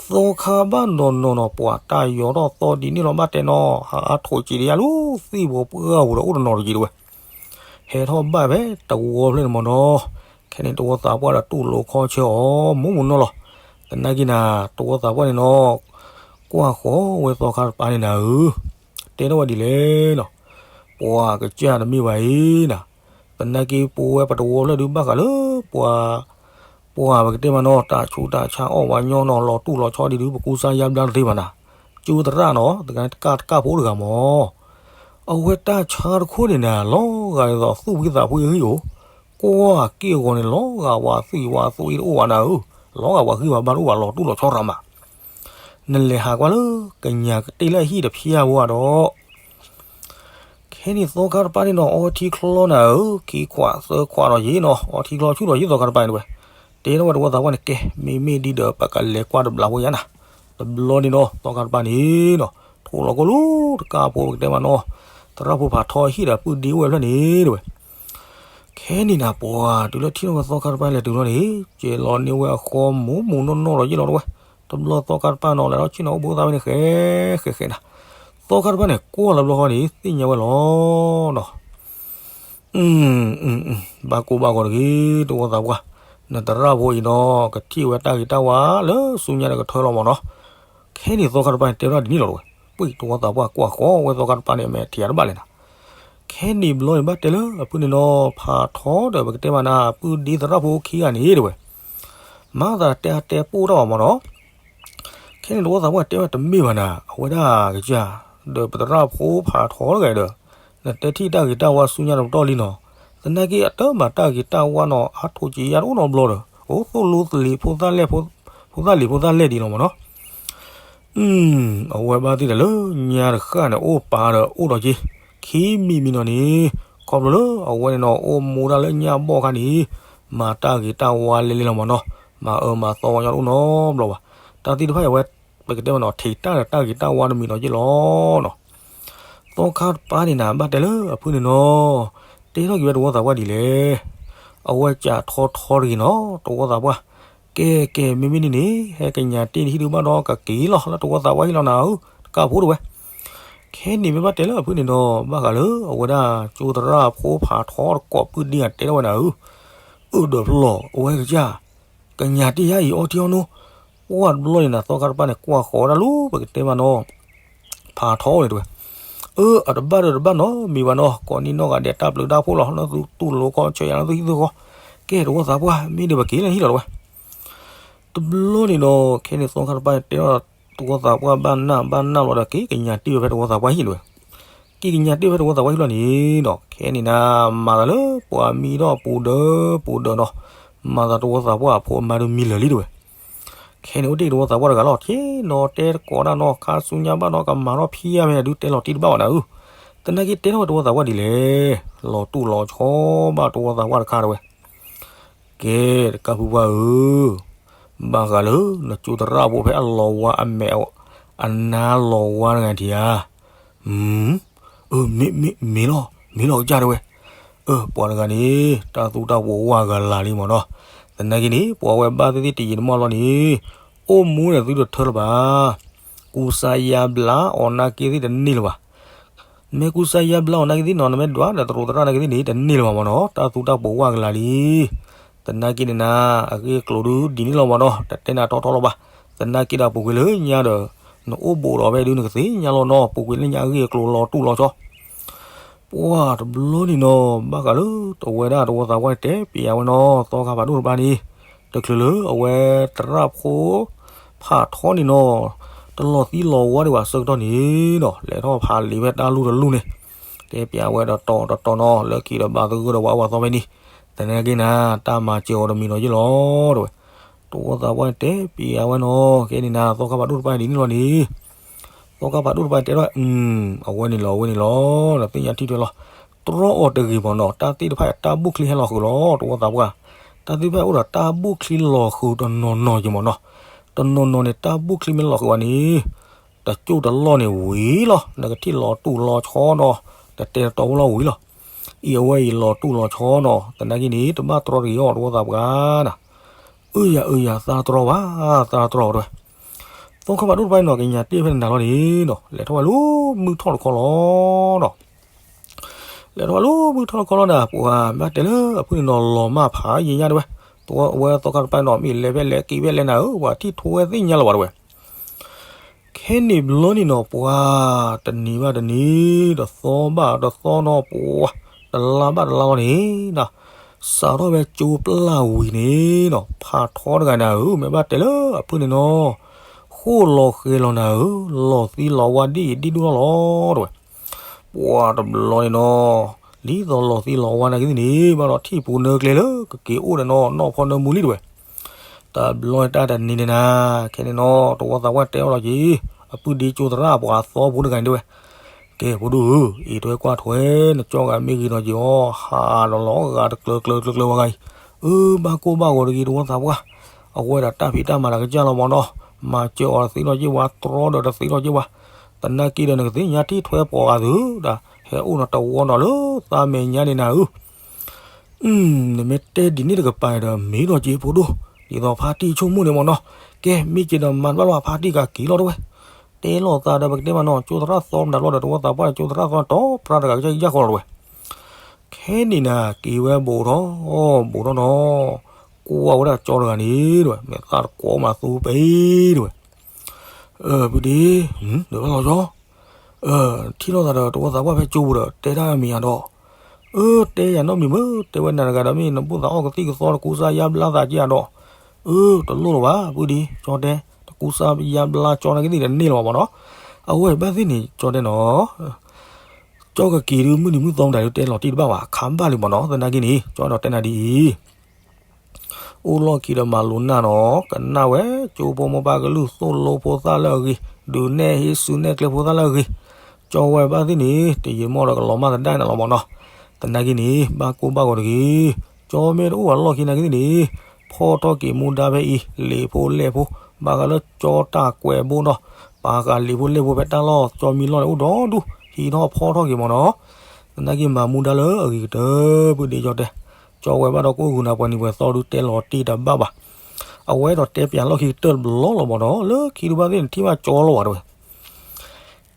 သီခါဘၣ်နီၤနီၤနီၤ ပှၤတၢ်ယီၤထီၣ်သီဒ်န့ၣ်လီၤဘၣ်တဲနီၤ, ဟးအါထိးကံးတယါလူၤ သံၣ်ဖိပှၢ်ပူၤဒီးအိၣ်တနီၤတယံၤတဝဲ. ဟဲထီၣ်ဘၣ်ဖဲတဝီဖျၢၣ်န့ၣ်မ့ၢ်နီၤ, ခဲန့ၣ်တဝီသးပှၢ်ဒီးတူၢ်လိာ်ခီဆၢအီၤ မူးမူးနီၢ်လီၤ. သနာ်က့နၤ တဝီသးပှၢ်န့ၣ်နီၤ, ကွၢ်ဃီဝဲသီခါတပၤန့ၣ်နၤဧၢ, တဲထီၣ်ဝဲဒ်လဲၣ်နီၤ, ပှၤကစၢ်တမ့ၢ်ဘၣ်အံၤနၤ, သနာ်က့ပဝဲပတဝီဖျၢၣ်ဒုးဘၣ်ဃးလၢပှၤ ပှၤပကတဲမးနီၤ တၢ်ဆူးတၢ်ဆါအီၣ်ဝဲညီနီၤ လီၤတူၢ်လီၤဆီဒ်ဒုး ပကူစါယါဘျါတသ့ဘၣ်နၤ, ကၠိသရၣ်နီၤ တဂၤတကၢ်တကၢ်ဖိတဂၤမး အဝဲတၢ်ဆါတခိၣ်န့ၣ်နၤ လီၤဂာ်ဒ်သိးသူၣ်ဖှံသးဖှံအဂံၢ်အိၣ်, ကွၢ်က့ၣ်အဂီၤန့ၣ် လီၤဂာ်ပှၤသွံၣ်ဝါသွံၣ်တအိၣ်ဘၣ်နၤဧၢ, လီၤဂာ်ပှၤဂံၢ်ပှၤဘါတအိၣ်ဘၣ် လီၤတူၢ်လီၤဆီရၤမး. နလဲၤဟးကွၢ်လၢကညးကတ့ၢ်လၢအဟံၣ်တဖျၢၣ်ဖိဒီး ခဲန့ၣ်သီခါတပၤန့ၣ်နီၤ အီထံချီနၤဧၢ, ခံခွးသၢခွးဒီးယ့ၣ်နီၤ အီထံချီဆူၣ်ဒီးယ့ၣ်သီခါတပၤန့ၣ်တဝဲ. တဲထီၣ်ဝဲတဝီသးပှၢ်န့ၣ် ကဲ မ့မ့ၢ်ဒ်ဒီးပကလဲၤကွၢ်တဘျီဖိယါနၤ. တဘျီန့ၣ်နီၤ သီခါတပၤန့ၣ်နီၤ ထိၣ်လီၤကိၣ်လူၤတကၢ်ဖိပကတဲမးနီၤ, သရၣ်ဖိဖးထီဟံၣ်ဒီးပုၢ်ဒ့အိၣ်ဝဲဖျၢၣ်န့ၣ်တဝဲ. ခဲန့ၣ်နၤ ပှၤတုၤလၢထံၣ်ထီၣ်ဝဲသီခါတပၤလဲၤတုၤလီၤန့ၣ် ကဲလီၤန့ၢ်ဝဲအဃီမူးမူးနီၢ်နီၢ်ဒီးယ့ၣ်လီၤတဝဲ. တဘျီသီခါတပၤနီၤ လဲၤထီၣ်ဆ့ၣ်နီၤအိၣ်ဘှံးအိၣ်သါဝဲန့ၣ် ဃဲဃဲဃဲနၤ. သီခါတပၤန့ၣ်ကွၢ်လီၤဘျီဃီန့ၣ် သ့ၣ်ညါဝဲလီၤနီၤ. ဘၣ်ကိၢ်ဘၣ်ဂီၤတဂ့ၤ တဝီသးပှၢ်, နသရၣ်ဖိအံၤနီၤ ကထံၣ်ဝဲတၢ်ဂ့ၤတၢ်ဝါလၢဆူညါဒီးကထၢလီၤမးနီၤ. ခဲန့ၣ်သီခါတပၤန့ၣ် တဲဝဲဒၣ်ဒ်န့ၣ်လီၤတဝဲ. ပှၤတဝီသးပှၢ်ကွၢ်ဃီဝဲသီခါတပၤန့ၣ် အမဲာ်ထံးတဘၣ်လဲၣ်နၤ. ခဲန့ၣ်ဘျီန့ၣ် ဘၣ်တဲလၢအဖုၣ်န့ၣ်နီၤ ဖးထီဒီးပကတဲမးနၤ ပုၢ်ဒ့သရၣ်ဖိခံဂၤန့ၣ်တဝဲ မၤသးတဲတဲပိၢ်တၢ်ဘၣ်မးနီၤ. ခဲန့ၣ်တဝီသးပှၢ်တဲဝဲတမ့ၢ်ဘၣ်နၤ အဝဲဒၣ်ကစၢ် ဒီးပသရၣ်ဖိဖးထီတဂၤဒီး နတဲထံၣ်တၢ်ဂ့ၤတၢ်ဝါဆူညါတပတီၢ်လံနီၤ. သနာ်က့အတၢ်မၤတၢ်ဂ့ၤတၢ်ဝါနီၤ အါထိးက့ယါတအိၣ်နီတဘျီဒီး အိၣ်သိၣ်လိသလံးဖိသၣ်လဲၣ် ဖိသၣ်လံၤဖိသၣ်လဲၣ်ဒ်လီၤမးနီၤ. အဝဲဘၣ်သ့ၣ်ဒီးလၢညါတဃၣ်န့ၣ် အိၣ်ပာ်ဒီးအိၣ်ဒီးက့ ခံမံၤမံၤနီၤန့ၣ် ခီဖျိလၢအဝဲန့ၣ်နီၤ အိၣ်မူဒၣ်လၢညၣ်ဘီၣ်ခါန့ၣ် မၤတၢ်ဂ့ၤတၢ်ဝါလဲလဲလီၤမၢ်နီၤ, မၤအၢမၤသီဝဲညီတအိၣ်နီတဘျီဘၣ်. တၢ်သ့ၣ်တဖၣ်အံၤဝဲ ပကတဲမၢ်နီၤ ထံးတၢ်ဒီးတၢ်ဂ့ၤတၢ်ဝါတမံၤနီၤက့လီၤနီၤ. သီခါတပၤန့ၣ်နၤ ဘၣ်တဲလၢအဖုန့ၣ်နီၤ, တဲထီၣ်က့ၤဝဲတဝီသးပှၢ်ဒ်လဲၣ်. အဝဲကးထီထီတဂ့ၤနီၤ တဝီသးပှၢ်, ကဲကဲ မ့မ့ၢ်န့ၣ်န့ၣ် ဟဲကညးတ့ၢ်ဟံၣ်ဒုးဘၣ်ဒီးကက့ၤလီၤ လၢတဝီသးပှၢ်ဟံၣ်လီၤနၤဧၢ, တကးဖိတဝဲ. ခဲန့ၣ်မ့ၢ်ဘၣ်တဲလၢအဖုန့ၣ်နီၤ ဘၣ်ဃးလၢအဝဲဒၣ်ကၠိသရၣ်ဖိဖးထီတကိးပုၢ်ဒ့ၣ်အတဲထီၣ်ဝဲနၤဧၢ, အၢၣ်ဒီးဖျီၣ် အဝဲကစၢ် ကညးတ့ၢ်ယါအံၤအီထံအီနိ, ပှၢ်တဘျီန့ၣ်နၤ သီခါတပၤန့ၣ် ကွၢ်ဃီၤဝဲဒၣ်လီၤ ပကတဲမၢ်နီၤ ဖးထီန့ၣ်တဝဲ, အၢ အတဘၣ်ဒီးတဘၣ်နီတမံၤဘၣ်နီၤ, ကိးနံၣ်နီၢ်ဂၤဒဲးတၢ်ဘျုးတၢ်ဖှိၣ်လီၤ လၢသုတူၢ်လိာ်ကီၢ်ဆၢယၤလၢသုဟံၣ်သုဃီ, ကဲတဝီသးပှၢ် မ့ၢ်ဒ်ပက့ၤလၢဟံၣ်လီၤတဝဲ. တဘျီန့ၣ်ဒီး ခဲန့ၣ် သီခါတပၤန့ၣ် တဲထီၣ်တဝီသးပှၢ်ဘၣ်နၢ်ဘၣ်နၢ်လီၤဒီး က့ၤကညးတ့ၢ်ဝဲဖဲတဝီသးပှၢ်ဟံၣ်တဝဲ, က့ၤကညးတ့ၢ်ဖဲတဝီသးပှၢ်ဟံၣ်လီၤန့ၣ်ဒီး ခဲန့ၣ်နၤ မၤသးလၢပှၤမံဒီးပူၤဒၢပူၤဒၢနီၤ, မၤသးတဝီသးပှၢ်အဖိအမါဒုးမံလၢာ်လံတဝဲ. ခဲန့ၣ်အိၣ်တ့ၢ်တဝီသးပှၢ်တဂၤလီၤ ဆ့ၣ်နီၤတဲတကိးဒၣ်နီၤ ခါဆူညါဘၣ်နီၤ ကမၤထီၣ်ဖံးယါဝဲဒုးတဲလီၤတံၢ်တဘၣ်ဘၣ်နၤဧၢ, သနာ်က့တဲထီၣ်ဝဲတဝီသးပှၢ်ဒ်လဲၣ်, လီၤတူၢ်လီၤဆီဘၣ်တဝီသးပှၢ်တခါတဝဲ. ကဲ တကးဖုပှၢ်ဧၢ, ဘၣ်ဃးလၢနကၠိသရၣ်ဖိဖဲအလီၤဝါအမဲာ် အနါလီၤဝါတဂၤထံဧါ, အၢ မ့ၢ် မ့ၢ်လီၤ မ့ၢ်လီၤကစၢ်တဝဲ, အၢ ပှၤတဂၤန့ၣ် တၢ်သူတၢ်ပှီၤဝါဂၤလၢာ်လံမၢ်နီၤ, သနာ်က့န့ၣ် ပှၤဝဲဘၣ်သ့ၣ်သ့ၣ်တယံာ်တမီၢ်လီၤန့ၣ်, အိၣ်မူန့ၣ်သုတထၢလၢၤဘၣ်, ကူစါယါဘျါအီၤနာ်က့သ့ၣ်တန့ၢ်လၢၤဘၣ် မ့ၢ်ကူစါယါဘျါအီၤနာ်က့သ့ၣ်နီၤ နမ့ၢ်ဒွးဒီးတရူးသရၣ်နာ်က့သ့ၣ်န့ၣ် တန့ၢ်လၢၤဘၣ်မၢ်နီၤ, တၢ်သူတၢ်ပှီၤဝါကလၤလံ. သနာ်က့န့ၣ်နၤ အဂ့ၢ်အကျိၤဒုးဒ်န့ၣ်လီၤမၢ်နီၤ, တတဲနၤတီထီလီၤဘၣ်. သနာ်က့ဒီးပူၤကွံာ်လၢညါဒီး နအိၣ်ဘူးဒီးဖဲဒုးနကသ့ၣ်ညါလီၤနီၤ, ပူၤကွံာ်လၢညါအဂ့ၢ်အကျိၤလီၤတူၢ်လီၤဆီ ပှၢ်တဘျီန့ၣ်နီၤ, ဘၣ်ဃးလၢတဝဲဒၣ်တဝီသးပှၢ်န့ၣ် တဲပျးဝဲနီၤ, သီခါဖးဒိၣ်တပၤန့ၣ် တချုးလၢအဝဲသရၣ်ဖိ ဖးထီန့ၣ်နီၤ, တလီၤသံလီၤဝါဒံးဘၣ်ဆၢကတီၢ်န့ၣ်နီၤ, လဲၤထီၣ်ဖးလံာ်ဝဲတၢ်လူၢ်တလူၢ်န့ၣ်, တဲပျးဝဲဒီးတီၤတတီၤနီၤ, လၢခံဒီးဘၣ်သဂၢၢ်ဒီးဝဲအဝဲသီဖဲန့ၣ်, သနာ်က့နၤ တၢ်မၤစၢၤအီၤတမံၤနီၤယ့ၢ်လီၤ တဲဝဲ. တဝီသးပှၢ်န့ၣ်တဲပျးဝဲနီၤ, ကဲန့ၣ်နၤ သီခါဖးဒိၣ်တပၤန့ၣ်ဒ်န့ၣ်လီၤန့ၣ် သီခါဖးဒိၣ်တပၤတဲထီၣ်, အဝဲန့ၣ်လီၤ အဝဲန့ၣ်လီၤ, ဒီးသ့ၣ်ညါထံၣ်ထွဲလီၤ, တြီအီၤတဂ့ၤမၢ်နီၤ, တၢ်သ့ၣ်တဖၣ်အတၢ်ဘူၣ်ချံဟဲလီၤဃုာ်လီၤ တဝီသးပှၢ်, တၢ်သ့ၣ်တဖၣ်အိၣ်ဒီးတၢ်ဘူၣ်ချံလီၤဃုာ်တနီၤနီၤက့ၤမၢ်နီၤ, တနီၤနီၤန့ၣ် တၢ်ဘူၣ်ချံမ့ၢ်လီၤဃုာ်ဘၣ်န့ၣ် တကၠိၢ်တလီၢ်န့ၣ်ဝံၤလီၤ, နကထံၣ်လီၤတူၢ်လီၤဆီနီၤ, တတဲတတီဖိလီၤဝံၤလီၤ, အံၤအဝဲအံၤလီၤတူၢ်လီၤဆီနီၤ, သနာ်က့န့ၣ် တဘၣ်တြီတဂ့ၤအီၤ တဝီသးပှၢ်နၤ အၢယၤအၢယၤ သးတြီဘၣ်, သးတြီတဲဝဲ. သီခါဖးဒိၣ်တပၤန့ၣ်နီၤ ကညးတ့ၢ်ဖဲန့ၣ်နၤလီၤန့ၣ်နီၤ, လဲၤထီၣ်ဝဲလၢမုၢ်ထီၣ်တခီလီၤနီၤ, လဲၤထီၣ်ဝဲလၢမုၢ်ထီၣ်တခီလီၤဒီး ပှၤဘၣ်တဲလၢအဖုန့ၣ်နီၤ လီၤမၢ်ဖးယံာ်ညါတဲဝဲ, အဝဲသီခါတပၤန့ၣ်နီၤ မ့ၢ်လဲၤဖဲလဲၤက့ၤဖဲလဲၣ်နၤဧၢ ပှၤထံၣ်ထွဲသ့ၣ်ညါလၢၤဘၣ်တဲဝဲ. ခဲန့ၣ်ဘျီန့ၣ်နီၤ ပှၤတနံၤဘၣ်တနံၤ တသီဘၣ်တသီနီၤ ပှၤတလါဘၣ်တလါလီၤန့ၣ်နီၤ, စးထီၣ်ဖဲကၠိပျၢ်ဝံၤန့ၣ်နီၤ ဖးထီတဂၤနၤဧၢ မ့ၢ်ဘၣ်တဲလၢအဖုန့ၣ်နီၤ ဃိၣ်လီၤဃဲၤလီၤနၤဧၢ, လီၤသံလီၤဝါဒ်အံၤဒ်ဒူၣ်လီၤလီၤတဲဝဲ. ပှၤတဘျီန့ၣ်နီၤ ဒ်သိးလီၤသံလီၤဝါနာ်က့သ့ၣ်န့ၣ် ဘၣ်ဒီးထံၣ်ပူၤနၢကျဲလၢကက့ၤအိၣ်ဒီးနီၤ နီၢ်ဖီနၢမူလံတဲဝဲ. တဘျီန့ၣ်တၢ်တနံၤန့ၣ်နၤ ခဲန့ၣ်နီၤ တဝီသးပှၢ်တဲအီၤလီၤက့ၤ အပုၢ်ဒ့ကၠိသရၣ်ပှၤသီဖိတဂၤန့ၣ်တဲဝဲ, ကဲဖိဒိၣ်ဧၢ, အံၤထွဲကွၢ်ထွဲ နကၠီဂၤမ့ၢ်ဂ့ၤနီၤက့ၤအီၤ ဟးဒီးလီၤဂာ်တကျၢၤကျၢၤကျၢၤကျၢၤဝဲဂၤအံၤ, အၢ ဘၣ်ကိၢ်ဘၣ်ဂီၤတဂ့ၤ တဝီသးပှၢ်, အဝဲဒၣ်တၢ်ဖံးတၢ်မၤတၢ်ကစၢ်လီၤမၢ်နီၤ, မၤစၢၤအီၤတသ့လီၤက့ၤဝဲ တြီဒီးတသ့လီၤက့ၤဝဲ, သနာ်က့ဒီးနကသ့ၣ်ညါထံၣ်ထွဲပှၤဂၤသုဒီး ဟဲအိၣ်နီၤတဝီနီၤလၢသးမဲာ်ညါန့ၣ်နၤဧၢ နမ့ၢ်တဲဒ်န့ၣ်တကပၤဒီး မ့ၢ်ဒီးက့ၤဖိဒိၣ်, ဒ်သိးဖါတံၢ်ဆိကမိၣ်န့ၣ်မၢ်နီၤ, ကဲ မ့ၢ်က့ၤဒီးမၤတဘၣ်လီၤ ဖါတံၢ်ကက့ၤလီၤတဲဝဲ, တဲလိာ်သးဒီးပကတဲမၢ်နီၤ ကၠိသရၣ်သီမတၤလီၤဒီး တဝီသးပှၢ်ဒီး ကၠိသရၣ်သီတီ ပြၢတဂၤကစၢ်ယၢ်ဃီလီၤတဲဝဲ, ခဲန့ၣ်နၤ က့ၤဝဲဘူးထီၣ် ဘူးထီၣ်နီၤ, ကွၢ်ဝဲဒၣ်ကၠီတဂၤန့ၣ်တဲဝဲ မ့ၢ်သၣ်တကိးမးသူပဲတဲဝဲ ပုၢ်ဒ့, ဒီးဘၣ်လီၤကၠီ, ထံၣ်လိာ်သးဒီးတဝီသးပှၢ်ဖဲကၠိပူၤဒီး တဲတၢ်မံၤယၤဒီး, အၢ တဲယၤနီတမံၤမ့ၢ် တဲဝဲနၤတဂၤဒီး မ့ၢ်နဘူၣ်သးအီၣ်ကသံၣ်ကသီတကူစါယါဘျါသးက့ၤယၤဒီး, အၢ တလိၣ်လၢၤဘၣ် ပုၢ်ဒ့, ကၠီတဲ, တကူစါယါဘျါကၠီနာ်က့သ့ၣ်တန့ၢ်လၢၤဘၣ်မၢ်နီၤ, အဝဲဘၣ်သ့ၣ်န့ၣ် ကၠီတဲနီၤ ကၠီကက့ၤဒုး မုၢ်နံၤမုၢ်သီမတၤဒုး တဲလီၤတံၢ်တဘၣ်ဘၣ် အခါဘၣ်လံမၢ်နီၤ, သနာ်က့န့ၣ် ကၠီဒီးတဲနၤဒ်အံၤ, အိၣ်လီၢ်ခံဒီးမၤလိနၢ်နီၤ, ကနၣ်ဝဲ ကၠိဖိမိၢ်ပၢ်ကလုၢ် သိၣ်လိဖိသၣ်လၢအဂ့ၤ, ဒုးနဲၣ်ဟ့ၣ်စုနဲၣ်ကျဲဖိသၣ်လၢအဂ့ၤ, ကၠီဝဲဘၣ်သ့ၣ်န့ၣ် တယံာ်မီၢ်ဒီးကလီၤမၢ်သဒါနၤလီၤမၢ်နီၤ, သနာ်က့န့ၣ် ဘၣ်ကိၢ်ဘၣ်ဂီၤတဂ့ၤ ကၠီမ့ၢ်တအိၣ်ဘၣ်လီၢ်ခံနာ်က့သ့ၣ်န့ၣ်, ဖီၣ်ထီၣ်က့ၤမူဒါဖဲအံၤ လံာ်ဖိလဲၢ်ဖိ, ဘၣ်ဃးလၢကၠီတၢ်ကွဲးဘိဒီး ပာ်ဃာ်လံာ်ဖိလဲၢ်ဖိဖဲတၢ်လီၢ်ကၠီမံလီၢ်န့ၣ်အိၣ်ဒီဒူၣ်, ဟံးထီၣ်ဖီၣ်ထီၣ်က့ၤမ့ၢ်နီၤ, သနာ်က့မၤမူဒါလၢအဂ့ၤကတၢၢ် ပုၢ်ဒ့ကၠီတဲ, ကၠီဝဲဘၣ်ဒီးကအိၣ်ဃုာ်နၤပှၤနံၤပှဲၤသီဒုးတဲလီၤတ့ၢ်တဘၣ်ဘၣ်, အဝဲဒီးတဲပၠးလီၢ်ခံကတၢၢ်တဘျီလီၤမ့ၢ်နီၤ, လၢခံဒုးဘၣ်သ့ၣ်န့ၣ် ထံၣ်ဘၣ်ကၠီလီၤဝဲတဝဲ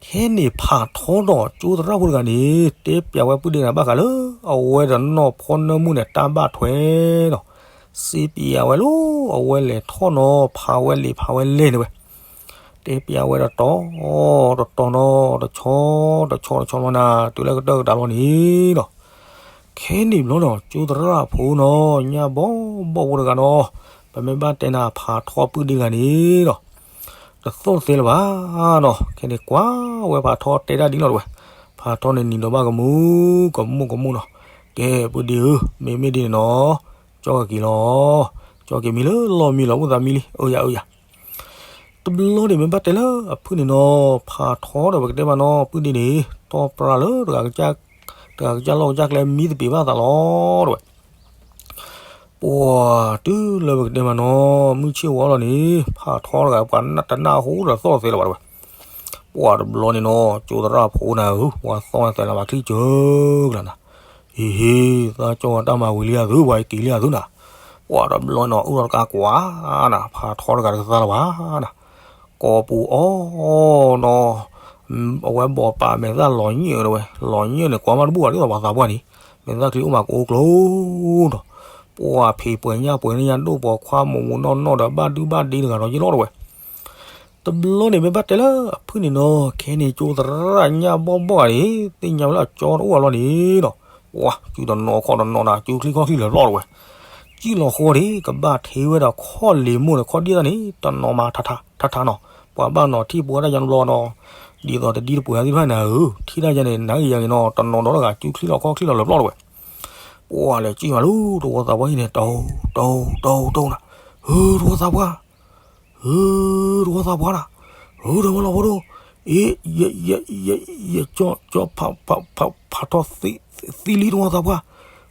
ခဲန့ၣ်ဖးထီဒီးကၠိသရၣ်ဖိတဂၤန့ၣ် တဲပၠးဝဲပုၢ်ဒ့ဂၤဘၣ်ဃးလၢ အဝဲဒီးနီၢ်ဖီနၢမူန့ၣ်တၢ်ဘၣ်ထွဲဒီး စ့ပၠးဝဲလီၤ အဝဲလဲၤထီၣ်နီၤ ဖးဝဲလံာ်ဖးဝဲလဲၢ်န့ၣ်ဝဲ, တဲပၠးဝဲတတီၤတတီၤနီၤ တဆီတဆီတဆီနီၤနၤ တုၤလၢကတၢၢ်ကတၢၢ်လီၤန့ၣ်ဒီး ခဲန့ၣ်ဘျီဒီး ကၠိသရၣ်ဖိနီၤ ညၣ်ဘီဘီၣ်ဖိတဂၤနီၤ, ပမ့ၢ်ဘၣ်တဲနၤဖးထီပုၢ်ဒ့ဂၤန့ၣ်ဒီး တသီၣ်တသဲလၢၤဘၣ်နီၤ, ခဲန့ၣ်ကွၢ်ဝဲဖးထီတဲဒၣ်ဒ်လီၤတဝဲ, ဖးထီန့ၣ်နံၤဒီးဘၣ်ကမူ ကမူကမူနီၤ, ကဲ ပုၢ်ဒ့ဧၢ မ့မ့ၢ်ဒ်န့ၣ်နီၤ, ကၠီကက့ၤလီၤ, ကၠီက့ၤမံလၢလီၢ်မံလီၤ အိၣ်သးမံလံ အၢယၤအၢယၤ တဘျီန့ၣ်မ့ၢ်ဘၣ်တဲလၢအဖုၣ်န့ၣ်နီၤ, ဖးထီဒီးပကတဲမးနီၤ ပုၢ်ဒ့န့ၣ် တီၢ်ပြၢလၢ တဂၤကစၢ်လီၢ်ကစၢ်ကျဲမံသပ့ၤဘၣ်သးလီၤတဝဲ, ပှၤတုၤလၢပကတဲမးနီၤ မုၢ်ဆ့ၣ်ဝါလီၤန့ၣ် ဖးထီတဂၤပှၤတနၢ်ဟူဒီးသီၣ်သဲလၢၤဘၣ်တဝဲ, ပှၤတဘျီန့ၣ်နီၤ ကၠိသရၣ်ဖိနၤဧၢ ပှၤသီၣ်န့ၣ်သဲလၢၤဘၣ်ချံကၢကလၢနၤ, ဟ့ဟ့ သးကၠီဝဲတၢ်မၤဝံၤလံအသု ပှၤက့ၤလံအသုနၤ, ပှၤတဘျီနီၤ အုၣ်ထီၣ်တကါကွၢ်နၤ ဖးထီတဂၤတကသါလၢၤဘၣ်နၤ, ကိးပူၤအီၤနီၤ အဝဲဘီးပာ်မဲာ်သၣ်လီၤညၣ်တဝဲ, လီၤညၣ်န့ၣ် ကွၢ်မးတဘူၣ်ဘၣ်ဒ်သိးပှၤသးပှၢ်န့ၣ်, မဲာ်သၣ်ချံအိၣ်မးကအိၣ်ကျိၤဒီး, ပှၤဖံးပှဲၤညၣ်ပှဲၤန့ၢ်ညၣ်ဒိၣ်ပှၤခွါမိၢ်မိၢ်နီၢ်နီၢ်ဒီး ဘၣ်ဒုဘၣ်ဒ့တဂၤဒီးယ့ၢ်လီၤတဝဲ, တဘျီန့ၣ်မ့ၢ်ဘၣ်တဲလၢအဖုၣ်န့ၣ်နီၤ ခဲန့ၣ်ကၠိသရၣ်ညၣ်ဘီၣ်ဘီၣ်ဂၤန့ၣ် သ့ၣ်ညါဝဲလၢအကၠီတအိၣ်အလီၢ်န့ၣ်ဒီး, ပှၤစုတနီၤခီၣ်တနီၤနၤ ကၠိချံခီၣ်ချံလၢာ်လီၤတဝဲ စံၣ်လီၤဃီဒံး ကဘၣ်ထံးဝဲဒီးခီၣ်လ့ၤမိၢ်န့ၣ် ခီၣ်ဒံၣ်သၣ်န့ၣ် တနီၤမးထးထးနီၤ, ပှၤဘၣ်နီၤထံၣ်ပှၤတၢ်ယါတဘျီနီၤ, ဒ်သိးတဒံတပှဲၤသ့ၣ်တဖၣ်န့ၣ်ဧၢ, ထံၣ်တၢ်ယါန့ၣ် နၤဂ့ၤယၤဂ့ၤနီၤ တနီၤဒီးတဂၤ ကၠိချံလီၤခီၣ်ချံလီၤလၢာ်ဘျီတဝဲ, ပှၤလဲၤစံၣ်မးလၢတဝီသးပှၢ်ဟံၣ်န့ၣ် တိၢ်တိၢ်တိၢ်တိၢ်နၤ, ဟၢ တဝီသးပှၢ် ဧၢ တဝီသးပှၢ်နၤ, ဧၢ တဝီလီၤဖိဒိၣ်, အ့ ယ ယ ယ ယ ကၠီ ကၠီ ဖး ဖး ဖး ဖးထီသံလံတဝီသးပှၢ်,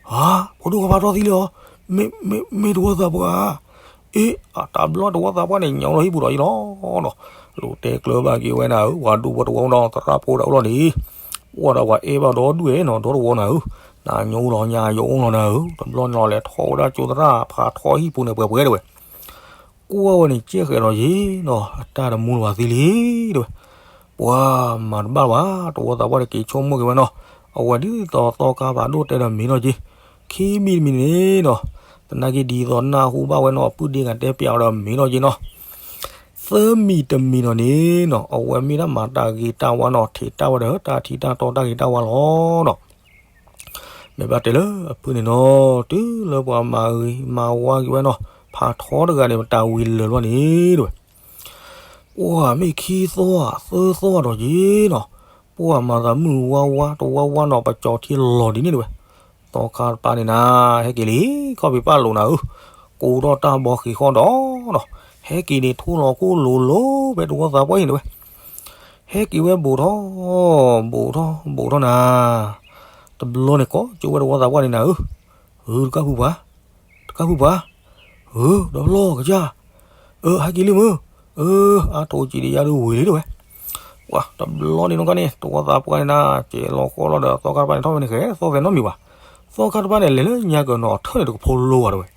ဧါ ဖိဒိၣ်ကဖးထီသံလံအီၤ, မ့ၢ် မ့ၢ် မ့ၢ်တဝီသးပှၢ်, အ့ အတၢ်ဘျီတဝီသးပှၢ်န့ၣ် ညါလီၤဟံၣ်ပူၤဒီးယံၤလီၤနီၤ, လိၣ်တဲကျၢၤဘၣ်က့ၤဝဲနၤဧၢ, ပှၤဒူဖိတဝီနီၤ သရၣ်ဖိတအိၣ်လီၤန့ၣ်, ပှၤဒီးပှၤအဲၣ်ဘၣ်ဒီဒူၣ်အဲၣ်နီၤ ဒီတဝီနၤဧၢ, နၤညိလီၤညါယအိၣ်လီၤနၤဧၢ, တဘျီန့ၣ်လီၤလဲၤထီၣ်ဝဲဒၣ်ကၠိသရၣ်ဖးထီဟံၣ်ပူၤန့ၣ်ပှဲၤပှဲၤတဝဲ ကွၢ်ဝဲန့ၣ် ကဲဃဲးဒီးယံၤနီၤ အတၢ်တမူလၢၤဘၣ်သံလံ တဝဲ, ပှၤမၤတဘၣ်ဘၣ် တဝီသးပှၢ်တက့ၤဆိကမိၣ်က့ၤဝဲနီၤ, အဝဲဒ်သိးသီခါဖးဒိၣ်တဲဒီးမ့ၢ်ထီၣ်က့ၤ, ခံမံၤတမံၤန့ၣ်နီၤ, သနာ်က့ဒ်သိးနၢ်ဟူဘၣ်ဝဲနီၤ ပုၢ်ဒ့ဂၤတဲပၠးအီၤဒီးမ့ၢ်ထီၣ်က့ၤနီၤ, သၢမံၤတမံၤနီၤန့ၣ်နီၤ အဝဲမ့ၢ်ဒၣ်မၤတၢ်ဂ့ၤတၢ်ဝါနီၤ ထံးတၢ်ဝဲဒီးတၢ်ထံတၢ်တီတၢ်ဂ့ၤတၢ်ဝါလီၤနီၤ မ့ၢ်ဘၣ်တဲလၢအဖုၣ်န့ၣ်နီၤ တုၤလၢပှၤမၤဂ့ၤမၤဝါက့ၤဝဲနီၤ ဖးထီတဂၤန့ၣ် ပတၢ်ဝံၤလၢာ်လီၤန့ၣ်တဝဲ, ပှၤမ့ၢ်ခံသီဧါ သၢသီဧါဒီးယံၤနီၤ, ပှၤမၤသးမုၢ်ဝါဝါ တဝါဝါနီၤ ပကၠီထံလီၤဒ်န့ၣ်တဝဲ, သီခါတပၤန့ၣ်နၤ ဟဲက့ၤလံ ခီၣ်ဖံးပၢ်လိာ်နၤဧၢ, ကိးထီၣ်တၢ်ဘီဃ့ၤဃီဒီးနီၤ, ဟဲက့ၤန့ၣ် ထိၣ်လီၤခိၣ်လိၤလိၤ ဖဲတဝီသးပှၢ်အံၤန့ၣ်တဝဲ ဟဲက့ၤဝဲဘူးထီၣ် ဘူးထီၣ် ဘူးထီၣ်နၤ, တဘျီန့ၣ်ကိးကၠိဝဲတဝီသးပှၢ်န့ၣ်နၤဧၢ, ဧၢ တကၢ်ဖုပှၤ, တကၢ်ဖုပှၤ, ဧၢ ဒီဖျီၣ်ကစၢ်, ဧၢ ဟဲက့ၤလံမုၢ်, အါထိၣ်ကံးဒံးယါဒုးဝံၤလံတဝဲ, ပှၤတဘျီန့ၣ်နီၢ်ကါန့ၣ် တဝီသးပှၢ်န့ၣ်နၤ ကဲလီၤဃီလီၤဒီး သီခါတပၤန့ၣ်ထီၣ်ဖဲန့ၣ်ဃဲ သီၣ်သဲးနီတမံၤဘၣ်, သီခါတပၤန့ၣ် လဲၤလၢညါကနီၤအထၢၣ်န့ၣ်တကဖိလိဘၣ်တဝဲ,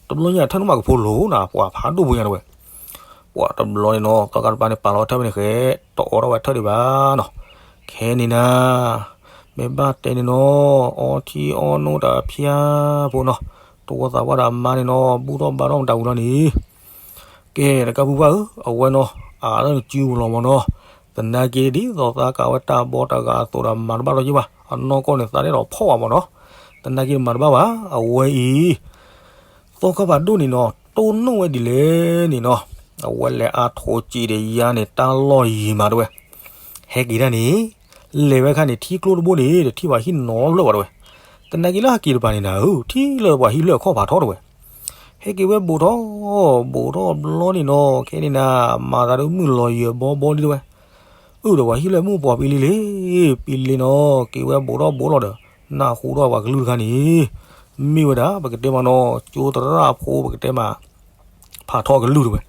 တဘျီညါအထၢၣ်န့ၣ်မးကဖိလိနၤ ပှၤဖးဒိၣ်ပူၤညါတဝဲ ပှၤတဘျီန့ၣ်နီၤ သီခါတပၤန့ၣ် ပာ်လီၤထၢၣ်ဖဲန့ၣ်ဃဲ တအိးထီၣ်ဝဲထၢၣ်ဒံးဘၣ်နီၤ, ခဲန့ၣ်နၤ, မ့ၢ်ဘၣ်တဲန့ၣ်နီၤ အီထံအီနိတၢ်ဖၠါဖိနီၤ, တဝီသးပှၢ်ဒီးအမါန့ၣ်နီၤ ဘူၣ်ထီၣ်ဘါထီၣ်မတၤဝံၤလီၤန့ၣ်, ကဲ တကၢ်ဖုပှၢ်ဧၢ အဝဲနီၤ အါထီၣ်နစုပူၤလီၤမးနီၤ, သနာ်က့ဒ်သိးသးကးဝဲတၢ်ဘီတဂၤအသိးဒီးမၤတဘၣ်ထီၣ်က့ဘၣ် အနီၢ်ကီၢ်န့ၣ်သးဒဲးဒီးဖီၣ်ဘၣ်မးနီၤ, သနာ်က့မၤတဘၣ်ဘၣ် အဝဲအံၤ သီခါဖးဒိၣ်န့ၣ်နီၤ တိၢ်နီၣ်ဝဲဒ်လဲၣ်န့ၣ်နီၤ, အဝဲလဲၤအါထိၣ်ကံးဒံးယါန့ၣ် တၢ်လီၢ်ယံၤမးတဝဲ, ဟဲက့ၤတၢ်န့ၣ်, လဲၤဝဲခါန့ၣ် ထံကျိတဘိန့ၣ် တထံၣ်ပှၤဟံၣ်နီတဖျၢၣ်ဘၣ်တဝဲ, သနာ်က့လၢဟဲက့ၤတပၤန့ၣ်နၤဧၢ ထံၣ်လၢပှၤဟံၣ်လၢအခီၣ်ဖးထီတဝဲ, ဟဲက့ၤဝဲဘူးထီၣ်, ဘူးထီၣ်ဘျီန့ၣ်နီၤ ခဲန့ၣ်နၤ မၤသးဒ်မုၢ်လီၤယၢၤဘီဘီလံတဝဲ အုၣ်ဒီးပှၤဟံၣ်လၢမုၢ်ပှၤပံလံလံ, ပံလံနီၤ က့ၤဝဲဘူးထီၣ်ဘူးလီၤဒီး နၢ်ဟူထီၣ်ပှၤကလုၢ်တခါန့ၣ်, မ့ၢ်ဝဲဒၣ် ပကတဲမးနီၤ ကၠိသရၣ်ဖိ ပကတဲမး ဖးထီကလုၢ်တဝဲ,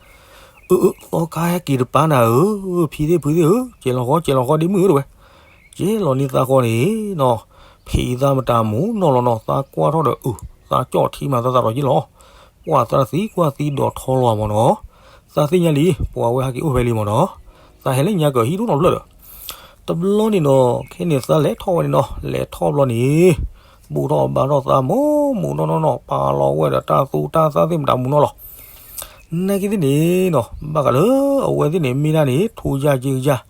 အၢ အၢ သီခါဟဲက့ၤတပၤနၤဧၢ, ဖံသ့ၣ်ဖုသ့ၣ်ဧၢ, ကဲလီၤဃီ ကဲလီၤဃီဒ့မုၣ်ဧၢတဝဲ, ကဲလီၤန့ၢ်သးဃီန့ၣ်နီၤ, ဖံသးမတၤမူနီၢ်လီၤနီၤ, သးကွၢ်ထီၣ်ဒီးအုး, သးကၠီၣ်ထံမၤသးသးဒီးယ့ၢ်လီၤ, ပှၢ်သးသံကွၢ်သံဒီးထီလီၤမးနီၤ, သးသ့ၣ်ညါလံ ပှၤဝဲဟဲက့ၤအိၣ်ဖဲလံမးနီၤ, သးဟဲလၢညါကဟံၣ်ဒိၣ်နီတဖျၢၣ်ဒီး တဘျီန့ၣ်နီၤ ခဲန့ၣ်သးလဲၤထီၣ်ဝဲန့ၣ်နီၤ, လဲၤထီၣ်ဘျီန့ၣ် ဘူၣ်ထီၣ်ဘါထီၣ်သးမူးမူးနီၢ်နီၢ်နီၢ်, ပာ်လီၤဝဲဒီးတၢ်သူတၢ်သၣ်သ့ၣ်မတၤမူးနီၢ်လီၤ. နာ်က့သ့ၣ်န့ၣ်နီၤ ဘၣ်ဃးလၢ အဝဲသ့ၣ်န့ၣ် မ့ၢ်ဒၣ်န့ၣ် ထူကယၢ်က့ကယၢ်,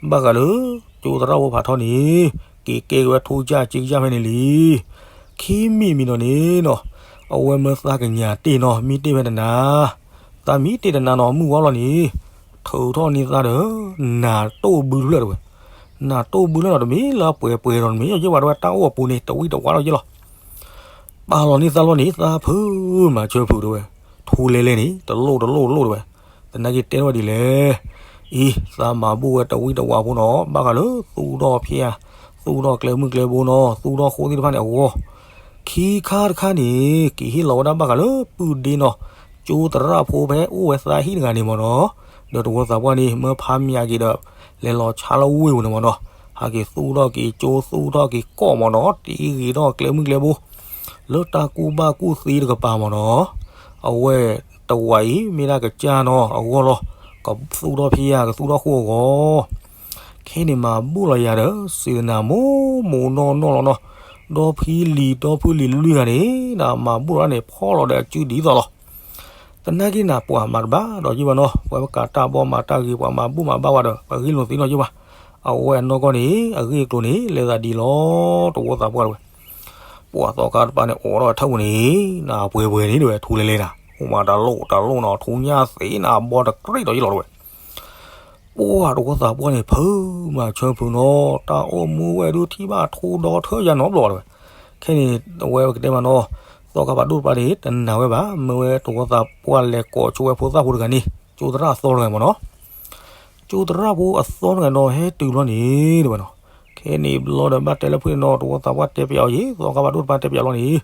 ဘၣ်ဃးလၢ ကၠိသရၣ်ဖိဖးထီန့ၣ် က့ၤကဲက့ၤဝဲထူကယၢ်က့ကယၢ်ဖဲန့ၣ်လံ. ခံမံၤမံၤနီၤန့ၣ်နီၤ အဝဲမၢသးကညးတ့ၢ်နီၤ မ့ၢ်တ့ၢ်ဖဲတနၤ သးမ့ၢ်တ့ၢ်တနၤနီၤ မုၢ်ဝါလီၤန့ၣ် ထုးထီၣ်န့ၢ်သးဒီး နၤတိၢ်ဘုတဖျၢၣ်တဝဲ, နၤတိၢ်ဘုလၢနီၤ တမ့ၢ်လၢအပှဲၤပှဲၤဒီး တမ့ၢ်ယဲၢ်ဘၣ်တဝဲ တၢ်အိၣ်အပူၤန့ၣ် တဝံၣ်တဝါလီၤယဲၢ်လီၤ. ပာ်လီၤန့ၢ်သးလီၤန့ၣ် သးဖုမၤဆၢဖုတဝဲ, ထူလဲလဲန့ၣ် တလိၣ်တလိၣ်တလိၣ်တဝဲ, သနာ်က့တဲထီၣ်ဝဲဒ်လဲၣ်, အံၤ သးမၤဘူၣ်ဝဲတဝံၣ်တဝါဖိနီၤ ဘၣ်ဃးလၢသူၣ်ထီၣ်ဖဲ သူၣ်ထီၣ်ကျဲမုၢ်ကျဲဘိနီၤ သူၣ်ထီၣ်ဃိသ့ၣ်တဖၣ်န့ၣ်အဂီၢ် ခံခါတခါန့ၣ် က့ၤဟ့ၣ်လီၤဝဲဒၣ်ဘၣ်ဃးလၢပုၢ်ဒ့နီၤ, ကၠိသရၣ်ဖိဖဲအိၣ်ဝဲသးဟံၣ်တဂၤန့ၣ်မးနီၤ, ဒီးတဝီသးပှၢ်န့ၣ် မၢဖးမၠးက့ၤဒီး လဲၤလီၤဆါလၢဝ့ၢ်ပူၤန့ၣ်မးနီၤ, ဟးက့ၤသူၣ်ထီၣ်က့ၤကၠိ သူၣ်ထီၣ်က့ၤကီၢ်မးနီၤ တ့ဂ့ၤထီၣ်ကျဲမုၢ်ကျဲဘိ လၢတၢ်ကူၣ်ဘၣ်ကူၣ်သ့တကပၤမးနီၤ, အဝဲတဝီအံၤ မ့ၢ်ဒၣ်ကစၢ်နီၤအဂီၢ်လီၤ, ကသူၣ်ထီၣ်ဖဲယၤ ကသူၣ်ထီၣ်ဃိအဂီၢ် ခဲန့ၣ်မၤဘူၣ်လီၤယၤဒီး စံးတနၤမိၢ်မိၢ်နီၢ်နီၢ်လီၤနီၤ, ဒီဖံလံၤ ဒီဖုလံၤလွံၢ်ဂၤန့ၣ် နမၤဘူၣ်လီၤန့ၣ် ဖီၣ်လီၤဒီးအစုဒ်သိးလီၤ. သနာ်က့နၤ ပှၤမၤတဘၣ်ဒီးယံၢ်ဘၣ်နီၤ, ပှၤဝဲကးတၢ်ဘီမၤတၢ်ဂ့ၤ ပှၤမၤဘူၣ်မၤဘါဝဲဒီး ပဂ့ၢ်လိာ်သ့နီၤယံၢ်ဘၣ်, အဝဲအနီၢ်ကီၢ်န့ၣ် အဂ့ၢ်အကျိၤန့ၣ် လဲၤသးဒ်လီၤ တဝီသးပှၢ်တဝဲ, ပှၤသီခါတပၤန့ၣ် အိးထီၣ်ဝဲထၢၣ်ပူၤန့ၣ် နပှဲၤပှဲၤန့ၣ်တဝဲ ထူလဲလဲနၤ, အိၣ်မးတၢ်လိၣ်တၢ်လိၣ်နီၤ ထူညၣ်သ့နၤ ဘီတကြ့ၢ်ဒီးယံၢ်လီၤတဝဲ ပှၢ်တဝီသးပှၢ်န့ၣ် ဖုမၤဆၢဖုနီၤ, တၢ်အိၣ်မူဝဲဒုးထံၣ်ဘၣ်ထူဒီထၢၣ်ယါနီတဘျီဘၣ်တဝဲ, ခဲန့ၣ် အဝဲပကတဲမးနီၤ, သီခါဖးဒိၣ်တပၤန့ၣ် တနာ်ဝဲဘၣ်, မၢဝဲတဝီသးပှၢ်လဲၤကိးဆိဝဲဖိသၣ်ဖိတဂၤန့ၣ် ကၠိသရၣ်အသီတဂၤမးနီၤ, ကၠိသရၣ်ဖိအသီတဂၤနီၤ ဟဲတုၤဘျီန့ၣ်တဝဲနီၤ, ခဲန့ၣ်ဘျီဒီးဘၣ်တဲလၢဖုန့ၣ်နီၤ တဝီသးပှၢ်တဲပၠးအီၤယံၤ သီခါဖးဒိၣ်တပၤတဲပၠးလီၤန့ၣ်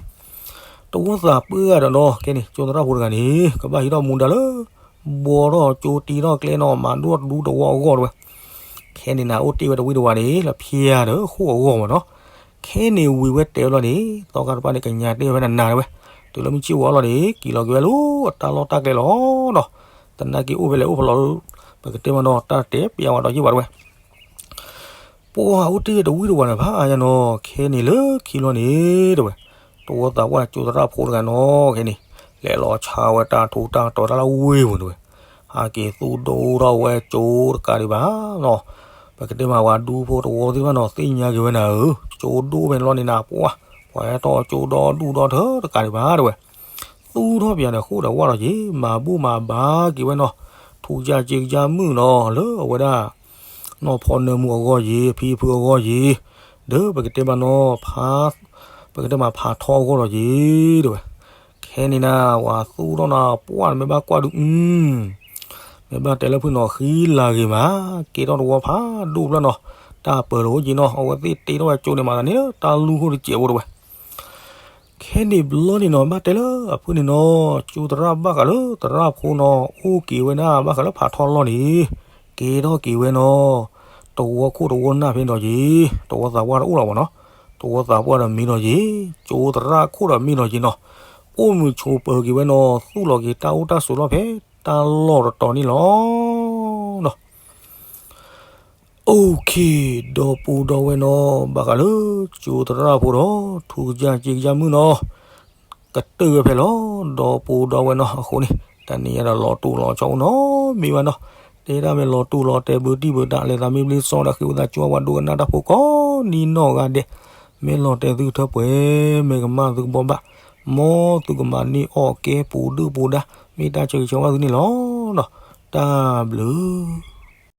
တဝီသးပှၢ်ဒီးနီၤ ခဲန့ၣ် ကၠိသရၣ်ဖိတဂၤန့ၣ် ကဘၣ်ဟံးထီၣ်မူဒါလၢ ဘှီထီၣ်ကၠိတ့ထီၣ်ကျဲနီၤ မၤဒိၣ်ဒူတဝီအဂီၢ်တဝဲ, ခဲန့ၣ်နၤ အိၣ်တ့ၢ်ဝဲတဝံၣ်တဝါန့ၣ် လၢဖၠါဒီးဃိၣ်အဂီၢ်မးနီၤ, ခဲန့ၣ်ဝံၤဝဲတဲဝဲလီၤန့ၣ် သီခါတပၤန့ၣ် ကညးတ့ၢ်ဝဲဖဲနနၤတဝဲ, တုၤလၢမုၢ်ဆ့ၣ်ဝါလီၤန့ၣ် က့ၤလီၤက့ၤဝဲလၢအတၢ်လီၢ်တၢ်ကျဲလီၤနီၤ, သနာ်က့အိၣ်ဖဲလဲၣ်အိၣ်ဖဲလဲၣ် ပကတဲမးနီၤ တၢ်တဲပၠးဝဲဒီးယံၢ်ဘၣ်တဝဲ ပှၤအိၣ်တ့ၢ်ဝဲတဝံၣ်တဝါန့ၣ် ဖးအါယါနီၤ ခဲန့ၣ်လၢခံဘျီန့ၣ်တဝဲ, တဝီသးပှၢ်ကၠိသရၣ်ဖိတဂၤနီၤ ခဲန့ၣ် လဲၤလီၤဆါဝဲတၢ်ထူးတၢ်တီၤတၢ်လၢဝ့ၢ်ပူၤတဝဲ, ဟးက့ၤသူၣ်ဒိၣ်ထီၣ်ဝဲကၠိတကးဒံးဘၣ်နီၤ, ပကတဲမးဝဲဒူဖိတဝီသ့ၣ်တဖၣ်နီၤ သ့ၣ်ညါက့ၤဝဲနၤဧၢ, ကၠိဒိၣ်ဖဲန့ၣ်လီၤန့ၣ်နၤ ပှၤ ပှၤဟဲထီၣ်ကၠိဒီဒူၣ်ဒီထၢတကးဒံးဘၣ်တဝဲ သူၣ်ထီၣ်ပယၤဒီးဃိၣ်ဒီးဝၣ်ဒီးက့ၤ မၤဘူၣ်မၤဘါက့ၤဝဲနီၤ, ထူကယၢ်က့ကယၢ်မုၣ်နီၤ လၢအဝဲဒၣ် နီၢ်ဖီနၢမူအဂီၢ်ယ့ၤ အဖံအဖုအဂီၢ်ယ့ၤ, ဒီးပကတဲမးနီၤ ဖး ပကတဲမးဖးထီအဂီၢ်ဒီးယ့ၤ တဝဲ, ခဲန့ၣ်နၤ ဝၤသူၣ်ထီၣ်နၤ ပှၢ်နမ့ၢ်ဘၣ်ကွၢ်ဒုး မ့ၢ်ဘၣ်တဲလၢဖုနီၤ ဃံလၤဂ့ၤမး ကဲထီၣ်တဝီဖးဒိၣ်ဖျၢၣ်နီၤ, တၢ်ပၢၤလိာ်အိၣ်က့နီၤ အဝဲသ့ၣ်တ့ထီၣ်ဝဲကၠိန့ၣ်မးန့ၣ်လၢတၢ်လူၢ်ခိၣ်တစဲးဖိတဝဲ ခဲန့ၣ်ဘျီန့ၣ်နီၤ ဘၣ်တဲလၢအဖုန့ၣ်နီၤ ကၠိသရၣ်ဘၣ်ဃးလၢသရၣ်ဖိနီၤ အိၣ်က့ၤဝဲဒၣ်ဘၣ်ဃးလၢဖးထီလီၢ်န့ၣ် ကဲထီၣ်က့ၤဝဲနီၤ တဝီခိၣ်တဝီနၢ်ဖဲနီၤယ့ၤ တဝီသးပှၢ်တအိၣ်လီၤမးနီၤ တဝီသးပှၢ်ဒီးမ့ၢ်နီၤယ့ၤ ကၠိသရၣ်ခိၣ်ဒီးမ့ၢ်နီၤယ့ၤနီၤ အိၣ်မုာ်ဆိးပၢၤက့ၤဝဲနီၤ သူၣ်လီၤက့ၤတၢ်အိၣ်တၢ်ဆိးလီၢ်ဖဲတၢ်လီၢ်တတီၤန့ၣ်လီၤ. အိၣ်ခ့ ဒီပုၢ်ဒီဝဲၢ်နီၤ ဘၣ်ဃးလၢကၠိသရၣ်ဖိဒီး ထူကယၢ်က့ကယၢ်မုၣ်နီၤ ကတၢၢ်ဝဲဖဲလီၤ ဒီပုၢ်ဒီဝဲၢ်နီၤ အဃိန့ၣ် တနံၤအံၤဒီးလီၤတူာ်လီၤဆီအိၣ်နီတမံၤဘၣ်နီၤ တဲဒၣ်မ့ၢ်လီၤတူာ်လီၤတဲာ်ဘုတံၢ်ဘုတၢ် လဲၤသးမ့ၢ်ဘျ့စီဒီးဃ့ဝံသးစူၤဝဲဒိကနၣ်တၢ်ဖိကိးနံၤနီၢ်ဂၤဒဲး မ့ၢ်လီၤတဲာ်သုကထၢပှဲၤ မ့ၢ်ကမၣ်သုကဘီဘၣ် မ်သုကမၤန့ၢ်အီၣ်ကဲပူၤဒုၣ်ပူၤဒါ မ့ၢ်တၢ်ဆၢဂ့ၤဆၢဝါသုန့ၣ်လီၤ. တၢ်ဘျုး